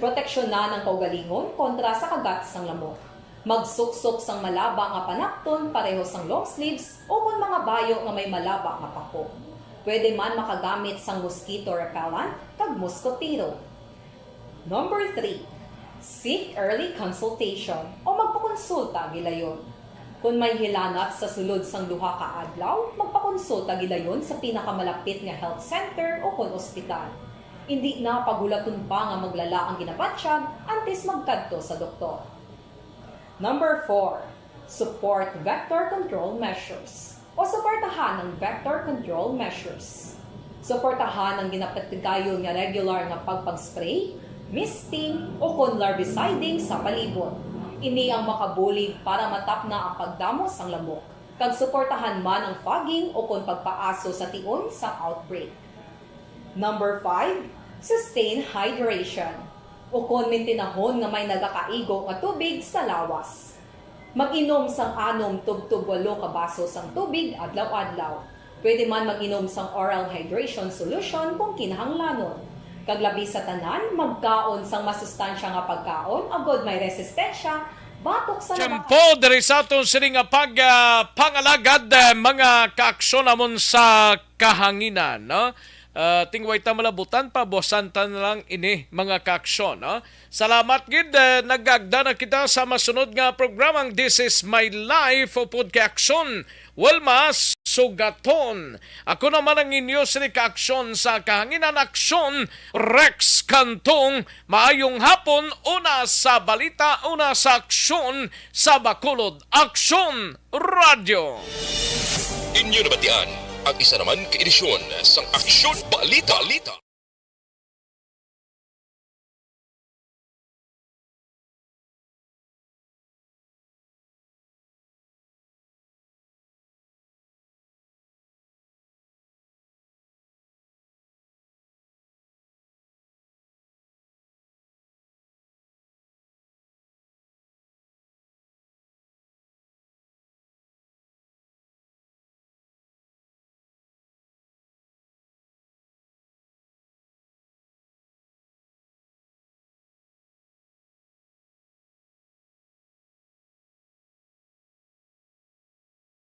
Proteksyonan ang kaugalingon kontra sa kagat sang lamok. Magsuksok sang malaba nga panapton pareho sang long sleeves ukon mga bayo nga may malaba nga pako. Pwede man makagamit sang mosquito repellent kag moskotero. Number three, seek early consultation o magpakonsulta gilayon. Kon may hilanat sa sulod sang duha ka adlaw, magpakonsulta gilayon sa pinakamalapit nga health center ukon ospital. Indi na paghulaton pa nga maglala ang ginabatyag antes magkadto sa doktor. Number four, support vector control measures o suportahan ang vector control measures. Suportahan ang ginapatigayon nga regular nga pagpag-spray, misting, ukon larviciding sa palibot. Ini ang makabulig para matapna ang pagdamo sang lamok, kag suportahan man ang fogging ukon pagpaaso sa tion sang outbreak. Number five, sustain hydration, ukon mintinahon nga may nagakaigo nga tubig sa lawas. Mag-inom sang anom tubtob walo ka baso sang tubig adlaw-adlaw. Pwede man mag-inom sang oral hydration solution kung kinahanglanon. Kag labi sa tanan, magkaon sang masustansya nga pagkaon agod may resistensya batok sa Tiyempo diri sa aton sini nga pag, ah, pangalagad, eh, mga kaaksyon namon sa kahanginan, no? Ah, tingway ta malabutan, pabuasan ta na lang ini, mga kaaksyon, no? Salamat gid, eh, nagagda na kita sa masunod nga programang This Is My Life upod kay Aksyon Wilmas. sugaton. Ako naman ang inyo sini ka-aksyon sa kahanginan, Aksyon, Rex Cantong. Maayong hapon, una sa balita, una sa aksyon sa Bacolod. Aksyon Radio. Inyo nabatian ang isa naman ka edisyon sang Aksyon Balita. Balita.